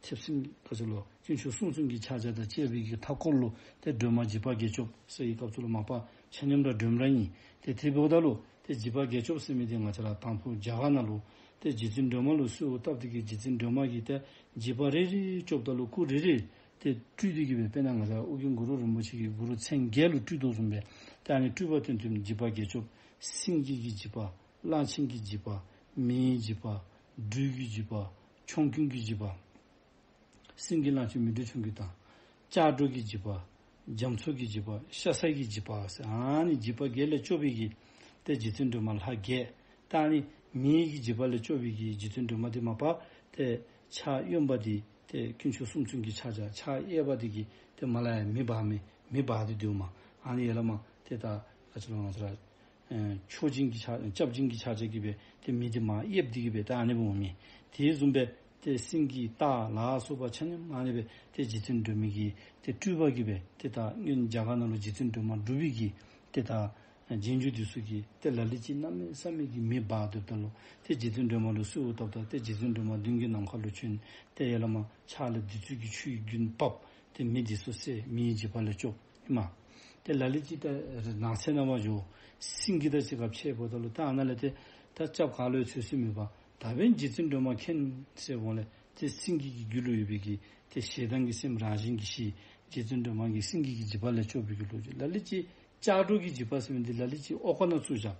མཐེབ་སྲིན་ག་ཅི་ལོ་དཀོན་མཆོག་གསུམ་གསུམ་གྱི་ཕྱག་རྒྱ་དང་བཅས་པའི་གི་མཐའ་སྐོར་ལུ་ཏེ་སྒྲོལ་མ་འཇིགས་པ་བརྒྱད་སྐྱོབ་ཟེར་བའི་སྐབས་སུ་ལུ་མ་པ་ཆ་མཉམ་ར་སྒྲོལ་མ་ར་ཨིན། ཏེ་དེ་འབདཝ་ད་ལུ་ཏེ་ འཇིགས་པ་བརྒྱད་སྐྱོབ་ཟེར་མི་འདི་ང་བཅས་ར་དང་ཕུ་རྒྱ་གར་ནང་ལུ་ཏེ་རྗེ་བཙུན་སྒྲོལ་མ་ལུ་གསོལཝ་བཏབ་སྟེ་གིས་རྗེ་བཙུན་སྒྲོལ་མ་གིས་ཏེ་འཇིགས་པ་རེ་རེ་སྐྱོབ་ད་ལུ་སྐུ་རེ་རེ་ཏེ་སྤྲུལ་ཏེ་གིས་སྦེ་དཔེར་ན་ང་བཅས་ར་ཨོ་རྒྱན་གུ་རུ་རིན་པོ་ཆེ་གིས་གུ་རུ་མཚན་བརྒྱད་ལུ་སྤྲུལ་དོ་བཟུམ་སྦེ་ཏེ་ཨ་ནི་སྤྲུལ་པ་སྟོན་ཏེ་འཇིགས་པ་བརྒྱད་སྐྱོབ། སེང་གེ་གི་འཇིགས་པ། གླང་ཆེན་གྱི་འཇིགས་པ། མེའི་འཇིགས་པ། སྦྲུལ་གྱི་འཇིགས་པ། ཆོམ་རྐུན་གྱི་འཇིགས་པ། སེང་གེ་གླང་ཆེན་མེ་སྦྲུལ་ཆོམ་རྐུན་དང་། ལྕགས་སྒྲོག་གི་འཇིགས་པ། རྒྱ་མཚོ་གི་འཇིགས་པ། ཤ་ཟ་གི་འཇིགས་པ་ཟེར་ཨ་ནི་འཇིགས་པ་བརྒྱད་ལས་སྐྱོབ་པའི་གི་ཏེ་རྗེ་བཙུན་སྒྲོལ་མ་ལྷ་བརྒྱད། ད་ཨ་ནི་མེ་གི་འཇིགས་པ་ལས་སྐྱོབ་པའི་གི་རྗེ་བཙུན་སྒྲོལ་མ་འདི་མ་པ་ཏེ་ཕྱག་གཡོནམ་འདི་ཏེ་དཀོན་མཆོག་གསུམ་མཚོན་གྱི་ཕྱག་རྒྱ། ཕྱག་གཡསཔ་འདི་གིས་ཏེ་མ་ལ་ཡ་མེ་འབར་མི་མེ་འབར་ཏེ་འདུག་མས། ཨ་ནི་ཡ་ལ་མ་ཏེ་ད་ག་ཅི་ལོ་ང་བཅས་ར་ཨེ་མཆོག་སྦྱིན་གྱི་ཕྱག་སྐྱབས་སྦྱིན་གྱི་ཕྱག་རྒྱ་གིས་སྦེ་ཏེ་མེ་འདི་མར་གཡསཔ་འདི་གིས་སྦེ་ད་ཨ་ནི་འབདཝ་མས། དེ་བཟུམ་སྦེ་ཏེ་སེང་གེ་སྟག་ལ་སོགས་པ་ཆ་མཉམ་ཨ་ནི་སྦེ་ཏེ་རྗེ་བཙུན་སྒྲོལ་མའི་གི་ཏེ་སྤྲུལ་པ་གིས་སྦེ་ཏེ་ད་སྔོན་རྒྱ་གར་ནང་ལུ་རྗེ་བཙུན་སྒྲོལ་མ་སྒྲུབ་པའི་གི་ཏེ་ད་རྗེས་འཇུག་འདི་ཚུ་གིས་ཏེ་ལ་ལུ་ཅིག་གནམ་མེད་ས་མེད་ཀྱི་མེ་འབར་སྡོདཔ་ད་ལུ་ཏེ་རྗེ་བཙུན་སྒྲོལ་མ་ལུ་གསོལཝ་བཏབ་ད་ཏེ་རྗེ་བཙུན་སྒྲོལ་མ་མདུན་གྱི་ནམ་མཁའ་ལུ་བྱོན། ཏེ་ཡ་ལ་མ་ཕྱག་ལས་བདུད་རྩི་གི་ཆུ་ཡི་རྒྱུན་བབས། ཏེ་མེ་འདི་ཚུ་བསད། མེའི་འཇིགས་པ་ལས་སྐྱོབ་ཨིན་མས། ཏེ་ལ་ལུ་ཅིག་ད་ནགས་ཚལ་ནང་མར་འགྱོ། སེང་གེ་དང་གཅིག་ཁར་ཕྱད་འབདཝ་ད་ལུ་ད་ཨ་ནཱ་ལས་ཏེ་ད་སྐྱབས་ག་ལུ་འཚོལ་ས་མེད་པར་ད་འབདན་རྗེ་བཙུན་སྒྲོལ་མ་མཁྱེན་ཟེར་འབདཝ་ལས་ཏེ་སེང་གེ་གི་རྒྱུད་ལུ་ཡོད་པའི་གི་ཏེ་ཞེ་སྡང་གི་སེམས་རང་བཞིན་གྱིས་ཞི། རྗེ་བཙུན་སྒྲོལ་མ་གིས་སེང་གེ་གི་འཇིགས་པ་ལས་སྐྱོབ་པའི་གི་ལོ་རྒྱུས། ལ་ལུ་ཅིག་ལྕགས་སྒྲོག་གི་འཇིགས་པ་ཟེར་མི་འདི་ལ་ལུ་ཅིག་ཨོ་ཀ་ནང་བཙུགས་བཞག།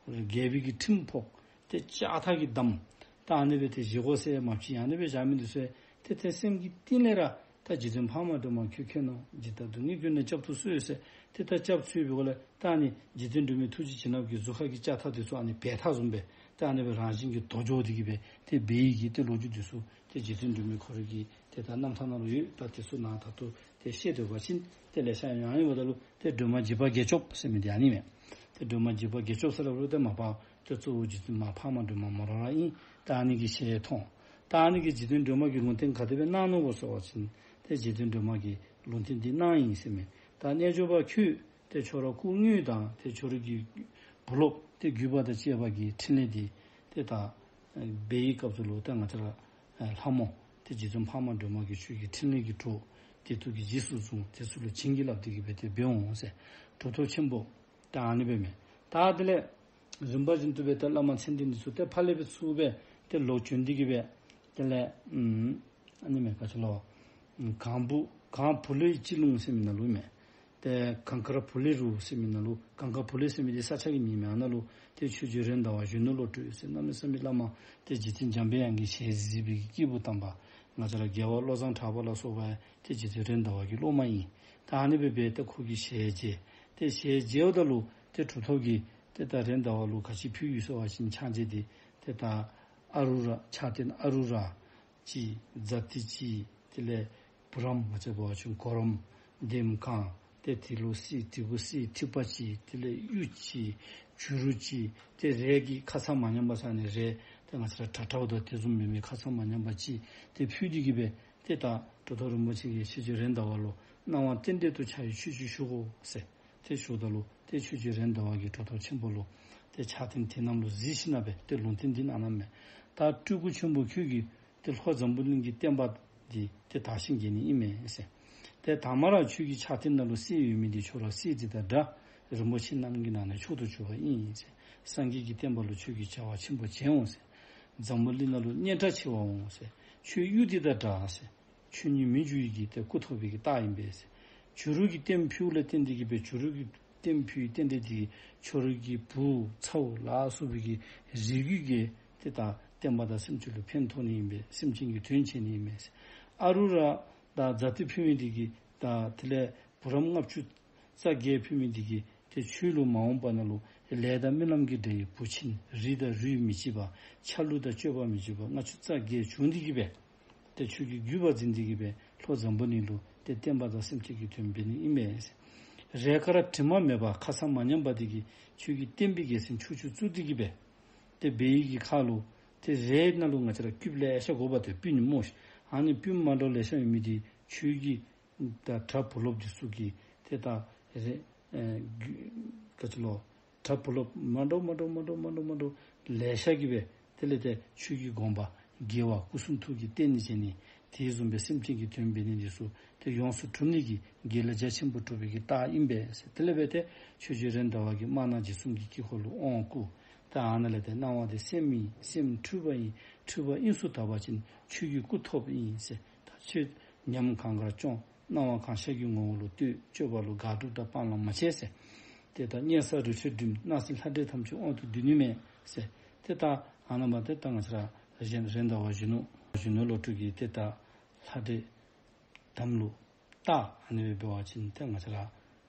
རྒྱལ་པོའི་གི་ཁྲིམས་ཕོག། ཏེ་ལྕགས་ཐག་གིས་བསྡམས། ད་ཨ་ནི་སྦེ་ཏེ་བཞེས་སྒོ་ཟེར་མ་བྱིན་ཨ་ནི་སྦེ་བཞག་མི་འདི་ཚུ་ཏེ་ཏེ་སེམས་ཀྱི་གཏིང་ལས་ར་ད་རྗེ་བཙུན་འཕགས་མ་སྒྲོལ་མ་ཁྱོད་མཁྱེན་ནོ། ཇི་ལྟར་སྡུག་བསྔལ་ཀུན་ནས་བསྐྱབ་ཐུགས་གསོལ་ཟེར་ཏེ་ད་སྐྱབས་འཚོལ་བའི་སྒོ་ལས་ད་ཨ་ནི་རྗེ་བཙུན་སྒྲོལ་མའི་ཐུགས་རྗེ་བྱིན་རླབས་ཀྱིས་གཟུགས་ཁ་གི་ལྕགས་ཐག་འདི་ཚུ་ཨ་ནི་བལ་ཐག་བཟུམ་སྦེ་ད་ཨ་ནི་སྦེ་རང་བཞིན་གྱིས་དོར་འགྱོ་སྟེ་གིས་སྦེ་ཏེ་འབད་ཡི་གི་ཏེ་ལོ་རྒྱུས་འདི་ཚུ་ཏེ་རྗེ་བཙུན་སྒྲོལ་མའི་ཁོ་རའི་གི་ཏེ་ད་རྣམ་ཐར་ནང་ལུ་ཡོད། ད་དེ་ཚུ་ནང་ད་ལྟོ་ཏེ་བཤད་སྡོད་པ་ཅིན་ཏེ་ལེ་ཤ་ཡང་ཡོདཔ་ད་ལུ་ཏེ་སྒྲོལ་མ་འཇིགས་པ་བརྒྱད་སྐྱོབ་ཟེར་མི་འདི་ཨ་ནི་མས། ཏེ་སྒྲོལ་མ་འཇིགས་པ་བརྒྱད་སྐྱོབ་ཟེར་སླབ་རུང་ཏེ་མ་པ་ཏེ་གཙོ་བོ་རྗེ་བཙུན་མ་འཕགས་མ་སྒྲོལ་མ་མོ་ར་ར་ཨིན། ད་ཨ་ནི་གི་ཞལ་མཐོང་། ད་ཨ་ནི་གིས་རྗེ་བཙུན་སྒྲོལ་མ་གིས་ལུང་བསྟན་ག་དེ་སྦེ་གནང་ནུག་གོ་ཟེར་བ་ཅིན་ཏེ་རྗེ་བཙུན་སྒྲོལ་མ་གིས་ལུང་བསྟན་འདི་གནང་ཡི་ཟེར་མས། ད་རྣལ་འབྱོར་པ་ཁྱོད་ཏེ་ཁྱོད་ར་སྐུ་དངོས་དང་ཏེ་ཁྱོད་ར་གི་བུ་སློབ་ཏེ་བརྒྱུད་པ་དང་བཅས་པ་གི་ཕྲིན་ལས་འདི་ཏེ་ད་འབད་བའི་སྐབས་སུ་ལུ་ཏེ་ང་བཅས་ར་ལྷ་མོ་ཏེ་རྗེ་བཙུན་འཕགས་མ་སྒྲོལ་མ་གིས་ཁྱོད་ཀྱི་ཕྲིན་ལས་ཀྱི་གྲོགས་དེ་ཚུ་གི་རྗེས་སུ་བཟུང་། དེ་ཚུ་ལུ་བྱིན་གྱིས་བརླབས་ཏེ་གིས་སྦེ་ཏེ་འབད་འོང་ཟེར། གྲུབ་ཐོབ་ཆེན་པོ་ད་ཨ་ནི་སྦེ་མས། ད་དེ་ལས་རིམ་པ་བཞིན་དུ་སྦེ་ཏེ་བླ་མ་མཚན་ལྡན་འདི་ཚུ་ཏེ་ཕར་ལས་སྦེ་ཚུར་སྦེ་ཏེ་ལོག་བྱོན་ཏེ་གིས་སྦེ་དེ་ལས་ཨ་ནི་མས་ག་ཅི་ལོ། གངས་བུ་གངས་བུ་ལོན་སྤྱི་ལུང་ཟེར་མི་ནང་ལུ་མས། ཏེ་གངས་དཀར་བུ་ལོན་རུ་ཟེར་མི་ནང་ལུ་གངས་དཀར་བུ་ལོན་ཟེར་མི་འདི་ས་ཆ་གི་མིང་མས། ཨ་ནཱ་ལུ་ཏེ་ཆོས་རྗེ་རེད་མདའ་བ་གཞོན་ནུ་བློ་གྲོས་ཟེར་གནམ་མེད་ས་མེད་བླ་མ་ཏེ་རྗེ་བཙུན་འཇམ་པའི་དབྱངས་ཀྱི་ཞལ་གཟིགས་པའི་གི་སྐྱེས་བུ་དམ་པ་ང་བཅས་ར་རྒྱལ་བ་བློ་བཟང་གྲགས་པ་ལ་སོགས་པ་ཏེ་རྗེ་བཙུན་རེད་མདའ་བ་གི་སློབ་མ་ཨིན། ད་ཨ་ནི་སྦེ་འབད་ཏེ་ཁོ་གི་ཞལ་མཇལ། ཏེ་ཞལ་མཇལཝ་ད་ལུ་ཏེ་གྲུབ་ཐོབ་ཀྱིས་ཏེ་ད་རེད་མདའ་བ་ལུ་ག་ཅི་ཕུལ་ཡི་ཟེར་བ་ཅིན་ཕྱག་མཇལ་འདི་ཏེ་ད་ཨ་རུ་ར་ཕྱག་རྟེན་ཨ་རུ་ར་གཅིག་ཛ་ཏི་གཅིག། དེ་ལས་བུ་རམ་ང་བཅས་འབད་བ་ཅིན་གུ་རམ། ལྡེམ་གང་། ཏེ་དེ་ལུ་གསེར་དེ་གུ་གསེར་ཐིགས་པ་གཅིག། དེ་ལས་གཡུ་གཅིག། བྱུ་རུ་གཅིག། ཏེ་རས་ཀྱི་ཁ་ཚང་མ་ཉམས་པ་ཟེར་ནི་རས་ཏེ་ང་བཅས་ར་དྲ་དྲཝ་དང་དེ་བཟུམ་མེད་མི་ཁ་ཚང་མ་ཉམས་པ་གཅིག་ཏེ་ཕུལ་ཏེ་གིས་སྦེ་ཏེ་ད་གྲུབ་ཐོབ་རིན་པོ་ཆེ་གིས་ཆོས་རྗེ་རེད་མདའ་བ་ལུ་སྣང་བ་རྟེན་འབྲེལ་དུ་འཆར་བའི་ཆོས་ཅིག་ཞུ་དགོ་ཟེར་ཏེ་ཞུཝ་ད་ལུ་ཏེ་ཆོས་རྗེ་རེད་མདའ་བ་གིས་གྲུབ་ཐོབ་ཆེན་པོ་ལུ་ཏེ་ཕྱག་རྟེན་དེ་རྣམས་ལུ་གཟིགས་ཞིནམ་ལས་སྦེ་ཏེ་ལུང་བསྟན་འདི་གནང་གནངམ་མས། ད་སྤྲུལ་སྐུ་ཆེན་པོ་ཁྱོད་ཀྱིས་ཏེ་ལྷོ་འཛམ་བུ་གླིང་གི་བསྟན་པ་འདི་ཏེ་དར་ཞིང་རྒྱས་ནི་ཨིན་མས་ཟེར། ཏེ་དང་པ་ར་ཁྱོད་ཀྱི་ཕྱག་རྟེན་ནང་ལུ་གསེར་ཡོད་མི་འདི་ཁྱོད་ར་གསེར་འདི་དང་འདྲ། རིན་པོ་ཆེ་རྣམས་ཀྱི་ནང་ནས་མཆོག་ཏུ་གྱུར་པ་ཨིན་ཟེར། སངས་རྒྱས་ཀྱི་བསྟན་པ་ལུ་ཁྱོད་ཀྱིས་བྱ་བ་ཆེན་པོ་བྱས་འོང་ཟེར། འཛམ་བུ་གླིང་ནང་ལུ་སྙན་གྲགས་ཆེ་བ་འོང་ཟེར། ཁྱོད་གཡུ་འདི་དང་འདྲ་ཟེར། ཆོས་ཉིད་མི་འགྱུར་བའི་གི་ཏེ་སྐུ་ཐོབ་པའི་གི་རྟགས་ཨིན་པས་ཟེར། བྱུ་རུ་གི་རྟེན་ཕུལཝ་ལས་བརྟེན་ཏེ་གིས་སྦེ་བྱུ་རུ་གི་རྟེན་ཕུལ་བའི་རྟེན་འབྲེལ་འདི་ཁྱོད་རའི་གི་བུ་ཚཝོ་ལ་སོགས་པའི་གི་རིགས་རྒྱུད་ཀྱི་ཏེ་ད་བསྟན་པ་དང་སེམས་ཅན་ལུ་ཕན་ཐོགས་ནི་ཨིན་པས། སེམས་ཅན་གྱི་དོན་བྱེད་ནི་ཨིན་པས་ཟེར། ཨ་རུ་ར་དང་ཛ་ཏི་ཕུལ་མི་འདི་གིས་ད་དེ་ལས་བུ་རམ་ལྔ་བཅུ་རྩ་བརྒྱད་ཕུལ་མི་འདི་གིས་ཏེ་ཁྱོད་ལུ་མ་འོངས་པ་ནང་ལུ་ལས་དང་རྨི་ལམ་གྱི་འབྲས་བུ་བུ་ཆེན་རིགས་དང་རུས་མི་གཅིག་པ་ཆ་ལུགས་དང་སྤྱོད་པ་མི་གཅིག་པ་ལྔ་བཅུ་རྩ་བརྒྱད་བྱུང་སྟེ་གིས་སྦེ་ཏེ་ཁྱོད་ཀྱི་བརྒྱུད་པ་འཛིན་ཏེ་གིས་སྦེ་ལྷོ་འཛམ་བུ་གླིང་ལུ་ཏེ་བསྟན་པ་དང་སེམས་ཅན་གྱི་དོན་འབད་ནི་ཨིན་མས་ཟེར། རས་དཀར་དྲི་མ་མེད་པ་ཁ་ཚང་མ་ཉམས་པ་འདི་གིས་ཁྱོད་ཀྱི་བསྟན་པའི་རྒྱལ་མཚན་ཕྱོགས་བཅུར་བཙུགས་ཏེ་གིས་སྦེ་ཏེ་འབད་ཡི་གི་ཁར་ལུ་ཏེ་རས་ནང་ལུ་ང་བཅས་ར་སྐུདཔ་ལེ་ཤ་དགོ་པ་ཏེ་སྤུན་ནི་སྨོ་ཤིག། ཨ་ནི་སྤུན་མ་འདྲཝ་ལེ་ཤ་ཡོད་མི་འདི་ཁྱོད་ཀྱི་ད་གྲྭ་བུ་སློབ་འདི་ཚུ་གིས་ཏེ་ད་རེ་ཨེ་ག་ཅི་ལོ་གྲྭ་བུ་སློབ་མ་འདྲཝ་མ་འདྲཝ་མ་འདྲཝ་མ་འདྲཝ་མ་འདྲཝ་ལེ་ཤ་གིས་སྦེ་དེ་ལས་ཏེ་ཆོས་ཀྱི་དགོངས་པ་དགེ་བ་སྐུ་གསུང་ཐུགས་ཀྱི་རྟེན་ནི་བྱས་ནི་ དེ་བཟུམ་སྦེ་སེམས་ཅན་གྱི་དོན་འབད་ནི་འདི་ཚུ་ཏེ་ཡོངས་སུ་གྲུབ་ནི་གི་དགེ་ལེགས་རྒྱ་ཆེན་པོ་སྒྲུབ་པའི་གི་རྟགས་ཨིན་པས་ཟེར། དེ་ལས་འབད་ཏེ་ཆོས་རྗེ་རེད་མདའ་བ་གིས་དམར་ནག་འཇིགས་གསུམ་གྱི་དཀྱིལ་འཁོར་ལུ་དབང་བསྐུར། ད་ཨ་ནཱ་ལས་ཏེ་སྣང་བ་འདི་སེམས་ཨིན། སེམས་འཁྲུལ་པ་ཨིན། འཁྲུལ་པ་དབྱིངས་སུ་དག་པ་ཅིན་ཆོས་ཀྱི་སྐུ་ཐོབ་ཨིན་ཟེར། ད་ཆོས་ཉམས་གང་དགར་སྐྱོང་། སྣང་བ་གང་ཤར་གྱི་ངོ་བོ་ལུ་ལྟོས། སྤྱོད་པ་ལུ་དགག་སྒྲུབ་དང་སྤང་བླང་མ་བྱེད་ཟེར། ཏེ་ད་གཉན་སར་རི་ཁྲོད་འགྲིམ། སྣང་སྲིད་ལྷ་འདྲེ་ཐམས་ཅད་དབང་དུ་སྡུད་ནི་མེད་ཟེར། ཏེ་ད་ཨ་ནཱ་མ་ཏེ་ད་ང་བཅས་ར་རེད་མདའ་བ་གཞོན་ནུ་གཞོན་ནུ་བློ་གྲོས་ཀྱིས་ཏེ་ད་ལྷ་འདྲེ་དམ་ལུ་བཏགས། ཨ་ནི་སྦེ་འབད་བ་ཅིན་ཏེ་ང་བཅས་ར་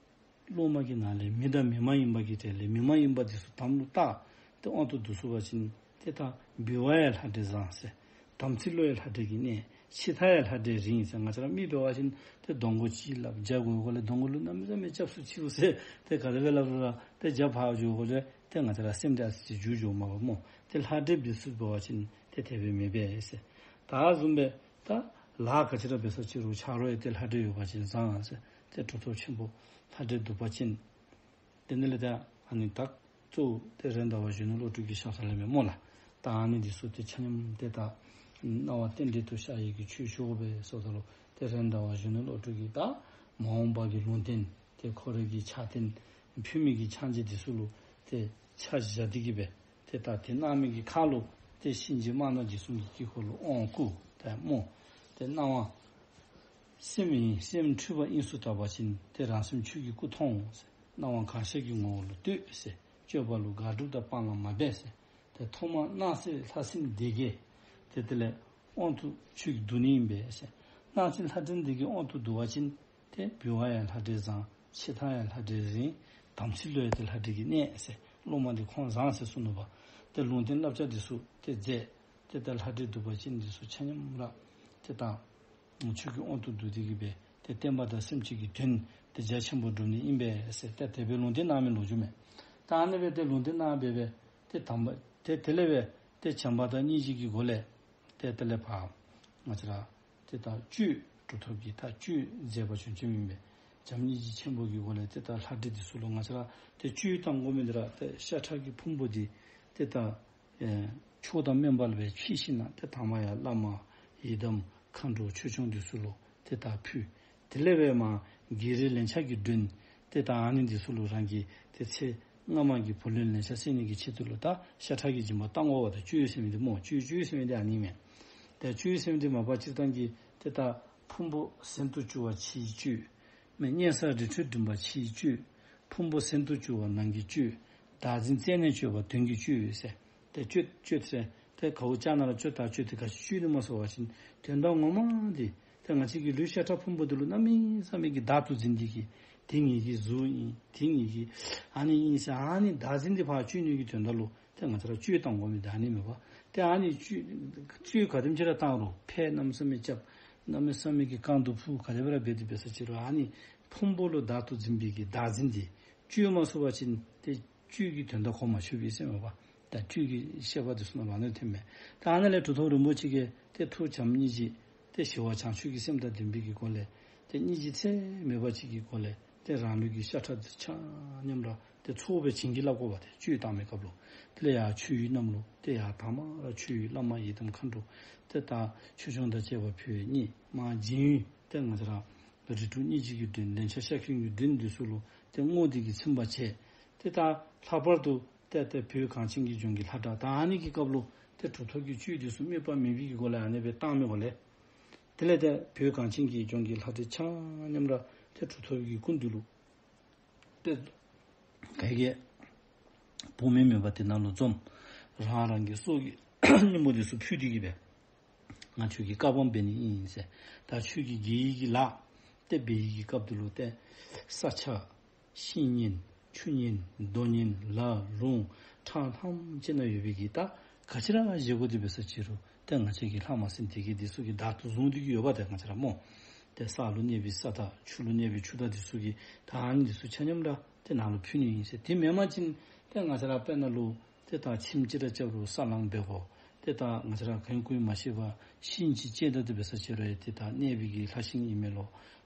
སློབ་མ་གི་ནང་ལས་མི་དང་མི་མ་ཡིན་པ་གི་གྲས་ལས་མི་མ་ཡིན་པ་འདི་ཚུ་དམ་ལུ་བཏགས། ཏེ་དབང་དུ་བསྡུ་ཚུགས་པ་ཅིན་ཏེ་ད་འབུལ་བ་ཡང་ལྷ་འདྲེ་བཟང་ཟེར། དམ་ཚིག་བློ་ཡང་ལྷ་འདྲེ་གིས་གནས། ཕྱི་ཐག་ཡང་ལྷ་འདྲེ་རིང་ཟེར། ང་བཅས་ར་མི་འབད་བ་ཅིན་ཏེ་གདོང་མགོ་ཅིག་ལགཔ་རྒྱབ་དགོ་གོ་ལས་གདོང་མགོ་ལུ་གནམ་མེད་ས་མེད་སྐྱབས་སུ་མཆིའོ་ཟེར། ཏེ་ག་དེ་སྦེ་སླབ་རུང་ར་ཏེ་རྒྱབ་ཕར་འགྱོ་དགོ་ལས་ཏེ་ང་བཅས་ར་སེམས་འདི་ཨ་ཙི་ཅིག་འགྱུར་འགྱོཝ་མས་པ་སྨོ། ཏེ་ལྷ་འདྲེ་འབད་ཚུགས་པ་ཅིན་ཏེ་དེ་སྦེ་མི་འབད་ཟེར། ད་བཟུམ་སྦེ་ད་ལཱ་ག་ཅི་ར་འབད་ས་ཅི་རུང་ཆ་རོགས་ཡང་ཏེ་ལྷ་འདྲེ་ཡོད་པ་ཅིན་བཟང་ཟེར། ཏེ་གྲུབ་ཐོབ་ཆེན་པོ་ལྷ་འདྲེ་འདུག་པ་ཅིན། དེ་ནི་ལས་ད་ཨ་ནི་ད་གཙོ་བོ་ཏེ་རེད་མདའ་བ་གཞོན་ནུ་བློ་གྲོས་ཀྱི་ཞབས་ས་ལས་མས་སྨོ་ལགས། ད་ཨ་ནི་འདི་ཚུ་ཏེ་ཆ་མཉམ་ཏེ་ད་སྣང་བ་རྟེན་འབྲེལ་དུ་ཤར་ཡི་གི་ཆོས་ཞུ་དགོ་པས་ཟེརཝ་ད་ལུ་ཏེ་རེད་མདའ་བ་གཞོན་ནུ་བློ་གྲོས་ཀྱིས་ད་མ་འོངས་པ་གི་ལུང་བསྟན་ཏེ་ཁོ་རའི་གི་ཕྱག་རྟེན་ཕུལ་མི་གི་ཕྱག་རྗེས་འདི་ཚུ་ལུ་ཏེ་ཕྱག་བཞག་སྟེ་གི་སྦེ་ཏེ་ད་དེ་གནང་མི་གི་ཁར་ལུ་ཏེ་གཤིན་རྗེ་དམར་ནག་འཇིགས་གསུམ་གྱི་དཀྱིལ་འཁོར་ལུ་དབང་བསྐུར་ད་སྨོ། ཏེ་སྣང་བ་སེམས་ཨིན། སེམས་འཁྲུལ་པ་དབྱིངས་སུ་དག་པ་ཅིན་ཏེ་རང་སེམས་ཆོས་ཀྱི་སྐུ་མཐོང་ཟེར། སྣང་བ་གང་ཤར་གྱི་ངོ་བོ་ལུ་ལྟོས་ཟེར། སྤྱོད་པ་ལུ་དགག་སྒྲུབ་དང་སྤང་བླང་མ་འབད་ཟེར། ཏེ་ཐོག་མར་སྣང་སྲིད་ལྷ་སྲིན་སྡེ་བརྒྱད་ཏེ་དེ་ལས་དབང་དུ་ཆོས་ཀྱིས་བསྡུ་ནི་ཨིན་པས་ཟེར། སྣང་སྲིད་ལྷ་སྲིན་སྡེ་བརྒྱད་དབང་དུ་བསྡུ་བ་ཅིན་ཏེ་འབུལ་བ་ཡང་ལྷ་འདྲེ་བཟང་། ཕྱི་ཐག་ཡང་ལྷ་འདྲེ་རིང་། དམ་ཚིག་བློ་ཡང་ཏེ་ལྷ་འདྲེ་གིས་གནས་ཟེར། སློབ་མ་འདི་ཁོང་བཟང་ཟེར་གསུངས་ནུག་པ། ཏེ་ལུང་བསྟན་བསླབ་བྱ་འདི་ཚུ་ཏེ་མཛད། ཏེ་ད་ལྷ་འདྲེ་འདུག་པ་ཅིན་འདི་ཚུ་ཆ་མཉམ་ར་ཏེ་ད་ཆོས་ཀྱི་དབང་དུ་བསྡུ་སྟེ་གི་སྦེ་ཏེ་བསྟན་པ་དང་སེམས་ཅན་གྱི་དོན་ཏེ་རྒྱ་ཆེན་པོ་སྒྲུབ་ནི་ཨིན་པས་ཟེར་ཏེ་དེ་སྦེ་ལུང་བསྟན་གནང་མི་ལོ་རྒྱུས་མས། ད་ཨ་ནི་སྦེ་ཏེ་ལུང་བསྟན་གནང་སྦེ་སྦེ་ཏེ་དམ་པ་ཏེ་དེ་ལས་སྦེ་ཏེ་བྱམས་པ་དང་སྙིང་རྗེ་གི་སྒོ་ལས་ཏེ་དེ་ལས་ཕར་ང་བཅས་ར་ཏེ་ད་གཅོད་གྲུབ་ཐོབ་ཀྱི་ད་གཅོད་མཛད་པ་བྱུང་བྱུངམ་ཨིན་པས། བྱམས་སྙིང་རྗེ་ཆེན་པོ་གི་སྒོ་ལས་ཏེ་ད་ལྷ་འདྲེ་འདི་ཚུ་ལུ་ང་བཅས་ར་ཏེ་གཅོད་བཏང་དགོ་མི་འདི་ར་ཏེ་ཤ་ཁྲག་གི་ཕུང་པོ་འདི་ཏེ་ད་ཨེ་མཆོག་དང་དམན་པ་ལུ་སྦེ་ཕྱེ་ཞིནམ་ལས་ཏེ་དང་པ་ཡང་བླ་མ་ཡི་དམ་མཁའ་འགྲོ་ཆོས་སྐྱོང་འདི་ཚུ་ལུ་ཏེ་ད་ཕུལ། དེ་ལས་སྦེ་མར་བགེགས་རིགས་ལན་ཆགས་ཀྱི་མགྲོན་ཏེ་ད་ཨ་ནི་འདི་ཚུ་ལུ་རང་གི་ཏེ་ཚེ་སྔ་མ་གི་བུ་ལོན་ལན་ཆགས་སེལ་ནི་གི་ཆེད་དུ་ལུ་ད་ཤ་ཁྲག་གི་སྦྱིན་པ་བཏང་དགོ་པ་ད་གཅོད་ཟེར་མི་འདི་སྨོ། གཅོད་གཅོད་ཟེར་མི་འདི་ཨ་ནི་མས། ཏེ་གཅོད་ཟེར་མི་འདི་མ་པ་སྤྱིར་བཏང་གི་ཏེ་ད་ཕུང་པོ་ཟིན་དུ་བཅུག་པ་ཕྱིའི་གཅོད། མེ་གཉན་སར་རི་ཁྲོད་འགྲིམ་པ་ཕྱིའི་གཅོད། ཕུང་པོ་ཟིན་དུ་བཅུག་པ་ནང་གི་གཅོད། བདག་འཛིན་རྩད་ནས་གཅོད་པ་དོན་གྱི་གཅོད་ཟེར། ཏེ་གཅོད་གཅོད་ཟེར་ཏེ་ག་བོ་ཅིག་ནང་ལུ་གཅོད་ད་གཅོད་དེ་ག་ཅི་གཅོད་ནི་སྨོ་ཟེར་བ་ཅིན་དོན་དག་ངོ་མ་འདི་ཏེ་ང་བཅས་ཀྱི་ལུས་ཤ་ཁྲག་ཕུང་པོ་འདི་ལུ་གནམ་མེད་ས་མེད་ཀྱི་བདག་ཏུ་འཛིན་ཏེ་གི་དེ་ངེ་གི་གཟུགས་ཨིན། དེ་ངེ་གི་ཨ་ནི་ཨིན་ཟེར་ཨ་ནི་བདག་འཛིན་འདི་ཕར་གཅོད་ནི་གི་དོན་དག་ལུ་ཏེ་ང་བཅས་ར་གཅོད་བཏང་དགོ་མི་འདི་ཨ་ནི་མས་པ། ཏེ་ཨ་ནི་གཅོད་གཅོད་ག་དེམ་ཅིག་ར་བཏང་རུང་ཕར་གནམ་མེད་ས་མེད་རྐྱབ་གནམ་མེད་ས་མེད་ཀྱི་རྐང་དུ་ཕུ་ག་དེ་སྦེ་ར་འབད་དེ་འབད་ས་ཅི་རུང་ཨ་ནི་ཕུང་པོ་ལུ་བདག་ཏུ་འཛིན་པའི་གི་བདག་འཛིན་འདི་གཅོད་མ་ཚུགས་པ་ཅིན་ཏེ་གཅོད་ཀྱི་དོན་དག་གོ་མ་ཆོད་པས་ཟེར་མས་པ། ད་གཅོད་ཀྱི་བཤད་པ་འདི་ཚུ་ནང་ལུ་ཨ་ནི་ཐོནམ་མས། ད་ཨ་ནཱ་ལས་གྲུབ་ཐོབ་རིན་པོ་ཆེ་གིས་ཏེ་ཐུགས་བྱམས་སྙིང་རྗེ་ཏེ་ཞི་བ་བྱང་ཆུབ་ཀྱི་སེམས་དང་ལྡན་པའི་གི་སྒོ་ལས་ཏེ་སྙིང་རྗེ་ཚད་མེད་པ་ཅིག་གི་སྒོ་ལས་ཏེ་རང་ལུས་ཀྱི་ཤ་ཁྲག་འདི་ཆ་མཉམ་ར་ཏེ་ཚོགས་སྦེ་བྱིན་གྱིས་བརླབ་དགོ་པ་ཏེ་གཅོད་བཏང་མི་སྐབས་ལུ། དེ་ལས་ཡར་མཆོད་ཡོན་གནམ་ལུ་ཏེ་ཡར་དང་པ་ར་མཆོད་ཡོན་བླ་མ་ཡི་དམ་མཁའ་འགྲོ་ཏེ་ད་ཆོས་སྐྱོང་དང་བཅས་པ་ཕུལ་བའི་སྙིང་མར་སྦྱིན་ཡོན་ཏེ་ང་བཅས་ར་རིགས་དྲུག་སྙིང་རྗེ་གི་མགྲོན་ལན་ཆགས་ཤ་འཁོན་གྱི་མགྲོན་འདི་ཚུ་ལུ་ཏེ་བསྔོ་སྟེ་གི་ཚིམ་པ་བྱས། ཏེ་ད་ལྷག་པར་དུ་ཏེ་ཏེ་བོད་གངས་ཅན་གྱི་ལྗོངས་ཀྱི་ལྷ་བྲག་ད་ཨ་ནི་གི་སྐབས་ལུ་ཏེ་གྲུབ་ཐོབ་ཀྱི་གཅོད་འདི་ཚུ་དམིགས་པ་མེད་པའི་གི་སྒོ་ལས་ཨ་ནི་སྦེ་བཏང་མི་སྒོ་ལས། དེ་ལས་ཏེ་བོད་གངས་ཅན་གྱི་ལྗོངས་ཀྱི་ལྷ་འདྲེ་ཆ་མཉམ་ར་ཏེ་གྲུབ་ཐོབ་ཀྱི་སྐུ་མདུན་ལུ་ཏེ་ག་གིས་བུ་མེད་མེད་པ་དེ་ནང་ལུ་འཛོམས། རང་རང་གི་སྲོག་གི་སྙིང་པོ་འདི་ཚུ་ཕུལ་ཏེ་གི་སྦེ་ང་ཁྱོད་ཀྱི་བཀའ་དབང་འབད་ནི་ཨིན་ཟེར། ད་ཁྱོད་ཀྱི་དགེ་བའི་གི་ལཱ་ཏེ་འབད་བའི་གི་སྐབས་འདི་ལུ་ཏེ་ས་ཆ་ཤིང་ཉིལ་ཆུ་ཉིལ་རྡོ་ཉིལ་ལ་ལུང་ཁྲག་ཐམས་ཅད་ནང་ཡོད་པའི་གི་ད་ག་ཅི་ར་བཞེས་དགོ་དེ་འབད་ས་ཅི་རུང་ཏེ་ང་བཅས་ཀྱི་ལྷ་མ་སྲིན་སྡེ་བརྒྱད་འདི་ཚུ་གིས་བདག་ཏུ་བཟུང་སྟེ་གི་ཡོད་པ་ཏེ་ང་བཅས་ར་སྨོ། ཏེ་ས་ལུ་གནས་པའི་ས་དང་ཆུ་ལུ་གནས་པའི་ཆུ་དང་འདི་ཚུ་གིས་ད་ཨ་ནི་འདི་ཚུ་ཆ་མཉམ་ར་ཏེ་ནང་ལུ་ཕུལ་ནི་ཨིན་ཟེར། དེ་མེན་པ་ཅིན་ཏེ་ང་བཅས་ར་དཔེར་ན་ལུ་ཏེ་ད་ཁྱིམ་ཅིག་ར་རྐྱབ་རུང་ས་བསླང་འབད་དགོ། ཏེ་ད་ང་བཅས་ར་གང་ཡང་མ་ཤེས་པར་ཤིང་ཅིག་བཅད་ད་དེ་འབད་ས་ཅི་རུང་ཡང་ཏེ་ད་གནས་པའི་གི་ལྷ་ཤིང་ཨིན་མས་ལོ།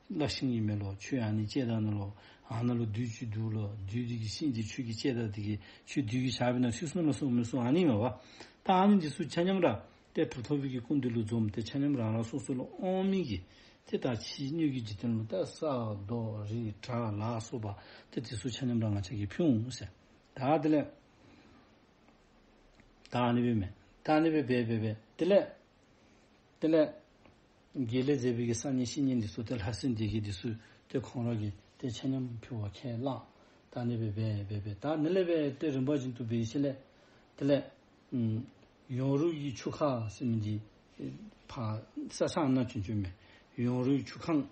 གླ་ཤིང་ཨིན་མས་ལོ། ཁྱོད་ཨ་ནི་བཅད་ད་ནུག་ལོ། ཨ་ནཱ་ལུ་བདུད་ཅིག་འདུག་ལོ། བདུད་འདི་གི་ཤིང་འདི་ཁྱོད་ཀྱིས་བཅད་ད་འདི་གིས་ཁྱོད་བདུད་ཀྱི་ཞགས་པའི་ནང་ཚུད་སོང་ལོ་གསུངམ་མས་གསུངམ་ཨ་ནི་མས་པ། ད་ཨ་ནི་འདི་ཚུ་ཆ་མཉམ་ར་ ཏེ་གྲུབ་ཐོབ་པའི་གི་སྐུ་མདུན་ལུ་འཛོམས་ཏེ་ཆ་མཉམ་རང་རང་སོ་སོ་ལུ་དབང་མི་གི་ཏེ་ད་ཕྱི་སྣོད་ཀྱི་འཇིག་རྟེན་ལུ་ད་ས་རྡོ་རི་བྲག་ལ་སོགས་པ་ཏེ་དེ་ཚུ་ཆ་མཉམ་ར་ང་བཅས་ཀྱིས་ཕུལ་འོང་ཟེར། ད་དེ་ལས་ད་ཨ་ནི་སྦེ་མས། ད་ཨ་ནི་སྦེ་འབད་འབད་འབད་དེ་ལས་དེ་ལས་དགེ་ལེགས་མཛད་པའི་གི་སང་ཉིན་བཤེས་གཉེན་འདི་ཚུ་ཏེ་ལྷ་སྲིན་སྡེ་བརྒྱད་འདི་ཚུ་ཏེ་ཁོང་ར་གིས་ཏེ་ཆ་མཉམ་ཕུལ་བར་ཁས་བླངས། ད་ཨ་ནི་སྦེ་འབད་འབད་འབད་ད་ཨ་ནི་ལས་འབད་ཏེ་རིམ་པ་བཞིན་དུ་འབད་ཞིནམ་ལས་དེ་ལས་ཨམ་ཡོངས་རུས་ཀྱི་ཆུ་ཁ་ཟེར་མི་འདི་ཕར་ས་ས་ནང་བྱོན་བྱོནམ་མས། ཡོངས་རུས་ཆུ་ཁང་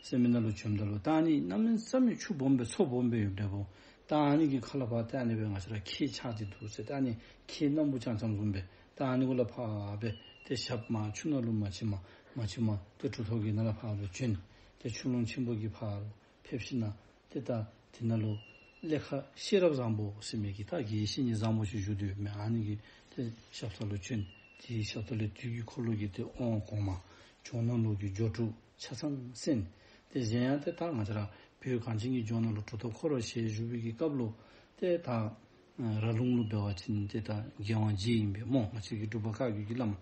ཟེར་མི་ནང་ལུ་བྱོནམ་ད་ལུ་ད་ཨ་ནི་གནམ་མེད་ས་མེད་ཆུ་སྦོམ་སྦེ་མཚོ་སྦོམ་སྦེ་ཡོདཔ་འདྲ་པོ། ད་ཨ་ནི་གི་ཁ་ལས་ཕར་ད་ཨ་ནི་སྦེ་ང་བཅས་ར་ཁྱེགས་ཆགས་ཏེ་འདུག་ཟེར། ད་ཨ་ནི་ཁྱེགས་སྣམ་བུ་རྐྱང་རྐྱང་བཟུམ་སྦེ་ད་ཨ་ནི་གུ་ལས་ཕར་སྦེ་ཏེ་ཞབས་མར་ཆུ་ནང་ལུ་མ་ཕྱི་མ་མ་ཕྱི་མ་ཏེ་གྲུབ་ཐོབ་ཀྱིས་ནཱ་ལས་ཕར་སྦེ་བྱོན། ཏེ་ཆུ་ཀླུང་ཆེན་པོ་གི་ཕར་ལུ་ཕེབས་ཞིནམ་ལས་ཏེ་ད་དེ་ནང་ལུ་གླེ་མཁར་ཤེས་རབ་བཟང་པོ་ཟེར་མི་གི་ད་དགེ་བའི་བཤེས་གཉེན་བཟང་པོ་ཅིག་བཞུགས་ཏེ་ཡོདཔ་མས། ཨ་ནི་གི་ཏེ་ཞབས་ས་ལུ་བྱོན། དེའི་ཞབས་ས་ལས་དུས་ཀྱི་འཁོར་ལོ་གི་ཏེ་དབང་གོང་མ་ཇོ་ནང་ལུགས་ཀྱི་སྦྱོར་དྲུག་ཆ་ཚང་གསན། ཏེ་གཞན་ཡང་ཏེ་ད་ང་བཅས་ར་བོད་གངས་ཅན་གྱི་ལྗོངས་ནང་ལུ་གྲུབ་ཐོབ་ཁོ་ར་ཞལ་བཞུགས་པའི་གི་སྐབས་ལུ་ཏེ་ད་ར་ལུང་ལུ་འབད་བ་ཅིན་ཏེ་ད་རྒྱལ་དབང་རྗེ་ཨིན་པས་སྨོ། ང་བཅས་ཀྱི་འབྲུག་པ་བཀའ་བརྒྱུད་ཀྱི་བླ་མ་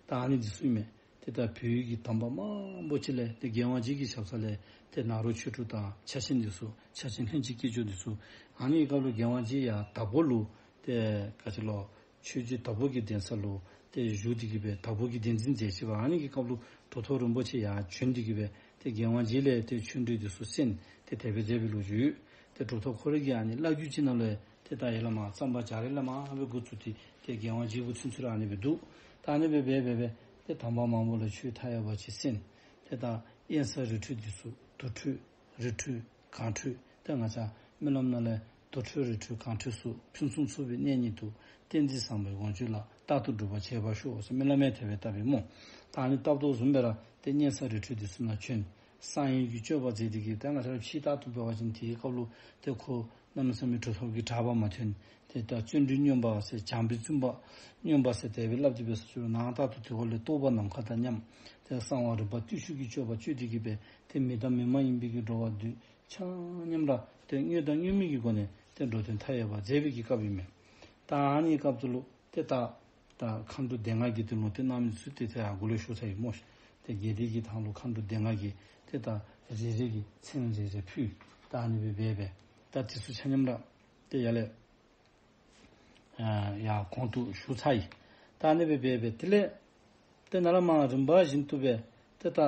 ད་ཨ་ནི་འདི་ཚུ་ཨིན་མས། ཏེ་ད་བོད་ཀྱི་དམ་པ་མང་པོ་ཅིག་ལས་ཏེ་རྒྱལ་དབང་རྗེ་གི་ཞབས་ས་ལས་ཏེ་ནཱ་རོ་ཆོས་དྲུག་དང་ཕྱག་ཆེན་འདི་ཚུ་ཕྱག་ཆེན་ལྷན་ཅིག་སྐྱེས་སྦྱོར་འདི་ཚུ་ཨ་ནི་སྐབས་ལུ་རྒྱལ་དབང་རྗེ་ཡར་དྭགས་པོ་ལུ་ཏེ་ག་ཅི་ལོ་ཆོས་རྗེ་དྭགས་པོ་གི་གདན་ས་ལུ་ཏེ་བཞུགས་ཏེ་གི་སྦེ་དྭགས་པོ་གི་གདན་འཛིན་མཛད་ཅི་བ། ཨ་ནི་གི་སྐབས་ལུ་གྲུབ་ཐོབ་རིན་པོ་ཆེ་ཡར་བྱོན་ཏེ་གི་སྦེ་ཏེ་རྒྱལ་དབང་རྗེ་ལས་ཏེ་ཆོས་འབྲེལ་འདི་ཚུ་གསན། ཏེ་དེ་སྦེ་མཛད་པའི་ལོ་རྒྱུས་ཡོད། ཏེ་གྲུབ་ཐོབ་ཁོ་ར་གིས་ཨ་ནི་བླ་བརྒྱུད་ཅིག་ནང་ལུ་ཏེ་ད་ཡར་ལས་མར་གཙང་པ་རྒྱ་རས་ལས་མར་སྦེ་འགོ་བཙུགས་ཏེ་ཏེ་རྒྱལ་དབང་རྗེ་གུ་ཚུན་ཚོད་ར་ཨ་ནི་སྦེ་འདུག། ད་ཨ་ནི་སྦེ་འབད་འབད་འབད་ཏེ་དམ་པ་མང་པོ་ལུ་ཆོས་མཐའ་ཡས་པ་ཅིག་གསན། ཏེ་ད་དབེན་ས་རི་ཁྲོད་འདི་ཚུ་དུར་ཁྲོད་རི་ཁྲོད་གངས་ཁྲོད་ཏེ་ང་བཅས་སྨོན་ལམ་ནང་ལས་དུར་ཁྲོད་རི་ཁྲོད་གངས་ཁྲོད་སོགས་ཕུན་སུམ་ཚོགས་པའི་གནས་ཉིད་དུ་ཏིང་འཛིན་བཟང་པོའི་དབང་ཕྱུག་ལ་རྟག་ཏུ་སྒྲུབ་པར་བྱེད་པར་ཤོག་ཟེར་སྨོན་ལམ་ཡང་དེ་སྦེ་བཏབ་པས་སྨོ། ད་ཨ་ནི་བཏབ་དོ་བཟུམ་སྦེ་ར་ཏེ་དབེན་ས་རི་ཁྲོད་འདི་ཚུ་ནང་བྱོན། གསང་ཡུམ་གྱི་སྤྱོད་པ་མཛད་དེ་གི་ད་ང་བཅས་ར་ཕྱི་ལྟར་དུ་འབད་བ་ཅིན་དེའི་སྐབས་ལུ་ཏེ་ཁོ་གནམ་མེད་ས་མེད་གྲུབ་ཐོབ་ཀྱི་གྲགས་པ་མ་ཐོན། ཏེ་ད་བརྩོན་འགྲུས་སྙོམས་པ་ཟེར་བྱམས་པའི་བརྩོན་པ་སྙོམས་པ་ཟེར་དེ་སྦེ་སླབ་སྟེ་འབད་སོ་ཅི་རུང་ནང་ལྟར་དུ་དེ་ཁོ་ལས་རྟོགས་པ་ནམ་མཁའ་དང་མཉམ། ཏེ་གསང་བ་རིག་པ་བརྟུལ་ཞུགས་ཀྱི་སྤྱོད་པ་སྤྱོད་དེ་གི་སྦེ་ཏེ་མི་དང་མི་མ་ཡིན་པའི་གི་འགྲོ་བ་འདི་ཚུ་ཆ་མཉམ་ར་ཏེ་དངོས་དང་དངོས་མེད་ཀྱི་སྒོ་ནས་ཏེ་འགྲོ་དོན་མཐའ་ཡས་པ་མཛད་པའི་གི་སྐབས་ཨིན་མས། ད་ཨ་ནི་སྐབས་སུ་ལུ་ཏེ་ད་ད་མཁའ་འགྲོ་སྡེ་ལྔ་གི་དོན་ལུ་ཏེ་གནང་མི་ཚུ་ཏེ་ཏེ་ཨ་གུ་ལུ་ཞུ་ཚར་ཡི་སྨོ་ཤིག། ཏེ་དགེ་སྡིག་གི་ཐང་ལུ་མཁའ་འགྲོ་སྡེ་ལྔ་གི་ཏེ་ད་རེ་རེ་གི་མཚན་རེ་རེ་ཕུལ། ད་ཨ་ནི་སྦེ་འབད་འབད་ད་དེ་ཚུ་ཆ་མཉམ་ར་ཏེ་ཡར་ལས་ཡར་གོང་དུ་ཞུ་ཚར་ཡི། ད་ཨ་ནི་སྦེ་འབད་འབད་དེ་ལས་ཏེ་ནཱ་ལས་མར་རིམ་པ་བཞིན་དུ་སྦེ་ཏེ་ད་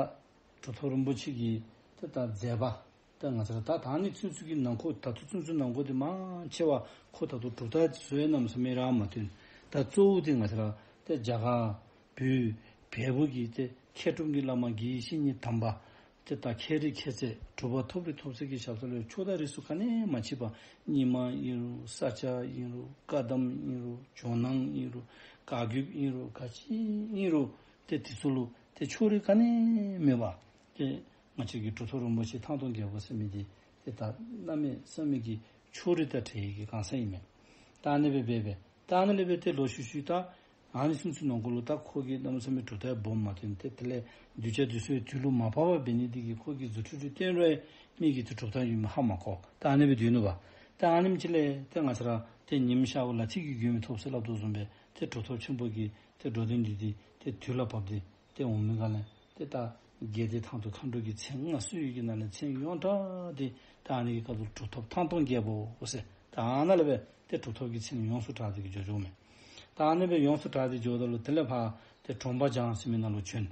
གྲུབ་ཐོབ་རིན་པོ་ཆེ་གི་ཏེ་ད་མཛད་པ་ཏེ་ང་བཅས་ར་ད་ད་ཨ་ནི་ཚུན་ཚོད་ཀྱི་ནང་འཁོད་ད་ལྟོ་ཚུན་ཚོད་ནང་འཁོད་འདི་མང་ཆེ་བ་ཁོ་ད་ལྟོ་གྲུབ་རྟགས་འདི་ཚུ་ཡང་གནམ་མེད་ས་མེད་ར་མ་ཐོན། ད་གཙོ་བོ་འདི་ང་བཅས་ར་ཏེ་རྒྱ་གར་བོད་བལ་པོ་གི་ཏེ་མཁས་གྲུབ་ཀྱི་བླ་མ་དགེ་བའི་བཤེས་གཉེན་དམ་པ་ཏེ་ད་མཁས་རིག་མཁས་ཚད་གྲུབ་པ་ཐོབ་རིགས་ཐོབ་ཚད་ཀྱི་ཞབས་ས་ལུ་ཕྱོགས་དང་རིས་སུ་ག་ནི་མ་མཆིས་པ་རྙིང་མ་ཨིན་རུང་ས་སྐྱ་ཨིན་རུང་བཀའ་གདམས་ཨིན་རུང་ཇོ་ནང་ཨིན་རུང་བཀའ་བརྒྱུད་ཨིན་རུང་ག་ཅི་ཨིན་རུང་ཏེ་དེ་ཚུ་ལུ་ཏེ་ཕྱོགས་རིས་ག་ནི་མེད་པ་ཏེ་ང་བཅས་ཀྱི་གྲུབ་ཐོབ་རིན་པོ་ཆེ་ཐང་སྟོང་རྒྱལ་པོ་ཟེར་མི་འདི་ཏེ་ད་གནམ་མེད་ས་མེད་ཀྱི་ཕྱོགས་རིས་དང་བྲལ་བའི་གི་གང་ཟག་ཨིན་མས། ད་ཨ་ནི་སྦེ་འབད་འབད་ད་ཨ་ནི་ལས་འབད་ཏེ་ལོག་ཤུལ་ཤུལ་ད་ཨ་ནི་ཚུན་ཚོད་ནང་འཁོད་ལུ་ད་ཁོ་གིས་གནམ་མེད་ས་མེད་གྲུབ་རྟགས་སྦོམ་མ་ཐོན། ཏེ་དེ་ལས་གདུལ་བྱ་འདི་ཚུ་ཡང་དུས་ལུ་མ་བབ་པར་འབད་ནི་འདི་གིས་ཁོ་གིས་རྫུ་འཕྲུལ་འདི་བསྟན་རུང་མི་གིས་ཏེ་གྲུབ་རྟགས་ཡོད་མི་ཧ་མ་གོ། ད་ཨ་ནི་སྦེ་སྡོད་ནུག་པ། ད་ཨ་ནེམ་ཅིག་ལས་ཏེ་ང་བཅས་ར་ཏེ་ཉིམ་ཤར་བ་ལ་ཐིག་གིས་གོས་མི་ཐོབ་ཟེར་སླབ་དོ་བཟུམ་སྦེ་ཏེ་གྲུབ་ཐོབ་ཆེན་པོ་གི་ཏེ་འགྲོ་དོན་འདི་འདི་ཏེ་དུས་ལ་བབ་སྟེ་ཏེ་འོང་མི་ག་ལས་ཏེ་ད་རྒྱལ་སྡེ་ཐང་དུ་མཁའ་འགྲོ་གི་མཚན་ལྔ་གསོལ་བའི་གི་ནང་ལས་མཚན་ཡོངས་གྲགས་ཏེ་ད་ཨ་ནི་གི་སྐབས་སུ་གྲུབ་ཐོབ་ཐང་སྟོང་རྒྱལ་པོ་ཟེར་ད་ཨ་ནཱ་ལས་འབད་ཏེ་གྲུབ་ཐོབ་ཀྱི་མཚན་ཡོངས་སུ་གྲགས་ཏེ་གི་འགྱོ་འགྱོཝ་མས། ད་ཨ་ནི་སྦེ་ཡོངས་སུ་གྲགས་ཏེ་འགྱོཝ་ད་ལུ་དེ་ལས་ཕར་ཏེ་གྲོང་པ་བྱང་ཟེར་མི་ནང་ལུ་བྱོན།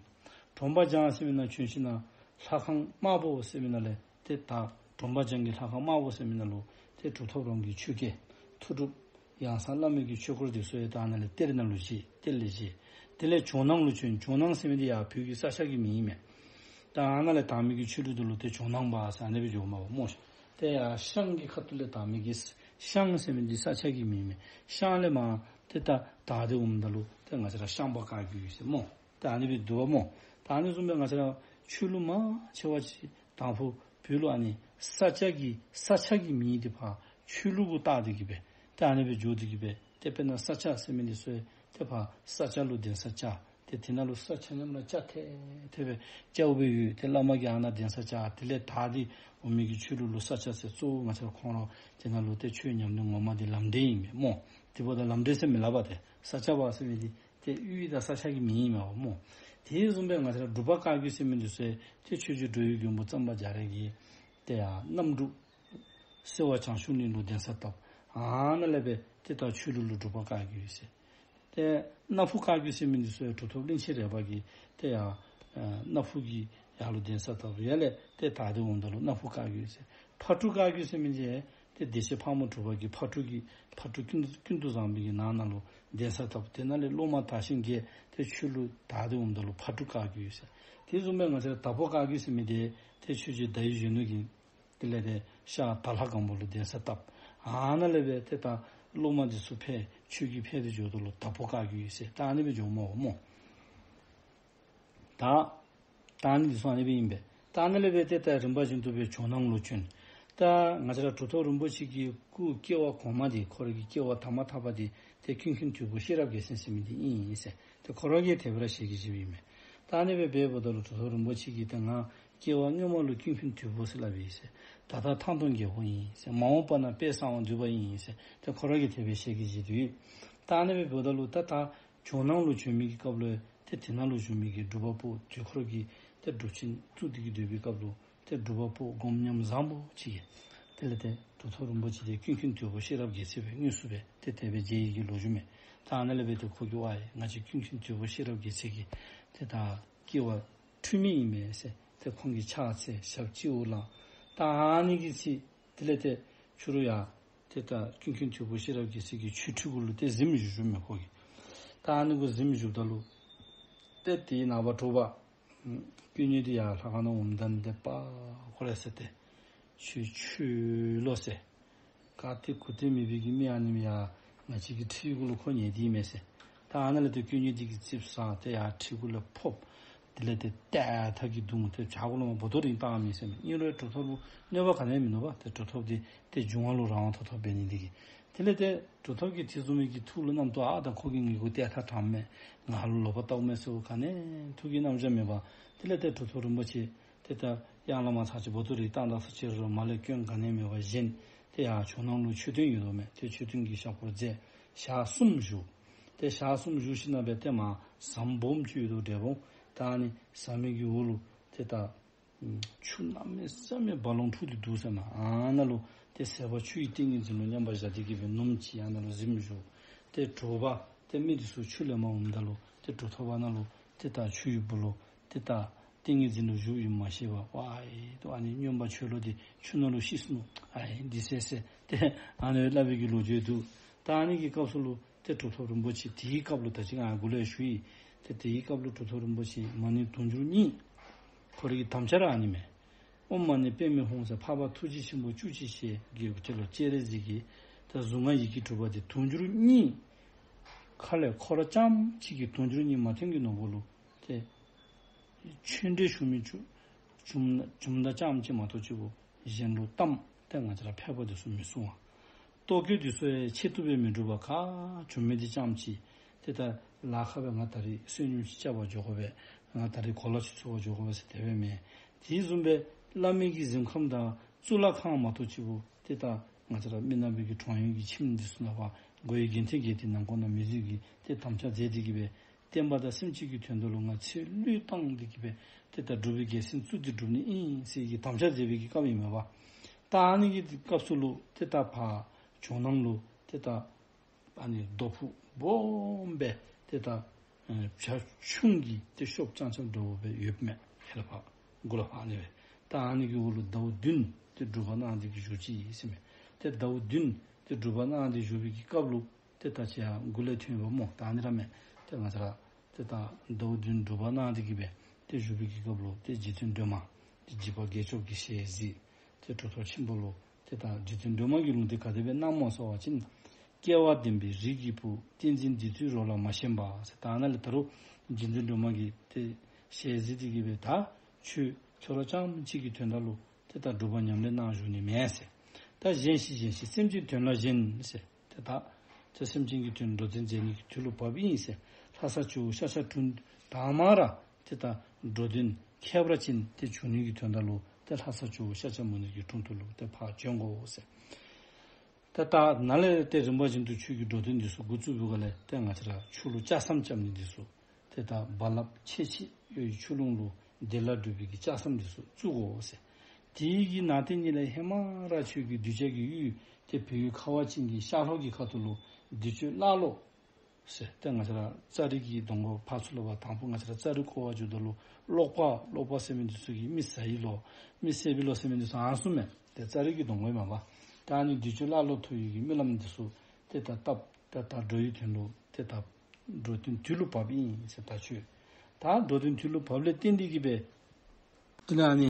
གྲོང་པ་བྱང་ཟེར་མི་ནང་བྱོན་ཞིནམ་ལས་ལྷ་ཁང་དམར་པོ་ཟེར་མི་ནང་ལས་ཏེ་ད་གྲོང་པ་བྱང་གི་ལྷ་ཁང་དམར་པོ་ཟེར་མི་ནང་ལུ་ཏེ་གྲུབ་ཐོབ་རང་གི་ཆོས་སྐལ་མཐུ་སྒྲུབ་ཡང་གསང་བླ་མེད་ཀྱི་ཆོས་འཁོར་འདི་ཚུ་ཡང་ད་ཨ་ནཱ་ལས་གཏེར་ནང་ལུ་བཞེས། གཏེར་ལས་བཞེས། དེ་ལས་ཇོ་ནང་ལུ་བྱོན། ཇོ་ནང་ཟེར་མི་འདི་ཡང་བོད་ཀྱི་ས་ཆ་གི་མིང་ཨིན་མས། ད་ཨ་ནཱ་ལས་དར་མི་གི་ཆོས་ལུགས་འདི་ལུ་ཏེ་ཇོ་ནང་པ་ཟེར་ཨ་ནི་སྦེ་འགྱོཝ་མས་པ་སྨོ་ཤིག། ཏེ་ཡར་ཤངས་ཀྱི་ཁ་ཐུག་ལས་དར་མི་གི་ཤངས་ཟེར་མི་འདི་ས་ཆ་གི་མིང་ཨིན་མས། ཤངས་ལས་མར་ཏེ་ད་དར་ཏེ་འོངམ་ད་ལུ་ཏེ་ང་བཅས་ར་ཤངས་པ་བཀའ་བརྒྱུད་ཟེར་སྨོ། ད་ཨ་ནི་སྦེ་འདུག་པ་སྨོ། ད་ཨ་ནི་བཟུམ་སྦེ་ང་བཅས་ར་ཆོས་ལུགས་མང་ཆེ་བ་ཅིག་དང་ཕུ་བོད་ལུ་ཨ་ནི་ས་སྐྱ་གི་ས་ཆ་གི་མིང་འདི་ཕར་ཆོས་ལུགས་གུ་བཏགས་ཏེ་གི་སྦེ་ཏེ་ཨ་ནི་སྦེ་འགྱོ་སྟེ་གི་སྦེ་ཏེ་དཔེར་ན་ས་སྐྱ་ཟེར་མི་འདི་ཚུ་ཏེ་ཕར་ས་སྐྱ་ལུ་གདན་ས་བཅགས། ཏེ་དེ་ནང་ལུ་ས་ཆ་མཉམ་ར་སྐྱ་ཐལ་ཐལ་སྦེ་སྐྱ་བོ་སྦེ་ཡོད། ཏེ་བླ་མ་གིས་ཨ་ནཱ་གདན་ས་བཅགས། དེ་ལས་དར་ཏེ་འོང་མི་གི་ཆོས་ལུགས་ལུ་ས་སྐྱ་ཟེར། གཙོ་བོ་ང་བཅས་ར་ཁོང་ར་དེ་ནང་ལུ་ཏེ་ཆོས་ཉམས་ལེན་ངོ་མ་འདི་ལམ་འབྲས་ཨིན་མས་སྨོ། དེ་འབདཝ་ད་ལམ་འབྲས་ཟེར་མི་སླབ་པ་ཏེ་ས་སྐྱ་པ་ཟེར་མི་འདི་ ཏེ་དབུས་དང་ས་ཆ་གི་མིང་ཨིན་མས་པ་སྨོ། དེ་བཟུམ་སྦེ་ང་བཅས་ར་འབྲུག་པ་བཀའ་བརྒྱུད་ཟེར་མི་འདི་ཚུ་ཏེ་ཆོས་རྗེ་འགྲོ་བའི་མགོན་པོ་གཙང་པ་རྒྱ་རས་ཀྱིས་ཏེ་ཡར་གནམ་འབྲུག་སེ་བ་བྱང་ཆུབ་གླིང་ལུ་གདན་ས་བཏབ། ཨ་ནཱ་ལས་སྦེ་ཏེ་ད་ཆོས་ལུགས་ལུ་འབྲུག་པ་བཀའ་བརྒྱུད་ཟེར། ཏེ་སྣ་ཕུ་བཀའ་བརྒྱུད་ཟེར་མི་འདི་ཚུ་ཡང་གྲུབ་ཐོབ་གླིང་ཆེན་རས་པ་གིས་ཏེ་ཡར་ཨ་སྣ་ཕུ་གི་ཡར་ལུ་གདན་ས་བཏབ། ཡར་ལས་ཏེ་དར་ཏེ་འོངམ་ད་ལུ་སྣ་ཕུ་བཀའ་བརྒྱུད་ཟེར། ཕག་གྲུ་བཀའ་བརྒྱུད་ཟེར་མི་འདི་ཏེ་བདེ་ཆེན་ཕག་མོ་གྲུ་པ་གིས་ཕག་གྲུ་གི་ཕག་གྲུ་ཀུན་ཀུན་ཏུ་བཟང་པོ་གི་ནང་ན་ལུ་གདན་ས་བཏབ། དེ་ནང་ལས་སློབ་མ་དར་ཞིང་རྒྱས། ཏེ་ཆོས་ལུགས་དར་ཏེ་འོངམ་ད་ལུ་ཕག་གྲུ་བཀའ་བརྒྱུད་ཟེར། དེ་བཟུམ་སྦེ་ང་བཅས་ར་དྭགས་པོ་བཀའ་བརྒྱུད་ཟེར་མི་འདི་ཏེ་ཆོས་རྗེ་ཟླ་འོད་གཞོན་ནུ་གིས་དེ་ལས་ཏེ་ཤར་དྭགས་ལྷ་སྒམ་པོ་ལུ་གདན་ས་བཏབ། ཨ་ནཱ་ལས་སྦེ་ཏེ་ད་སློབ་མ་འདི་ཚུ་འཕེལ་ཆོས་ཀྱི་འཕེལ་ཏེ་འགྱོཝ་ད་ལུ་དྭགས་པོ་བཀའ་བརྒྱུད་ཟེར་ད་ཨ་ནི་སྦེ་འགྱོཝ་སྨོ་སྨོ། ད་ད་ཨ་ནི་འདི་ཚུ་ཨ་ནི་སྦེ་ཨིན་པས། ད་ཨ་ནི་ལས་སྦེ་ཏེ་ད་རིམ་པ་བཞིན་དུ་སྦེ་ཇོ་ནང་ལུ་བྱོན། ད་ང་བཅས་ར་གྲུབ་ཐོབ་རིན་པོ་ཆེ་གི་སྐུ་སྐྱེ་བ་གོང་མ་འདི་ཁོ་རའི་གི་སྐྱེ་བ་དང་པ་ཐ་པ་འདི་ཏེ་ཀུན་མཁྱེན་དོལ་པོ་ཤེས་རབ་རྒྱལ་མཚན་ཟེར་མི་འདི་ཨིན་ཟེར། ཏེ་ཁོ་ར་གིས་དེ་སྦེ་ར་ཞལ་གྱིས་བཞེས་པའི་ཨིན་མས། ད་ཨ་ནི་སྦེ་འབདཝ་ད་ལུ་གྲུབ་ཐོབ་རིན་པོ་ཆེ་གིས་ཏེ་ང་སྐྱེ་བ་སྔོན་མ་ལུ་ཀུན་མཁྱེན་དོལ་པོ་ཟེར་སླབ་པའི་ཨིན་ཟེར། ད་ལྟ་ཐང་སྟོང་རྒྱལ་པོ་ཨིན་ཟེར། མ་འོངས་པ་ན་དཔལ་གསང་བ་འདུས་པ་ཨིན་ཟེར། ཏེ་ཁོ་ར་གིས་དེ་སྦེ་ཞལ་གྱིས་བཞེས་ཏེ་ཡོད། ད་ཨ་ནི་སྦེ་འབདཝ་ད་ལུ་ད་ད་ཇོ་ནང་ལུ་བྱོན་མི་གི་སྐབས་ལུ་ཏེ་དེ་ནང་ལུ་བཞུགས་མི་གི་འབྲུག་པ་པོ་དུས་འཁོར་གྱི་ཏེ་སྒྲུབ་ཆེན་བཙུགས་ཏེ་གི་སྡོད་པའི་སྐབས་ལུ་ཏེ་འབྲུག་པ་པོ་སྒོམ་ཉམས་བཟང་པོ་ཅིག་གིས་དེ་ལས་ཏེ་གྲུབ་ཐོབ་རིན་པོ་ཆེ་འདི་ཀུན་མཁྱེན་དོལ་པོ་ཤེས་རབ་རྒྱལ་མཚན་སྦེ་དངོས་སུ་སྦེ་ཏེ་དེ་སྦེ་མཇལ་ཡི་གི་ལོ་རྒྱུས་མས། ད་ཨ་ནཱ་ལས་སྦེ་ཏེ་ཁོ་གིས་ཝའེ་ང་བཅས་ཀུན་མཁྱེན་དོལ་པོ་ཤེས་རབ་རྒྱལ་མཚན་གྱི་ཏེ་ད་སྐྱེ་བ་འཁྲུལ་མེད་ཨིན་མས་ཟེར། ཏེ་ཁོང་གིས་ཕྱག་འཚལ་ཞབས་སྤྱི་བོར་བླངས། ད་ཨ་ནི་གི་ཚེ་དེ་ལས་ཏེ་ཕྱི་རུ་ཡར་ཏེ་ད་ཀུན་མཁྱེན་དོལ་པོ་ཤེས་རབ་རྒྱལ་མཚན་གྱི་ཆོས་ཁྲི་གུ་ལུ་ཏེ་གཟིམ་བཞུགས་བཞུགསཔ་མས་ཁོ་གིས། ད་ཨ་ནི་གུ་གཟིམ་བཞུགསཔ་ད་ལུ་ཏེ་དེའི་ནངས་པ་དྲོ་པ་དཀོན་གཉེར་འདི་ཡར་ལྷ་ཁང་ནང་འོངམ་ད་ནི་ཏེ་པ་ཁོ་ར་ཟེར་ཏེ་ཁྱོད་ཁྱོད་ལོ་ཟེར། ག་ཏེ་གུ་ཏེ་མེད་པའི་གི་མི་ཨ་ནི་མི་ཡར་ང་བཅས་ཀྱི་ཁྲི་གུ་ལུ་ཁོ་ཉལ་ཏེ་ཨིན་མས་ཟེར། ད་ཨ་ནཱ་ལས་ཏེ་དཀོན་གཉེར་འདི་གིས་ཙིགཔ་ཟ་སྟེ་ཡར་ཁྲི་གུ་ལས་ཕོབ། དེ་ལས་ཏེ་ཏེ་ཐག་གིས་བརྡུང་སྟེ་བྱག་གུ་ལུ་མར་འབོ་ཏོ་རིང་བཏང་མི་ཟེར་མས། ཨིན་རུང་གྲུབ་ཐོབ་ལུ་གནོད་པ་ག་ནི་ཡང་མིན་ནུག་པ། ཏེ་གྲུབ་ཐོབ་འདི་ཏེ་འབྱུང་བ་ལུ་རང་དབང་ཐོབ་ཐོབ་འབད་ནི་འདི་གིས། དེ་ལས་ཏེ་གྲུབ་ཐོབ་ཀྱིས་དེ་བཟུམ་མའི་གི་ཐུགས་ལུ་རྣམ་རྟོག་ཨ་ད་ཁོ་གིས་ངེ་གུ་ཏེ་ཐག་དྲངམ་མས། ང་ལུ་ལོག་པར་བལྟཝ་མས་ཟེར་ག་ནི་ཐུགས་ཀྱི་རྣམ་གཞག་མེད་པར་དེ་ལས་ཏེ་གྲུབ་ཐོབ་རིན་པོ་ཆེ་ཏེ་ད་གཡང་ལས་མར་ཚར་གཅིག་འབོ་ཏོ་རིང་བཏང་ད་ས་ཕྱི་རུ་མར་ལས་སྐྱོན་ག་ནི་ཡང་མེད་པར་བཞེངས། ཏེ་ཡར་ཇོ་ནང་ལུ་མཆོད་རྟེན་ཡོད་དོ་མས། ཏེ་མཆོད་རྟེན་གྱི་ཞག་པོར་མཛད། ཞག་གསུམ་བཞུགས། ཏེ་ཞག་གསུམ་བཞུགས་ཞིནམ་ལས་ཏེ་མར་ཟམ་སྦོམ་ཅིག་ཡོད་དོ་འབྲས་སྤུངས། ད་ཨ་ནི་ཟམ་མི་གི་འོག་ལུ་ཏེ་ད་ཆུ་གནམ་མེད་ས་མེད་རྦ་ཀློང་འཁྲུགས་ཏེ་འདུག་ཟེར་མས། ཨ་ནཱ་ལུ་ཏེ་ཟད་པ་ཆུ་ཡི་ཏིང་ངེ་འཛིན་ལུ་མཉམ་པར་བཞག་སྟེ་གི་སྦེ་ནུབ་མོ་ཅིག་ཨ་ནཱ་ལུ་གཟིམ་བཞུགས། ཏེ་དྲོ་པ་ཏེ་མི་འདི་ཚུ་ཆུ་ལེན་པར་འོངམ་ད་ལུ་ཏེ་གྲུབ་ཐོབ་ཨ་ནཱ་ལུ་ཏེ་ད་ཆུ་ཡི་སྦུག་ལུ་ཏེ་ད་ཏིང་ངེ་འཛིན་ལུ་བཞུགས་ཡོདཔ་མ་ཤེས་པར་ཝའེ་ཏེ་ཨ་ནི་སྨྱོན་པ་འཆོལ་ལོ་འདི་ཆུ་ནང་ལུ་ཤི་སོ་ནུག། ཨའེ་འདི་ཟེར་ཟེར་ཏེ་ཨ་ནི་སླབ་པའི་གི་ལོ་རྒྱུས་འདུག། ད་ཨ་ནི་གི་སྐབས་སུ་ལུ་ཏེ་གྲུབ་ཐོབ་རིན་པོ་ཆེ་དེའི་སྐབས་ལུ་ད་ཅི་ང་འགོ་ལས་ཞུ་ཡི། ཏེ་དེའི་སྐབས་ལུ་གྲུབ་ཐོབ་རིན་པོ་ཆེ་མ་ཎི་དུང་ཕྱུར་གཉིས། ཁོ་རའི་གི་དམ་བཅའ་ར་ཨ་ནི་མས། ཨོཾ་མ་ཎི་པདྨེ་ཧཱུྃ་ཟེར་འཕགས་པ་ཐུགས་རྗེ་ཆེན་པོ་བཅུ་གཅིག་ཞལ་གྱི་ཏེ་ལོ་སྤྱན་རས་གཟིགས་ཀྱི་ཏེ་གཟུངས་སྔགས་ཡི་གེ་དྲུག་པ་འདི་དུང་ཕྱུར་གཉིས། ཁ་ལས་ཁོ་ར་རྐྱངམ་གཅིག་གིས་དུང་ཕྱུར་གཉིས་མ་ཐོན་གྱི་ནོར་བུ་ལུ་ཏེ་ཆོས་འབྲེལ་ཞུ་མི་བཅུ་བཅུ་བཅུ་གྲངས་རྐྱངམ་གཅིག་མ་གཏོགས་གཅིག་པོ་གཞན་ལུ་གཏམ་ཏེ་ང་བཅས་ར་ཕལ་པ་འདི་ཚུ་མི་གསུང་བ། ལྟོ་གོས་འདི་ཚུ་ཡང་ཆེད་དུ་སྦེ་མི་སྒྲུབ་པར་ག་བྱུང་མི་འདི་རྐྱངམ་གཅིག་ཏེ་ད་ལཱ་ཁག་སྦེ་ང་ད་རིས་བསོད་སྙོམས་ཅིག་རྐྱབ་པར་འགྱོ་དགོ་པས། ང་ད་རིས་གོ་ལ་ཅིག་འཚོལ་བར་འགྱོ་དགོ་པས་ཟེར་དེ་སྦེ་མེན། དེ་བཟུམ་སྦེ་བླ་མའི་གི་གཟིམ་ཁང་དང་གཙུག་ལག་ཁང་མ་གཏོགས་གཅིག་པོ་ཏེ་ད་ང་བཅས་ར་མི་ནག་པའི་གི་གྲོང་ཡུལ་གྱི་ཁྱིམ་འདི་ཚུ་ནང་ཕར་སྒོ་ཡི་རྒྱན་ཐེལ་བརྒྱད་དེ་ནང་ཁོག་ནང་མི་འཛུལ་གྱི་ཏེ་དམ་བཅའ་མཛད་དེ་གི་སྦེ་བསྟན་པ་དང་སེམས་ཅན་གྱི་དོན་དག་ལུ་ང་ཚེ་བློས་བཏང་སྟེ་གི་སྦེ་ཏེ་ད་འབྲུག་པའི་རྒྱལ་མཚན་བཙུགས་ཏེ་སྒྲུབ་ནི་ཨིན་ཟེར་གྱི་དམ་བཅའ་མཛད་པའི་གི་སྐབས་ཨིན་མས་པ། ད་ཨ་ནི་གི་སྐབས་སུ་ལུ་ཏེ་ད་ཕར་ཇོ་ནང་ལུ་ཏེ་ད་ཨ་ནི་རྡོ་ཕུག་སྦོམ་སྦེ་ཏེ་ད་ཨེ་བྱ་ཁྱུང་གི་ཏེ་ཤོབ་རྐྱང་རྐྱང་འདྲཝ་སྦེ་ཡོདཔ་མས། ཧེ་ལ་ཕར་མགུ་ལས་ཕར་ཨ་ནི་སྦེ། ད་ཨ་ནི་གི་འོག་ལུ་ཟླཝ་བདུན་ཏེ་སྒྲུབ་པ་གནང་སྟེ་གི་བཞུགས་ཅི་ཟེར་མས། ཏེ་ཟླཝ་བདུན་ཏེ་སྒྲུབ་པ་གནང་སྟེ་བཞུགས་པའི་གི་སྐབས་ལུ་ཏེ་ད་ཅི་ཡང་མགུ་ལས་ཐོན་པ་སྨོ། ད་ཨ་ནི་ར་མས། ཏེ་ང་བཅས་ར་ཏེ་ད་ཟླཝ་བདུན་སྒྲུབ་པ་གནང་སྟེ་གི་སྦེ་ཏེ་བཞུགས་པའི་གི་སྐབས་ལུ་ཏེ་རྗེ་བཙུན་སྒྲོལ་མ་ཏེ་འཇིགས་པ་བརྒྱད་སྐྱོབ་ཀྱི་ཞལ་གཟིགས། ཏེ་གྲུབ་ཐོབ་ཆེན་པོ་ལུ་ཏེ་ད་རྗེ་བཙུན་སྒྲོལ་མ་གིས་ལུང་བསྟན་ག་དེ་སྦེ་གནངམ་སྨོ་ཟེར་བ་ཅིན། སྐལ་བ་ལྡན་པའི་རིགས་ཀྱི་བུ། བསྟན་འཛིན་འདི་ཚུ་རོ་ལ་མ་ཞེན་པར་ཟེར། ད་ཨ་ནཱ་ལས་ད་རུང་རྗེ་བཙུན་སྒྲོལ་མ་གིས་ཏེ་ཞལ་གཟིགས་ཏེ་གི་སྦེ་ད་ཁྱོད་ཁྱོད་ར་རྐྱངམ་གཅིག་གི་དོན་དག་ལུ་ཏེ་ད་སྒྲུབ་པ་ཉམས་ལེན་གནང་བཞུགས་ནི་མེན་ཟེར། ད་གཞན་ཞིག་གཞན་ཞིག་སེམས་ཅན་དོན་ལ་གཞན་ཟེར། ཏེ་ད་ཏེ་སེམས་ཅན་གྱི་དོན་འགྲོ་དོན་མཛད་ནི་གི་དུས་ལུ་བབ་ཨིན་ཟེར། ལྷ་ས་ཇོ་བོ་ཤཱཀྱ་གྲུབ་དང་པ་ར་ཏེ་ད་འགྲོ་དོན་ཁྱད་པར་ཅན་ཏེ་འབྱུང་ནི་གི་དོན་དག་ལུ་ཏེ་ལྷ་ས་ཇོ་བོ་ཤཱཀྱ་མུ་ནེ་གི་དྲུང་དུ་ལུ་ཏེ་ཕར་བྱོན་དགོ་ཟེར། ད་ད་ནཱ་ལས་ཏེ་རིམ་པ་བཞིན་དུ་ཆོས་ཀྱི་འགྲོ་དོན་འདི་ཚུ་འགོ་བཙུགས་པའི་སྒང་ལས་ཏེ་ང་བཅས་ར་ཆོས་ལུ་ལྕགས་ཟམ་རྐྱབ་ནི་འདི་ཚུ་ཏེ་ད་རྦ་རླབས་ཆེ་ཆེ་གཡོ་བའི་ཆུ་ཀླུང་ལུ་བདེ་བླག་འགྲུབ་པའི་གི་ལྕགས་ཟམ་འདི་ཚུ་བཙུགས་དགོ་ཟེར། དེ་གི་ནང་དེ་ཉིད་ལས་ཧེ་མ་ར་ཆོས་ཀྱི་གདུལ་བྱ་གི་ཡུལ་ཏེ་བོད་ཡུལ་ཁ་བ་ཅན་གྱི་ཤར་ལྷོ་གི་ཁ་ཐུག་ལུ་བདུད་གཅོད་ཀླ་ཀློ་ཟེར་ཏེ་ང་བཅས་ར་ཙ་རི་གི་གདོང་ཁར་ཕར་ཚུར་ལུ་བ་དང་པོ་ང་བཅས་ར་ཙ་རི་བསྐོར་བར་འགྱོཝ་ད་ལུ་ཀློག་པ་ཀློག་པ་ཟེར་མི་འདི་ཚུ་གིས་མི་ཟ་ཡི་ལོ་མི་བསད་པའི་ལོ་ཟེར་མི་འདི་ཚུ་ཨ་ནི་ཚུ་མས། ཏེ་ཙ་རི་གི་གདོང་ཁར་མས་པ། ད་ཨ་ནི་བདུད་གཅོད་ཀླ་ཀློ་ཐུག་ཡོད་ཀྱི་རྨི་ལམ་འདི་ཚུ་ཏེ་ད་སྟབས་ད་ད་འགྲོ་བའི་དོན་ལུ་ཏེ་ད་འགྲོ་དོན་དུས་ལུ་བབས་ཨིན་ཟེར། ད་ཆོས་ད་འགྲོ་དོན་དུས་ལུ་བབས་ལས་བརྟེན་ཏེ་གིས་སྦེ་ཏེ་ཨ་ནི་